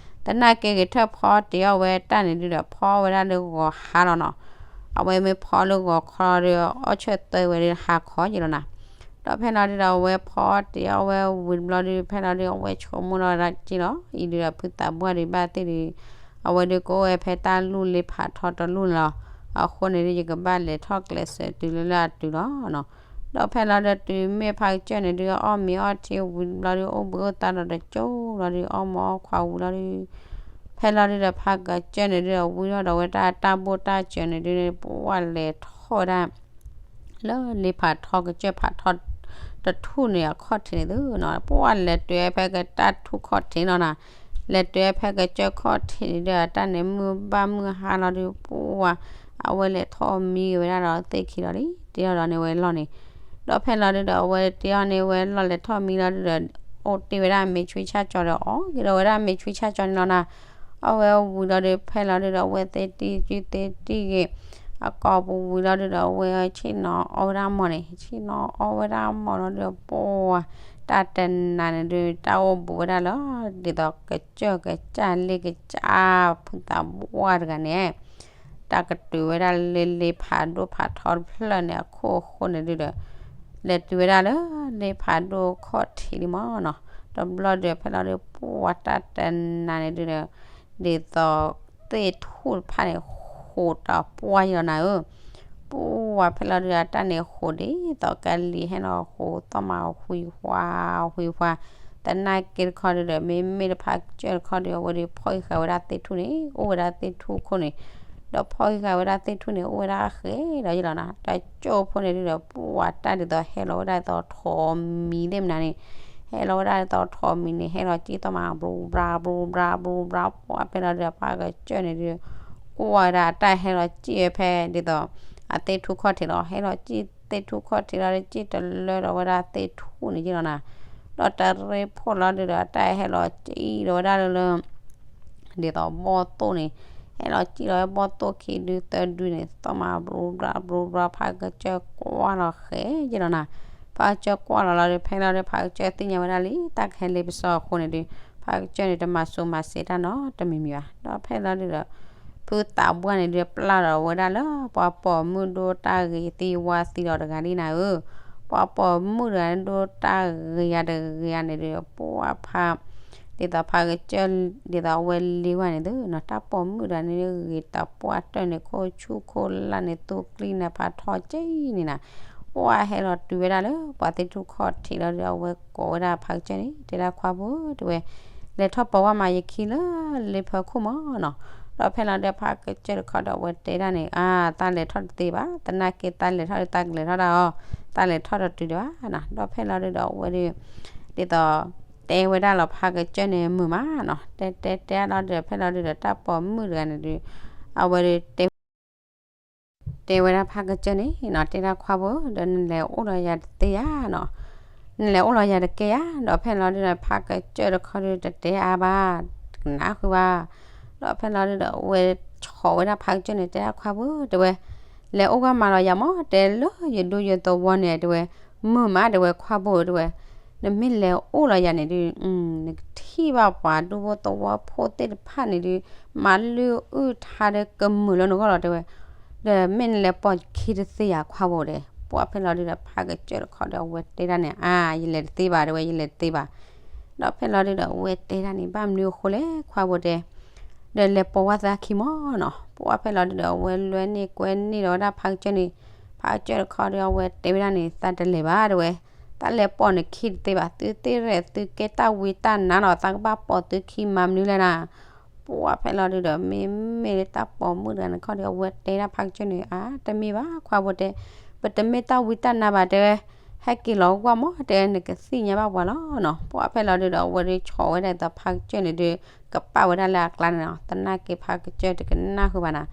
သနာ်က့ဂဲၤထၢၣ်ဖီတ့ၢ်အီၣ်ဝဲတၢ်န့ၣ်ဒုးဒီး ဖီဝဲဒၣ်လၢဂီၤဟါလီၤနီၤ. အဝဲမ့ၢ်ဖီလၢဂီၤခီဒီး အီၣ်ဆၢၣ်သၢဝဲဒၣ်ဟါခီယံၤလီၤနီၤ. ဒီးဖဲလီၤဒုးဒီး အဝဲဖီတ့ၢ်အီၣ်ဝဲဝံၤတဘျီဒုး ဖဲလီၤဒုး အဝဲဆိကမိၣ်လီၤဝဲဒၣ်က့လီၤ. အံၤဒုးဒီးဖုသးပှၢ်ဒုးဘၣ်သ့ၣ်ဒုး အဝဲဒုးကအိၣ်ဝဲဖဲတၢ်လူၢ်လ့ဖးထီတလူၢ်န့ၣ်လီၤ. အဃိန့ၣ်ဒုး ယကဘၣ်လဲၤထီၣ်ကျဲးစၢးတုၤလၢလၢအတုၤလီၤနီၤ. ဒီးဖဲလီၤဒီးတုၤမ့ၢ်ဖါကစၢၢ်န့ၣ်ဒုး အီၣ်မ့ၤအီထံဝံၤတဘျီဒုး အိၣ်ဘှံးအိၣ်သါဒီးတကၠိလီၤဒုး အီၣ်မ့ၤအီခွါဝံၤလီၤဒုး ဖဲလီၤဒုးဒီး ဖါကစၢၢ်န့ၣ်ဒုးဒီး ဝံထီၣ်ဒီးဝဲတၢ်တၢ်ဘိၣ်တၢ်စၢၤန့ၣ်ဒုး ပှၢ်လဲၤထီၣ်ဝဲဒၣ် လၢလ့ဖးထီကစၢၢ်ဖးထီတထူၣ်န့ၣ် အခီၣ်ထံးန့ၣ်သုနီၤ. ပှၢ်လဲၤတုၤဖဲကတၢ်ထူၣ်ခီၣ်ထံးနီၤနီၤ. လဲၤတုၤဖဲကစၢၢ်ခီၣ်ထံးန့ၣ်ဒီး တၢ်န့ၣ်မုၢ်ဘၣ်မုၢ်ဟါလီၤဒုး ပှၢ် အဝဲလဲၤထီၣ်မံဝဲဒၣ်ဒီးသ့ၣ်ခံလီၤလံ တ့ထီၣ်ဒီးန့ၣ်ဝဲလီၢ်န့ၣ်. ဒီးဖဲလီၤဒုးဒီး အဝဲတ့ထီၣ်န့ၣ်ဝဲလီၢ် လဲၤထီၣ်မံလီၤဒုးဒီး အိၣ်တ့ၢ်ဝဲဒၣ်မ့ၤဆွံဆၣ်ကၠီဒီး အီၣ်က့ၤဒီးဝဲဒၣ်မ့ၤဆွံဆၣ်ကၠီန့ၣ်လီၤနီၤ. အီၣ်ဝဲဝံၤလီၤဒုး ဖဲလီၤဒုးဒီး အဝဲသ့ၣ်တံၢ်ကုသ့ၣ်တံၢ်ဂ့ၤ အကိာ်ပူၤဝံၤလီၤဒုးဒီး အဝဲဆ့ၣ်နီၤအီၣ်ဝဲဒၣ်မီၢ်န့ၣ် ဆ့ၣ်နီၤအီၣ်ဝဲဒၣ်မီၢ်လီၤဒုးဒီး ပှၢ် တၢ်တနၤန့ၣ်ဒုး တၢ်အိၣ်ဘူးဝဲဒၣ်လၢ ဒ်သိးကစၢၢ်ကစၢ်လ့ကစၢ် ဖုသးပှၢ်တဂၤန့ၣ် တၢ်ကတုၤဝဲဒၣ်လၢလ့ဖးဒိၣ်ဖးထီတဖျၢၣ်န့ၣ် အခိၣ်အဃိန့ၣ်ဒုးဒီး လဲၤတုၤဝဲဒၣ်လၢလ့ဖးဒိၣ်ခီၣ်ထံးလံမီၢ်နီၤ. တဘျီဒုးဖဲလီၤဒုး ပှၢ်တၢ်တနၤန့ၣ်ဒုးဒီး ဒ်သိးသ့ၣ်ထူၣ်တဖၣ်န့ၣ် ဃိးတပှၢ်ယံၤလီၤနၤဧၢ. ပှၢ်ဖဲလီၤဒုးဒီး တၢ်န့ၣ်ဃိးဒ်သိးကလံၤဟဲလီၤဃိးသီၣ်မး ဃုဖှါဃုဖှါ. သနာ်က့တခီဒုးဒီး မ့မ့ၢ်တဖါကစၢၢ်တခီဒုး အဝဲဒုးဖီၣ်ဃာ်ဝဲဒၣ်သ့ၣ်ထူၣ်န့ၣ် အိၣ်ဝဲဒၣ်သ့ၣ်ထူၣ်ခိၣ်န့ၣ် ဒီးဖီၣ်ဃာ်ဝဲဒၣ်သ့ၣ်ထူၣ်န့ၣ် အိၣ်ဝဲဒၣ်ဃဲဒီးယံၤလီၤနၤ. တၢ်ကၠိဖိန့ၣ်ဒုးဒီး ပှၢ်တၢ်ဒ်သိးဟဲလီၤဝဲဒၣ်ဒ်သိးထိးမံၤသ့ၣ်မနုၤန့ၣ် ဟဲလီၤဝဲဒၣ်ဒ်သိးထိးမံၤန့ၣ် ဟဲလီၤစံၣ်သီၣ်မး ဘြူၤဘြါဘြူၤဘြါဘြူၤဘြါ. ပှၢ်ဖဲလီၤဒုးဒီး ဖါကစၢၢ်န့ၣ်ဒုး ကွၢ်ဝဲဒၣ်တၢ်ဟဲလီၤစံၣ်ဝဲဖဲဒ်သိး အသ့ၣ်ထူၣ်ခီၣ်ထံးလီၤ. ဟဲလီၤစံၣ်သ့ၣ်ထူၣ်ခီၣ်ထံးလီၤဒီး စံၣ်တလၢဒီးဝဲဒၣ်သ့ၣ်ထူၣ်န့ၣ်ယံၤလီၤနၤ. ဒီးတရ့ဖိလီၤဒုးဒီး တၢ်ဟဲလီၤစံၣ်ဒီးဝဲဒၣ်လၢလၢ ဒ်သိးဘီၣ်သိၣ်န့ၣ် ဟဲလီၤစံၣ်လီၤဝဲဘီၣ်သိၣ်ခံဒုသၢဒုန့ၣ် သီၣ်မးဘြူၤဘြါဘြူၤဘြါ ဖါကစၢၢ်ကွၢ်လီၤဃဲယံၤလီၤနၤ. ဖါကစၢၢ်ကွၢ်လီၤလီၤဒီး ဖဲလီၤဒီး ဖါကစၢၢ်သ့ၣ်ညါဝဲဒၣ်လံ တၢ်ကဟဲလ့ပစီအဃိန့ၣ်ဒုး ဖါကစၢၢ်န့ၣ် တမၤစိၤမၤစဲးတၢ်နီတမံၤမံၤဘၣ်. ဒီးဖဲလီၤဒုးဒီး ဖုသးပှၢ်န့ၣ်ဒုး ပျၢ်ဒီးဝဲဒၣ်လၢ ပှၤပိာ်မုၣ်ဒိတၢ်ဂ့ၤသံဝါသံဒီးတဂၤဒ်နၤဧၢ. ပှၤပိာ်မုၣ်တဂၤန့ၣ်ဒိတၢ်ဂ့ၤယၤတဂ့ၤယၤန့ၣ်ဒုး ပှၢ်ဖါ ဒ်သိးဖါကစၢၢ် ဒ်သိးအဝဲလ့ဝဲန့ၣ်သုနီၤ တၢ်ပိာ်မုၣ်တဂၤန့ၣ်ဂ့ၤတပှၢ်တၢၢ်န့ၣ် ခိၣ်ဆူၣ်ခိၣ်လၢ်န့ၣ် သူၣ်ကျံၣ်န့ၣ်ဖးထီက့ၤန့ၣ်နၤ. ပှၢ်ဟဲလီၤတုၤဝဲဒၣ်လၢ ပှၤသ့ၣ်ထူၣ်ခီၣ်ထံးလီၤဒီး အဝဲကိးဝဲဒၣ်ဖါကစၢၢ်န့ၣ် တဲဒၣ်ခွါဖိ တဲဝဲ လဲၤထီၣ်ပိာ်ဝဲမးယခံလၢလ့ဖၢခိၣ်မီၢ်နီၤ. ဒီးဖဲလီၤဒီးဖါကစၢၢ်တခီဒီးအဝဲတဲဒၣ်န့ၣ် အါ သးလဲၤထီၣ်တသ့ဘၣ် သနာ်က့သးလဲၤထီၣ်ဒီးသးကလဲၤထီၣ်ဒၣ်အီၤ သးလဲၤထီၣ်ဒီးတုၤဒံးဘၣ်နီၤ. ဒီးဖဲလီၤဒုးဒီးအဝဲဒုး ဒ်သိး တဲဝဲဒၣ်လီၤဖါကစၢၢ်န့ၣ်မုာ်မးနီၤ တဲတဲတဲလီၤဒီးဖဲလီၤဒုးဒီးတၢ်ပိာ်မုၣ်တဂၤန့ၣ်ဒုး အဝဲဒုးတဲ တဲဝဲဒၣ်ဖါကစၢၢ်န့ၣ်နီၤ တဲဒၣ်ခွါဖိ ဒီးနလဲၤအိၣ်ဒီးယၤတသ့ဧါနီၤ နလဲၤအိၣ်လီၤယၤတကဲဧါ. ဒီးဖဲလီၤဒုးဒီး ဖါကစၢၢ်တခီဒုးတတဲအါဘၣ် တကနၣ်ဃုာ်ဘၣ်. ဒီးဖဲလီၤဒုးဒီး အဝဲဆီၣ်ဝဲဒၣ်ဖါကစၢၢ်န့ၣ် တဲဒၣ်ခွါဖိ တဲဝဲ လဲၤအိၣ်ဂၤမးလီၤယၤမီၢ် တဲလၢယဒိယသဝီန့ၣ် တဲဝဲ မုာ်မး တဲဝဲခွါဖိ တဲဝဲ နမ့ၢ်လဲၤအိၣ်လီၤယၤန့ၣ်ဒုး နကထံၣ်ဘၣ်ပှၤဒူဖိသဝီဖိသ့ၣ်တဖၣ်န့ၣ်ဒုး မၤလုၢ်အုၣ်ထါဒီးကမုာ်လၢနဂီၢ်လီၤ တဲဝဲ ဒီးမ့ၢ်နလဲၤပိာ်ခံတသ့ယၤခွါဖိတဲ. ပှၢ်ဖဲလီၤဒုးဒီး ဖါကစၢၢ်တခီဒီးအဝဲတဲဒၣ်န့ၣ် အါ ယလဲၤတသ့ဘၣ် တဲဝဲ ယလဲၤတသ့ဘၣ်. ဒီးဖဲလီၤဒုးဒီး အဝဲတဲဒၣ်န့ၣ် ဘၣ်မနုၤအဃိလဲၣ်ခွါဖိတဲ ဒီးလဲၤပိာ်ဝဲသးခံမီၢ်နီၤ. ပှၢ်ဖဲလီၤဒုးဒီး အဝဲလွဲန့ၢ်ကွဲန့ၢ်ဒီးဝဲဒၣ်ဖါကစၢၢ်န့ၣ် ဖါကစၢၢ်တခီဒီး အဝဲတဲဝဲဒၣ်န့ၣ် သးတလဲၤဘၣ် တဲဝဲ သးလဲၤပိာ်နခံတသ့ဘၣ် သုသ့ၣ်ရဲၣ်သုကဲတၢ်ဝံတၢ်နါလီၤ သးကဘၣ်ပိာ်သုခံမၤမနုၤလဲၣ်နၤ. ပှၢ်ဖဲလီၤဒုးဒီး မ့မ့ၢ်လၢတၢ်ပိာ်မုၣ်တဂၤန့ၣ်ခီဒီး အဝဲတဲဒၣ်ဖါကစၢၢ်န့ၣ် အါ တမ့ၢ်ဘၣ်ခွါဖိတဲ ပတမ့ၢ်တၢ်ဝံတၢ်နါဘၣ် တဲဝဲ ဟဲက့ၤလီၤကွၢ်မး တဲ နကသ့ၣ်ညါဘၣ်ပှၤလီၤနီၤ. ပှၢ်ဖဲလီၤဒုဒီး အဝဲဒုးဆီၣ်ဝဲဒၣ်ဒ်သိးဖးကစၢၢ်န့ၣ်ဒုး ကပာ်ဝဲဒၣ်လၢအကျါန့ၣ်နီၤ. သနာ်က့ဖးကစၢၢ်တကနၣ်ဃုာ်ဘၣ်နၤ.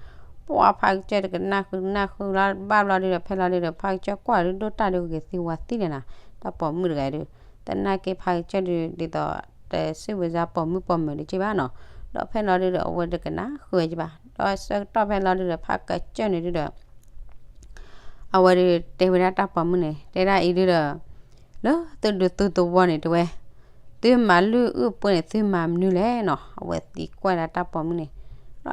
ပှၢ်ဖးကစၢၢ်တကနၣ်ဃုာ် နၢ်ဃုာ်လီၤဘၣ်ဘျီဒုဒီး ဖဲလီၤဒုဒီး ဖးကစၢၢ်ကွၢ်ဒုးဒိၣ်တၢ်ဒုးဂ့ၤသံဝါသံန့ၣ်နၤ. တၢ်ပိာ်မုၣ်တဂၤဒုး သနာ်က့ဖးကစၢၢ်ဒုး ဒ်သိး တစုဝဲစါပိာ်မုၣ်ပိာ်မၢၤတက့ၢ်ဘၣ်နီၤ. ဒီးဖဲလီၤဒုဒီး အဝဲတကနၣ်ဃုာ်ဝဲက့ၤဘၣ်. ဒီးဆၢကတီၢ်ဖဲလီၤဒုဒီး ဖးကစၢၢ်န့ၣ်ဒုဒီး အဝဲဒုးတဲဝဲဒၣ်တၢ်ပိာ်မုၣ်န့ၣ် တဲဒၣ်အံၤဒုဒီး လၢသုဒုးသုသဝီန့ၣ်တဲဝဲ သုမၤလုၢ်အုၣ်ပှဲၤန့ၣ် သုမၤမနုၤလဲၣ်နီၤ. အဝဲသံကွၢ်ဒၣ်တၢ်ပိာ်မုၣ်န့ၣ်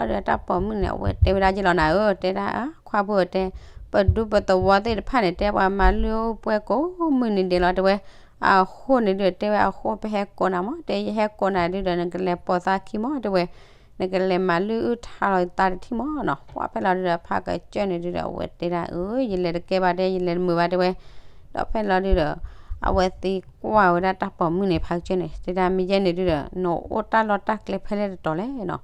လီၤဒုးတၢ်ပိာ်မုၣ်န့ၣ် အဝဲတဲဝဲဒၣ်က့ၤလီၤနၤဧၢ တဲဒၣ် ခွါဖိတဲ ပဒူပသဝီသ့ၣ်တဖၣ်န့ၣ် တဲပှၤမၤလုၢ်အုၣ်ပှဲၤကိးမုၢ်နံၤဒဲးလီၤတဲဝဲ. အဃိန့ၣ်ဒုးတဲဝဲ အဃိပဟဲကိးနၤမး တဲယဟဲကိးနၤဒုဒီး နကလဲၤပိာ်သးခံမးတဲဝဲ နကလဲၤမၤလုၢ်အုၣ်ထါလီၤသးတထံၣ်မးနီၤ. ပှၢ်ဖဲလီၤဒုဒီး ဖးကစၢၢ်န့ၣ်ဒုဒီး အဝဲတဲဒၣ်အၢ ယလဲၤတကဲဘၣ်တဲ ယလဲၤတမုာ်ဘၣ်တဲဝဲ. ဒီးဖဲလီၤဒုဒီး အဝဲသံကွၢ်ဝဲဒၣ်တၢ်ပိာ်မုၣ်န့ၣ် ဖးကစၢၢ်န့ၣ် တဲဒၣ်မ့ၢ်ယဲန့ၣ်ဒုဒီး နအိၣ်တၢ်လီၢ်တၢ်ကျဲဖဲလဲၣ်တတီၤလဲၣ်နီၤ.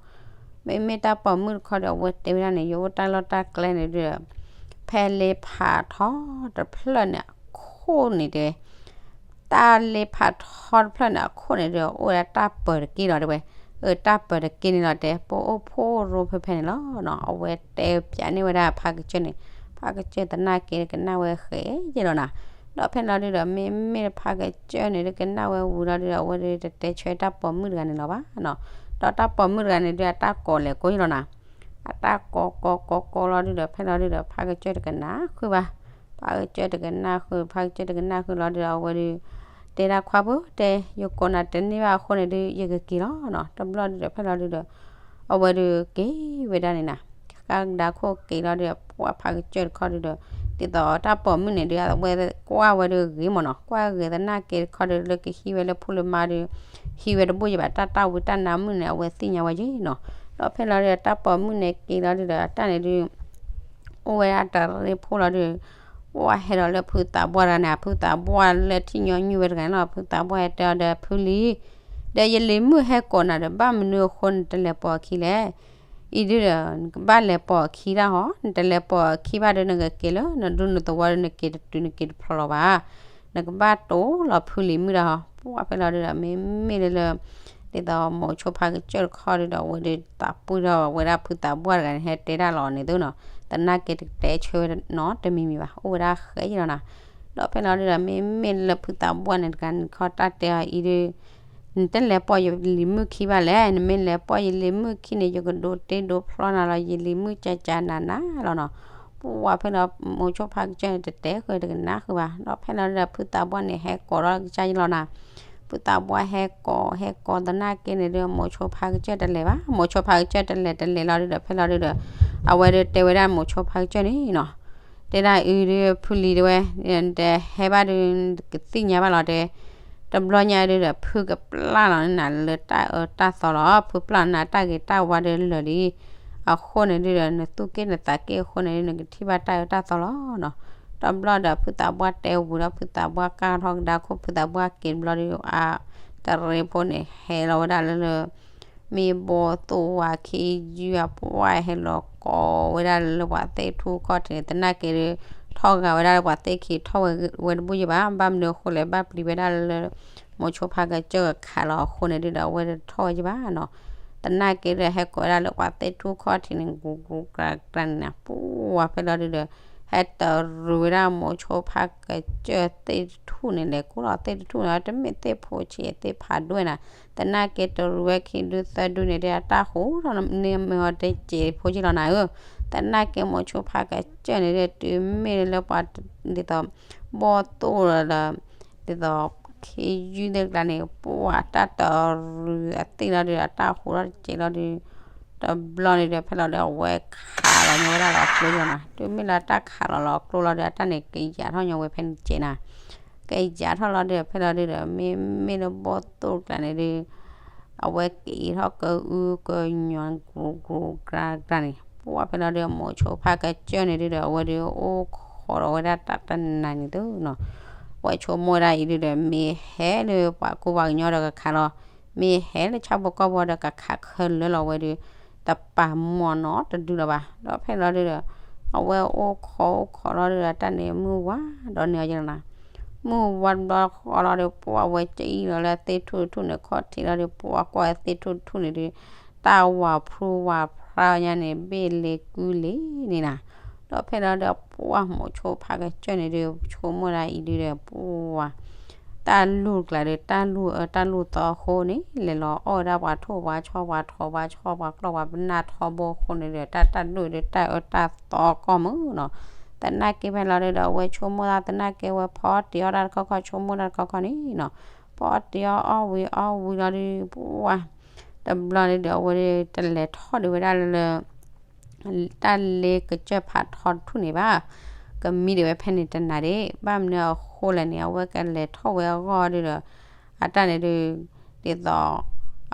မ့မ့ၢ်တၢ်ပိာ်မုၣ်တခီဒီး အဝဲတဲဝဲဒၣ်န့ၣ် ယအိၣ်တၢ်လီၢ်တၢ်ကျဲန့ၣ်ဒုဒီး ဖဲလ့ဖးထီတဖျၢၣ်န့ၣ်အခိၣ်န့ၣ်တဲ တၢ်လ့ဖးထီတဖျၢၣ်န့ၣ် အခိၣ်န့ၣ်ဒီး အိၣ်ဝဲဒၣ်တၢ်ပၢၤတက့ၢ်လီၤတဲဝဲ. အတၢ်ပၢၤတက့ၢ်န့ၣ်လီၤတဲ ပအိၣ်ဖှိၣ်ရိဖဲဖဲန့ၣ်လီၤနီၤ. အဝဲတဲပၠးန့ၢ်ဝဲဒၣ်ဖးကစၢၢ်န့ၣ် ဖးကစၢၢ်သနာ်က့ကနၣ်ဝဲဃဲယဲၢ်လီၤနၤ. ဒီးဖဲလီၤဒုဒီး မ့မ့ၢ်ဖးကစၢၢ်န့ၣ်ဒုးကနၣ်ဝဲဝံၤလီၤဒုဒီး အဝဲဒုးတတဲဆၢတၢ်ပိာ်မုၣ်တဂၤန့ၣ်လီၤဘၣ်နီၤ. ဒီးတၢ်ပိာ်မုၣ်တဂၤန့ၣ်ဒုး အတၢ်ကိးလဲၤကိးယဲၢ်လီၤနၤ. အတၢ်ကိးကိးကိးကိးလီၤဒုဒီး ဖဲလီၤဒုဒီး ဖးကစၢၢ်တကနၣ်ဃုာ်ဘၣ်. ဖးကစၢၢ်တကနၣ်ဃုာ် ဖးကစၢၢ်တကနၣ်ဃုာ်လီၤဒုဒီး အဝဲဒုး တဲဒၣ်ခွါဖိတဲ ယကိးနၤတန့ၢ်ဘၣ်အဃိန့ၣ်ဒုး ယကက့ၤလီၤနီၤ. တဘျီဒုဒီး ဖဲလီၤဒုဒီး အဝဲဒုးက့ၤဝဲဒၣ်န့ၣ်နၤ. ဃၣ်ကဒါခိၣ်က့ၤလီၤဒုဒီး ပှၢ်ဖးကစၢၢ်တခီဒုဒီး ဒ်သိးတၢ်ပိာ်မုၣ်န့ၣ်ဒုး အဝဲကွၢ်ဝဲဒုးဂ့ၤမးနီၤ. ကွၢ်ဂ့ၤသနာ်က့တခီဒုး လၢကဟံးဝဲလၢဖိလၢမါဒုး ဟံးဝဲတဘိယဘၣ် တၢ်တၢ်ဝံတၢ်နါမုၣ်န့ၣ် အဝဲသ့ၣ်ညါဝဲယဲၢ်နီၤ. ဒီးဖဲလီၤဒုဒီး တၢ်ပိာ်မုၣ်န့ၣ်က့ၤလီၤဒုဒီး အတၢ်န့ၣ်ဒုး အိၣ်ဝဲဒၣ်တရ့ဖိလီၤဒုး ပှၢ်ဟဲဒီးလၢဖုသးပှၢ်တဂၤန့ၣ် ဖုသးပှၢ်လၢထံၣ်ညီနုၢ်ဝဲတဂၤန့ၣ်လီၤ. ဖုသးပှၢ်ဟဲတဲအီၤဒီး ဖုလံၤ ဒီးယလံၤမုၣ်ဟဲကိးနၤဒီး ဘၣ်မနုၤအဃိနတလဲၤပိာ်အခံလဲၣ်. အံၤဒုဒီး နကဘၣ်လဲၤပိာ်အခံတၢ်ဟီ နတလဲၤပိာ်အခံဘၣ်ဒီး နကက့ၤလၢနဒူနသဝီဒီး နက့ၤတတုၤနက့ၤတဖျီလီၤဘၣ်. နကဘၣ်တိၢ်လီၤဖုလံၤမုၣ်တၢ်ဟီ ပှၢ်ဖဲလီၤဒုဒီး မ့မ့ၢ်လၢလၢ ဒ်သိးမိၤဆိဖးကစၢၢ်တခီဒုဒီး အဝဲဒုးသးပှၢ်ထီၣ်ဝဲဒၣ်ဖုသးပှၢ်တဂၤန့ၣ် ဟဲတဲဒၣ်လီၤန့ၣ်သုနီၤ. သနာ်က့တတဲဆၢဝဲနီတမံၤမံၤဘၣ် အိၣ်ဝဲဒၣ်ဃဲယဲၢ်လီၤနၤ. ဒီးဖဲလီၤဒုဒီး မ့မ့ၢ်လၢဖုသးပှၢ်န့ၣ်တဂၤန့ၣ် ခီတၢ်တဲအီၤအံၤဒုး နတလဲၤပိာ်ယလံၤမုၣ်ခံဘၣ်လဲၣ်. နမ့ၢ်လဲၤပိာ်ယလံၤမုၣ်ခံန့ၣ် ယကဒိးတ့ဒိးဖျီနၤလီၤ ယလံၤမုၣ်ကကနးနးလီၤနီၤ. ပှၢ်ဖဲလီၤ မိၤဆိဖးကစၢၢ်န့ၣ် တတဲဃုာ်တကနၣ်ဃုာ်ဘၣ်. ဒီးဖဲလီၤဒုဒီး ဖုသးပှၢ်န့ၣ် ဟဲကိးထီၣ်ကစၢ်ယဲၢ်လီၤနၤ. ဖုသးပှၢ်ဟဲကိး ဟဲကိးသနာ်က့န့ၣ်ဒုး မိၤဆိဖးကစၢၢ်တလဲၤဘၣ်. မိၤဆိဖးကစၢၢ်တလဲၤတလဲၤလီၤဒုဒီး ဖဲလီၤဒုဒီး အဝဲဒုးတဲဝဲဒၣ်မိၤဆိဖးကစၢၢ်န့ၣ်နီၤ တဲဒၣ်အံၤဒုး ဖုလံၤတဲဝဲ တဟဲဘၣ်ဒုး ကသ့ၣ်ညါဘၣ်လီၤတဲ. တဘျီညါဒုဒီး ဖုကပျၢ်လီၤနၤလၢတၢ်အၢတၢ်သီလီၤ. ဖုပျၢ်နၤတၢ်ဂ့ၤတၢ်ဝါဒုးလၢာ်လံ. အဃိန့ၣ်ဒုဒီး နသူၣ်က့ၣ်နသးက့ၣ်အဃိန့ၣ်ဒုး နကထံၣ်ဘၣ်တၢ်အၢတၢ်သီလီၤနီၤ. တဘျီဒီးဖုသးပှၢ်တဲဝံၤဒီး ဖုသးပှၢ်ကါထီၣ်ကဒါခိၣ် ဖုသးပှၢ်က့ၤတဘျီဒုး အတရ့ဖိန့ၣ် ဟဲလီၤဝဲဒၣ်လၢလၢ မ့ၢ်ဘီသိၣ်ဝါခံယုၢ်အပှၢ် ဟဲလီၤကိးဝဲဒၣ်လၢပှၤသ့ၣ်ထူၣ်ခီၣ်ထံးန့ၣ် သနာ်က့ဒုး ထီၣ်ဂာ်ဝဲဒၣ်လၢပှၤသ့ၣ်ခံ ထီၣ်ဝဲဝဲတဘူၣ်ယဘၣ်. ဘၣ်မနုၤအဃိလဲၣ် ဘၣ်ပျံၤဝဲဒၣ်လၢ မိၤဆိဖးကစၢၢ်ခးလီၤအဃိန့ၣ်ဒုဒီး အဝဲတထီၣ်ဝဲယဘၣ်နီၤ. သနာ်က့ဒီး ဟဲကိးဝဲဒၣ်လၢပှၤသ့ၣ်ထူၣ်ခီၣ်ထံးန့ၣ် ကူကူကြၢကြၢန့ၣ် ပှၢ်ဖဲလီၤဒုဒီး ဟဲတရူးဝဲဒၣ်မိၤဆိဖးကစၢၢ်သ့ၣ်တထူၣ်န့ၣ် လဲၤကိးလီၤသ့ၣ်တထူၣ်န့ၣ် တမ့ၢ်သ့ၣ်ဖိဆံးသ့ၣ်ဖးဒိၣ်နၤ. သနာ်က့တရူးဝဲခံဒုသၢဒုန့ၣ်ဒီး အတၢ်ဟူးထီၣ်န့ၢ်မ့ၢ်အီၤတစဲးဖိက့လီၤနၤဧၢ. သနာ်က့မိၤဆိဖးကစၢၢ်န့ၣ်ဒီး တုၤမ့ၢ်လၢပှၤဒ်သိး ဘီၣ်သိၣ်ဒီး ဒ်သိး ခ့ယုၢ်သ့ၣ်တကျါန့ၣ် ပှၢ်တၢ်တရူးအသ့ၣ်လီၤဒီး အတၢ်ဟူးထီၣ်တစဲးလီၤဒီး တဘျီန့ၣ်ဒီး ဖဲလီၤဒီး အဝဲခးလီၤညီဝဲဒၣ်လီၤကျိလီၤနၤ. တုၤမ့ၢ်လၢတၢ်ခးလီၤလီၤကျိလီၤဒီး အတၢ်န့ၣ် ကယၤထီၣ်ညီဝဲဖဲန့ၣ်စဲးနၤ. ကယၤထီၣ်လီၤဒီး ဖဲလီၤဒုဒီး မ့မ့ၢ်လၢဘီၣ်သိၣ်တကျါန့ၣ်ဒုး အဝဲက့ၤထီၣ်ကအုကညီၤ ကြူကြူကြၢကြၢန့ၣ် ပှၢ်ဖဲလီၤဒီး မိၤဆိဖးကစၢၢ်န့ၣ်ဒုဒီး အဝဲဒုးအိၣ်ခိးဒီးဝဲဒၣ်တၢ်တနၤန့ၣ်သုနီၤ. ဝဲဆိကမိၣ်ဝဲဒၣ်အံၤဒုဒီး မ့ၢ်ဟဲလၢပှၤကူပှၤကညီဒီးကခးလီၤ, မ့ၢ်ဟဲလၢဆၣ်ဖိကီၢ်ဖိဒီးကခးခဲလၢာ်လီၤဝဲဒုး တပာ်မီၢ်နီတဒုလီၤဘၣ်. ဒီးဖဲလီၤဒုဒီး အဝဲအိၣ်ခိးအိၣ်ခိးလီၤဒုဒီး တၢ်န့ၣ်မုၢ်ဝါဒီးန့ၢ်အီၤယလီၤနၤ. မုၢ်ဝါတဘျီဃီလီၤဒီး ပှၢ်ဝဲကအံၣ်လီၤလၢသ့ၣ်ထူၣ်တထူၣ်န့ၣ် ခီၣ်ထံးလီၤဒီး ပှၢ်ကွၢ်သ့ၣ်ထူၣ်တထူၣ်န့ၣ်ဒီး တၢ်ဝၤဖရူဝၤဖရါညါန့ၣ် ဘ့ၣ်လ့ကုလ့န့ၣ်နၤ. ဒီးဖဲလီၤဒီး ပှၢ်မိၤဆိဖးကစၢၢ်န့ၣ်ဒီး ဆိကမိၣ်ဒၣ်အံၤဒုဒီး ပှၢ် တၢ်လူၢ်ကျါဒီး တၢ်လူၢ်အၢတၢ်လူၢ်သီအဃိန့ၣ် လဲၤလီၤအီၣ်ဝဲဒၣ်ပှၤထိၣ်ပှၤဆီပှၤထိးပှၤဆီပှၤကျီၢ်ပှၤပနၢ်ထီဘိအဃိန့ၣ်ဒီး တၢ်တၢ်ဒိၣ်ဒီးတၢ်အၢတၢ်သီကီၢ်မုၢ်နီၤ. သနာ်က့ဖဲလီၤဒုဒီး အဝဲဆိကမိၣ်သးသနာ်က့ဝဲဖီအီၣ်တ့ၤအီၣ်တၢ်တခီခီ ဆိကမိၣ်တၢ်တခီခီန့ၣ်နီၤ. ဖီအီၣ်တ့ၤအီၣ်အီၣ်ဝံၤအီၣ်ဝံၤလီၤဒီး ပှၢ် တဘျီန့ၣ်ဒီး အဝဲတလဲၤထီၣ်ဒုးဝဲဒၣ်လၢ တၢ်လ့ကစၢၢ်ဖးထီတထူၣ်န့ၣ်ဘၣ်. ကမံဒံးဝဲဖဲန့ၣ်တနၤဒၣ် ဘၣ်မနုၤအဃိလဲၣ်န့ၣ် အဝဲကလဲၤထီၣ်ဝဲအဂီၢ်ဒုဒီး အတၢ်န့ၣ်ဒု ဒ်သိး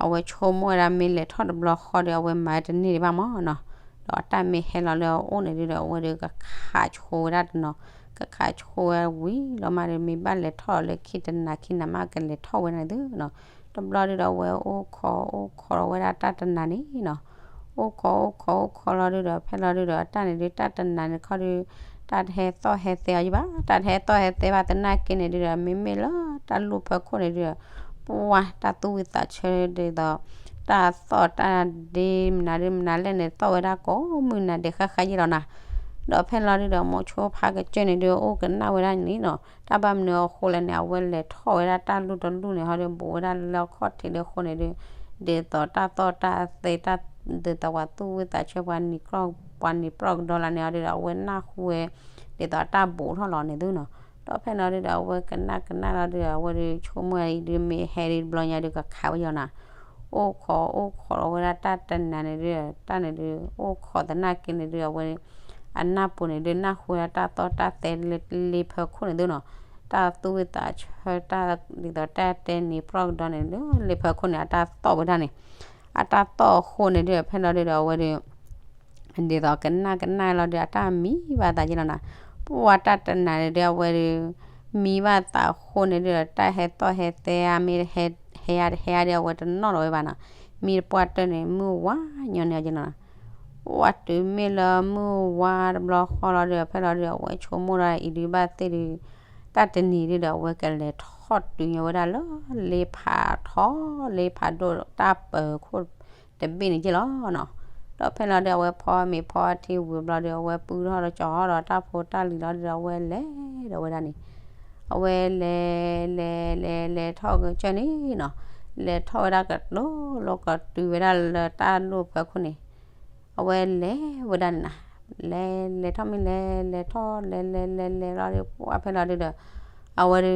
အဝဲဆိကမိၣ်ဝဲဒၣ်မ့ၢ်လဲၤထီၣ်တဘျီဃီဒီး အဝဲမၤတန့ၢ်ဒံးဘၣ်မၢ်နီၤ. ဒီးအတၢ်မ့ၢ်ဟဲလီၤလၢအအိၣ်န့ၣ်ဒုဒီး အဝဲဒုကခးဆိဝဲဒၣ်တနီၤ, ကခးဆိဝဲဝံၤလီၤမးဒီး မ့ၢ်ဘၣ်လဲၤထီၣ်လၢခံတနၤခံနၤမး ကလဲၤထီၣ်ဝဲဒၣ်န့ၣ်သုနီၤ. တဘျီဒုဒီး အဝဲအိၣ်ခိးအိၣ်ခိးဝဲဒၣ်တၢ်တနၤန့ၣ်နီၤ. အိၣ်ခိးအိၣ်ခိးအိၣ်ခိးလီၤဒုဒီး ဖဲလီၤဒုဒီး တၢ်န့ၣ်ဒု တၢ်တနၤန့ၣ်ခီဒု တၢ်တဟဲသီၣ်ဟဲသဲအီၤယဘၣ်, တၢ်တဟဲသီၣ်ဟဲသဲဘၣ်သနာ်က့န့ၣ်ဒုဒီး မ့မ့ၢ်လၢတၢ်လူၢ်ဖီခိၣ်န့ၣ်ဒုဒီး ပှၢ်တၢ်သူၣ်ဝံသးဆၢဒ်သိး တၢ်သီၣ်တၢ်ဒ့မနုၤဒုမနုၤလဲၣ်န့ၣ် သီၣ်ဝဲဒၣ်ကိးမုၢ်နၤဒဲးဃၣ်ဃၣ်ယဲၢ်လီၤနၤ. ဒီးဖဲလီၤဒုဒီး မိၤဆိဖးကစၢၢ်န့ၣ်ဒု အိၣ်ကနၣ်ဝဲဒၣ်န့ၣ်နီၤ. တၢ်ဘၣ်မနုၤအဃိလဲၣ်န့ၣ် အဝဲလဲၤထီၣ်ဝဲဒၣ်တၢ်လူၢ်တလူၢ်န့ၣ် ဟီဒု ဘူးဝဲဒၣ်လၢခီၣ်ထံးဒုအဃိန့ၣ်ဒု ဒ်သိးတၢ်သီၣ်တၢ်သဲတၢ် ဒ်သိးပှၤသူၣ်ဝံသးဆၢ ပှၤနံၤကြၢ် ပှၤနံၤပြီၣ်ကဒီလၢန့ၣ် ဟီဒုဒီး အဝဲနၢ်ဟူဝဲ ဒ်သိးတၢ်ဘူးထီၣ်လီၤန့ၣ်သုနီၤ. ဒီးဖဲလီၤဒုဒီး အဝဲကနၣ်ကနၣ်လီၤဒုဒီး အဝဲဒုဆိကမိၣ်အံၤဒုမ့ၢ်ဟဲဒုတဘျီညါဒုကခးဝဲယီၤနၤ. အိၣ်ခိးအိၣ်ခိးလီၤဝဲဒၣ်တၢ်တနၤန့ၣ်ဒု တၢ်န့ၣ်ဒု အိၣ်ခိးသနာ်က့န့ၣ်ဒု အဝဲ အနၢ်ပူၤန့ၣ်ဒု နၢ်ဟူဝဲဒၣ်တၢ်သီၣ်တၢ်သဲလၢလ့ဖၢခိၣ်န့ၣ်သုနီၤ. တၢ်သူၣ်ဝံသးဆၢတၢ် ဒ်သိးတၢ်တဲနံၤပြီၣ်ကဒီန့ၣ်ဒု လ့ဖၢခိၣ်န့ၣ် အတၢ်သီၣ်ဝဲဒၣ်န့ၣ် အတၢ်သီၣ်အဃိန့ၣ်ဒု ဖဲလီၤဒုဒီး အဝဲဒု ဒ်သိးကနၣ်ကနၣ်လီၤဒု အတၢ်မံဘၣ်သးယဲၢ်လီၤနၤ. ပှၢ်တၢ်တနၤန့ၣ်ဒု အဝဲဒု မံဘၣ်သးအဃိန့ၣ်ဒု တၢ်ဟဲသီၣ်ဟဲသဲအါမ့ၢ်ဟဲ ဟဲအါတဟဲအါဒု အဝဲတနီၣ်လီၤဝဲဘၣ်နီၤ. မံတပှၢ်တၢၢ်န့ၣ် မုၢ်ဝါညီန့ၣ်ယဲၢ်လီၤနၤ. ပှၢ်တုၤမ့ၢ်လၢမုၢ်ဝါတဘျီဃီလီၤဒု ဖဲလီၤဒု အဝဲဆိကမိၣ်ဒၣ်အံၤဒုဘၣ်သ့ၣ်ဒု တၢ်တနံၤဒုဒီး အဝဲကလဲၤထီၣ်တုၤညီဝဲဒၣ်လၢ လ့ဖးထီ လ့ဖးဒိၣ်တၢ်ပၢၤခိၣ်တဘ့ၣ်န့ၣ်ယဲၢ်လီၤနီၤ. ဒီးဖဲလီၤဒု အဝဲဖီမ့ၤဖီထံဝံၤဘျီဒု အဝဲပုၢ်ထီၣ်ဒီးကၠီၤထီၣ်ဒီးတၢ်ဖိတၢ်လံၤလီၤဒုဒီး အဝဲလဲၤဒီးဝဲဒၣ်န့ၣ် အဝဲလဲၤလဲၤလဲၤလဲၤထီၣ်ကစၢၢ်န့ၣ်နီၤ. လဲၤထီၣ်ဝဲဒၣ်ကတိၤလီၤကတုၤဝဲဒၣ်လၢတၢ်လူၢ်ဖၢခိၣ်န့ၣ် အဝဲလဲၤဝဲဒၣ်န့ၣ်နၤ. လဲၤလဲၤထီၣ်မ့ၢ်လဲၤလဲၤထီၣ်လဲၤလဲၤလဲၤလဲၤလီၤဒု ပှၢ်ဖဲလီၤဒုဒီး အဝဲဒု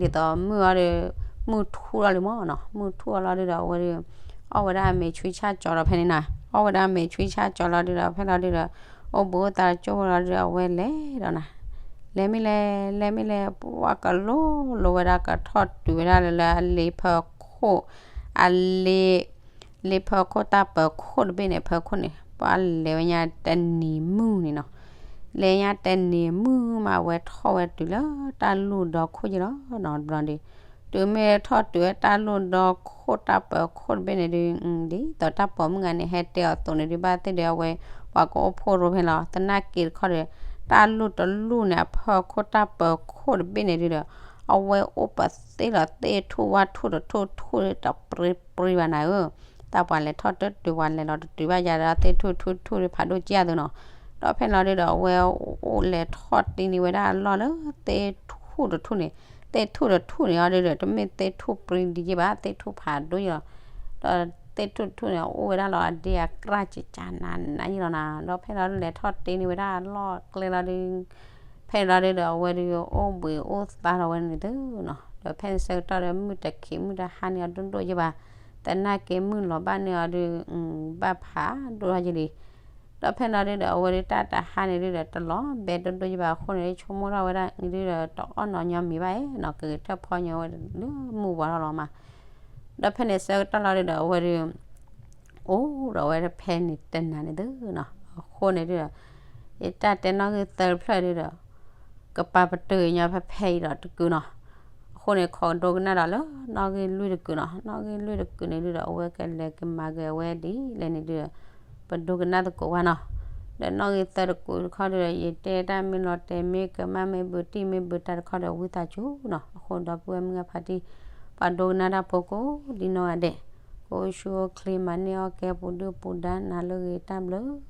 ဒ်သိးမုၢ်အီၤဒု မုၢ်ထူၣ်လီၤလံမၢ်နီၤ. မုၢ်ထူၣ်အီၤလီၤဒုဒီး အဝဲဒု အီၣ်ဝဲဒၣ်အမဲာ်ဆွံဆၣ်ကၠီလီၤဖဲန့ၣ်နၤ. အီၣ်ဝဲဒၣ်အမဲာ်ဆွံဆၣ်ကၠီလီၤဒုဒီး ဖဲလီၤဒုဒီး အိၣ်ဘှံးအိၣ်သါကၠိဝဲလီၤဒုဒီး အဝဲလဲၤဒီးနၤ. လဲၤမ့ၢ်လဲၤ လဲၤမ့ၢ်လဲၤ ပှၢ်ကလိလိဝဲဒၣ်ကထီၣ်တုၤဝဲဒၣ်လၢ လၢအလ့ဖၢခိၣ် အလ့ လ့ဖၢခိၣ်တၢ်ပၢၤခိၣ်တဘ့ၣ်န့ၣ် ဖၢခိၣ်န့ၣ် ပှၢ်လဲၤဝဲညါတနံၤမုၢ်န့ၣ်နီၤ. လဲၤညါတနံၤမုၢ်မး အဝဲထီၣ်ဝဲတုၤလၢတၢ်လူၢ်ဒီခိၣ်ယဲၢ်လီၤနီၤ. တဘျီဒု တုၤမ့ၢ်ထီၣ်တုၤဝဲတၢ်လူၢ်ဒီခိၣ်တၢ်ပၢၤခိၣ်တဘ့ၣ်န့ၣ်ဒု ဒ်သိးတၢ်ပိာ်မုၣ်ဂၤန့ၣ် ဟဲတဲအီၤအသိးန့ၣ်ဒု ဘၣ်သ့ၣ်ဒု အဝဲ ပှၤကအိၣ်ဖှိၣ်ရိဖဲလီၤ သနာ်က့တခီဒီး တၢ်လူၢ်တလူၢ်န့ၣ် အဖၢခိၣ်တၢ်ပၢၤခိၣ်တဘ့ၣ်န့ၣ်ဒုဒီး အဝဲအိၣ်ပသ့ၣ်လီၤ သ့ၣ်ထူၣ်ဝၣ်ထူၣ်တထူၣ်ထူၣ် တပြံပြံဘၣ်နၤဧၢ. တၢ်ပှၤလဲၤထီၣ်တတုၤ ပှၤလဲၤလီၤတတုၤဘၣ်ယၤဒီး သ့ၣ်ထူၣ်ထူၣ်ထူၣ်ဖးဒိၣ်က့ၢ်အသိးနီၤ. ဒီးဖဲလီၤဒုဒီး အဝဲအိၣ်လဲၤထီၣ်တ့ၢ်န့ၢ်ဝဲဒၣ်အလီၢ်လၢ သ့ၣ်ထူၣ်တထူၣ်န့ၣ် သ့ၣ်ထူၣ်တထူၣ်န့ၣ်အီၤဒုဒီး တမ့ၢ်သ့ၣ်ထူၣ်ပြံဒံးယဲၢ်ဘၣ် သ့ၣ်ထူၣ်ဖးဒိၣ်ယဲၢ်လီၤ. ဒီးသ့ၣ်ထူၣ်တထူၣ်န့ၣ် အိၣ်ဝဲဒၣ်လီၤအဒ့အကြၢ်ကကနးနးယဲၢ်လီၤနၤ. ဒီးဖဲလီၤဒုလဲၤထီၣ်တ့ၢ်န့ၢ်ဝဲဒၣ်အလီၢ်ကျဲလီၤဒု ဖဲလီၤဒုဒီး အဝဲဒုအိၣ်ဘှံးအိၣ်သါထီၣ်ဝဲန့ၣ်သုနီၤ. ဒီးဖဲန့ၣ်ဆၢကတီၢ်ဒီး မုၢ်တခံးမုၢ်တဟါန့ၣ်အီၤဒိၣ်ဒိၣ်ယဲၢ်ဘၣ်. သနာ်က့မုၢ်လီၤဘၣ်န့ၢ်အီၤဒု ဘၣ်ဖးဒိၣ်ထီၣ်ယဲၢ်လံ. ဒီးဖဲလီၤဒုဒီး အဝဲဒုတၢ်တဟါန့ၣ်ဒုဒီး တလီၤဘဲဒိၣ်ဒိၣ်ယဲၢ်ဘၣ်အဃိန့ၣ် ဆိကမိၣ်ထီၣ်ဝဲဒၣ်န့ၣ်ဒုဒီး တအီၣ်နီၤညီမံၤဘၣ်နီၤ ကဂဲၤထၢၣ်ဖီညီဝဲလၢမုၢ်ဝါထီၣ်လီၤမး. ဒီးဖဲန့ၣ်ဆၢကတီၢ်လီၤဒုဒီး အဝဲဒု အိၣ်ဒီးဝဲဖဲန့ၣ်တနၤန့ၣ်သုနီၤ. အဃိန့ၣ်ဒုဒီး ယတၢ်တဲနီၣ်ဂံၢ်သၢဖျၢၣ်ဒုဒီး ကပာ်ပတုာ်ညီဖဲဖဲအံၤဒီးတကုာ်နီၤ. အဃိန့ၣ် ခိးဒိကနၣ်ဒီးလၢနီၣ်ဂံၢ်လွံၢ်တကုာ်နီၤ. နီၣ်ဂံၢ်လွံၢ်တကုာ်န့ၣ်ဒုဒီး အဝဲကလဲၤကမၤက့ၤအဝဲဒ်လဲၣ်န့ၣ်ဒုဒီး ပဒိကနၣ်သကိးဝဲနီၤ. ဒီးနီၣ်ဂံၢ်သၢတကူာ်တခီဒီး ယတဲတၢ်မ့ၢ်လီၤတဲာ်မ့ၢ်ကမၣ်မ့ၢ်ဘုးတံၢ်မ့ၢ်ဘုးတၢ်တခီဒီး ဝံသးစူၤနီၤ. အဃိဒီပုၢ်ဝဲၢ်မုၣ်အဖါတံၢ် ပာ်ဒိကနၣ်တၢ်ဖိကိးဒ်နီၢ်ဂၤဒဲး, ကအိၣ်ဆူၣ်အိၣ်ချ့ မၤန့ၢ်အီၣ်ကဲ ပူၤဒုၣ်ပူၤဒါ နၤလၢဂ့ၤ တၢ်ဘျုး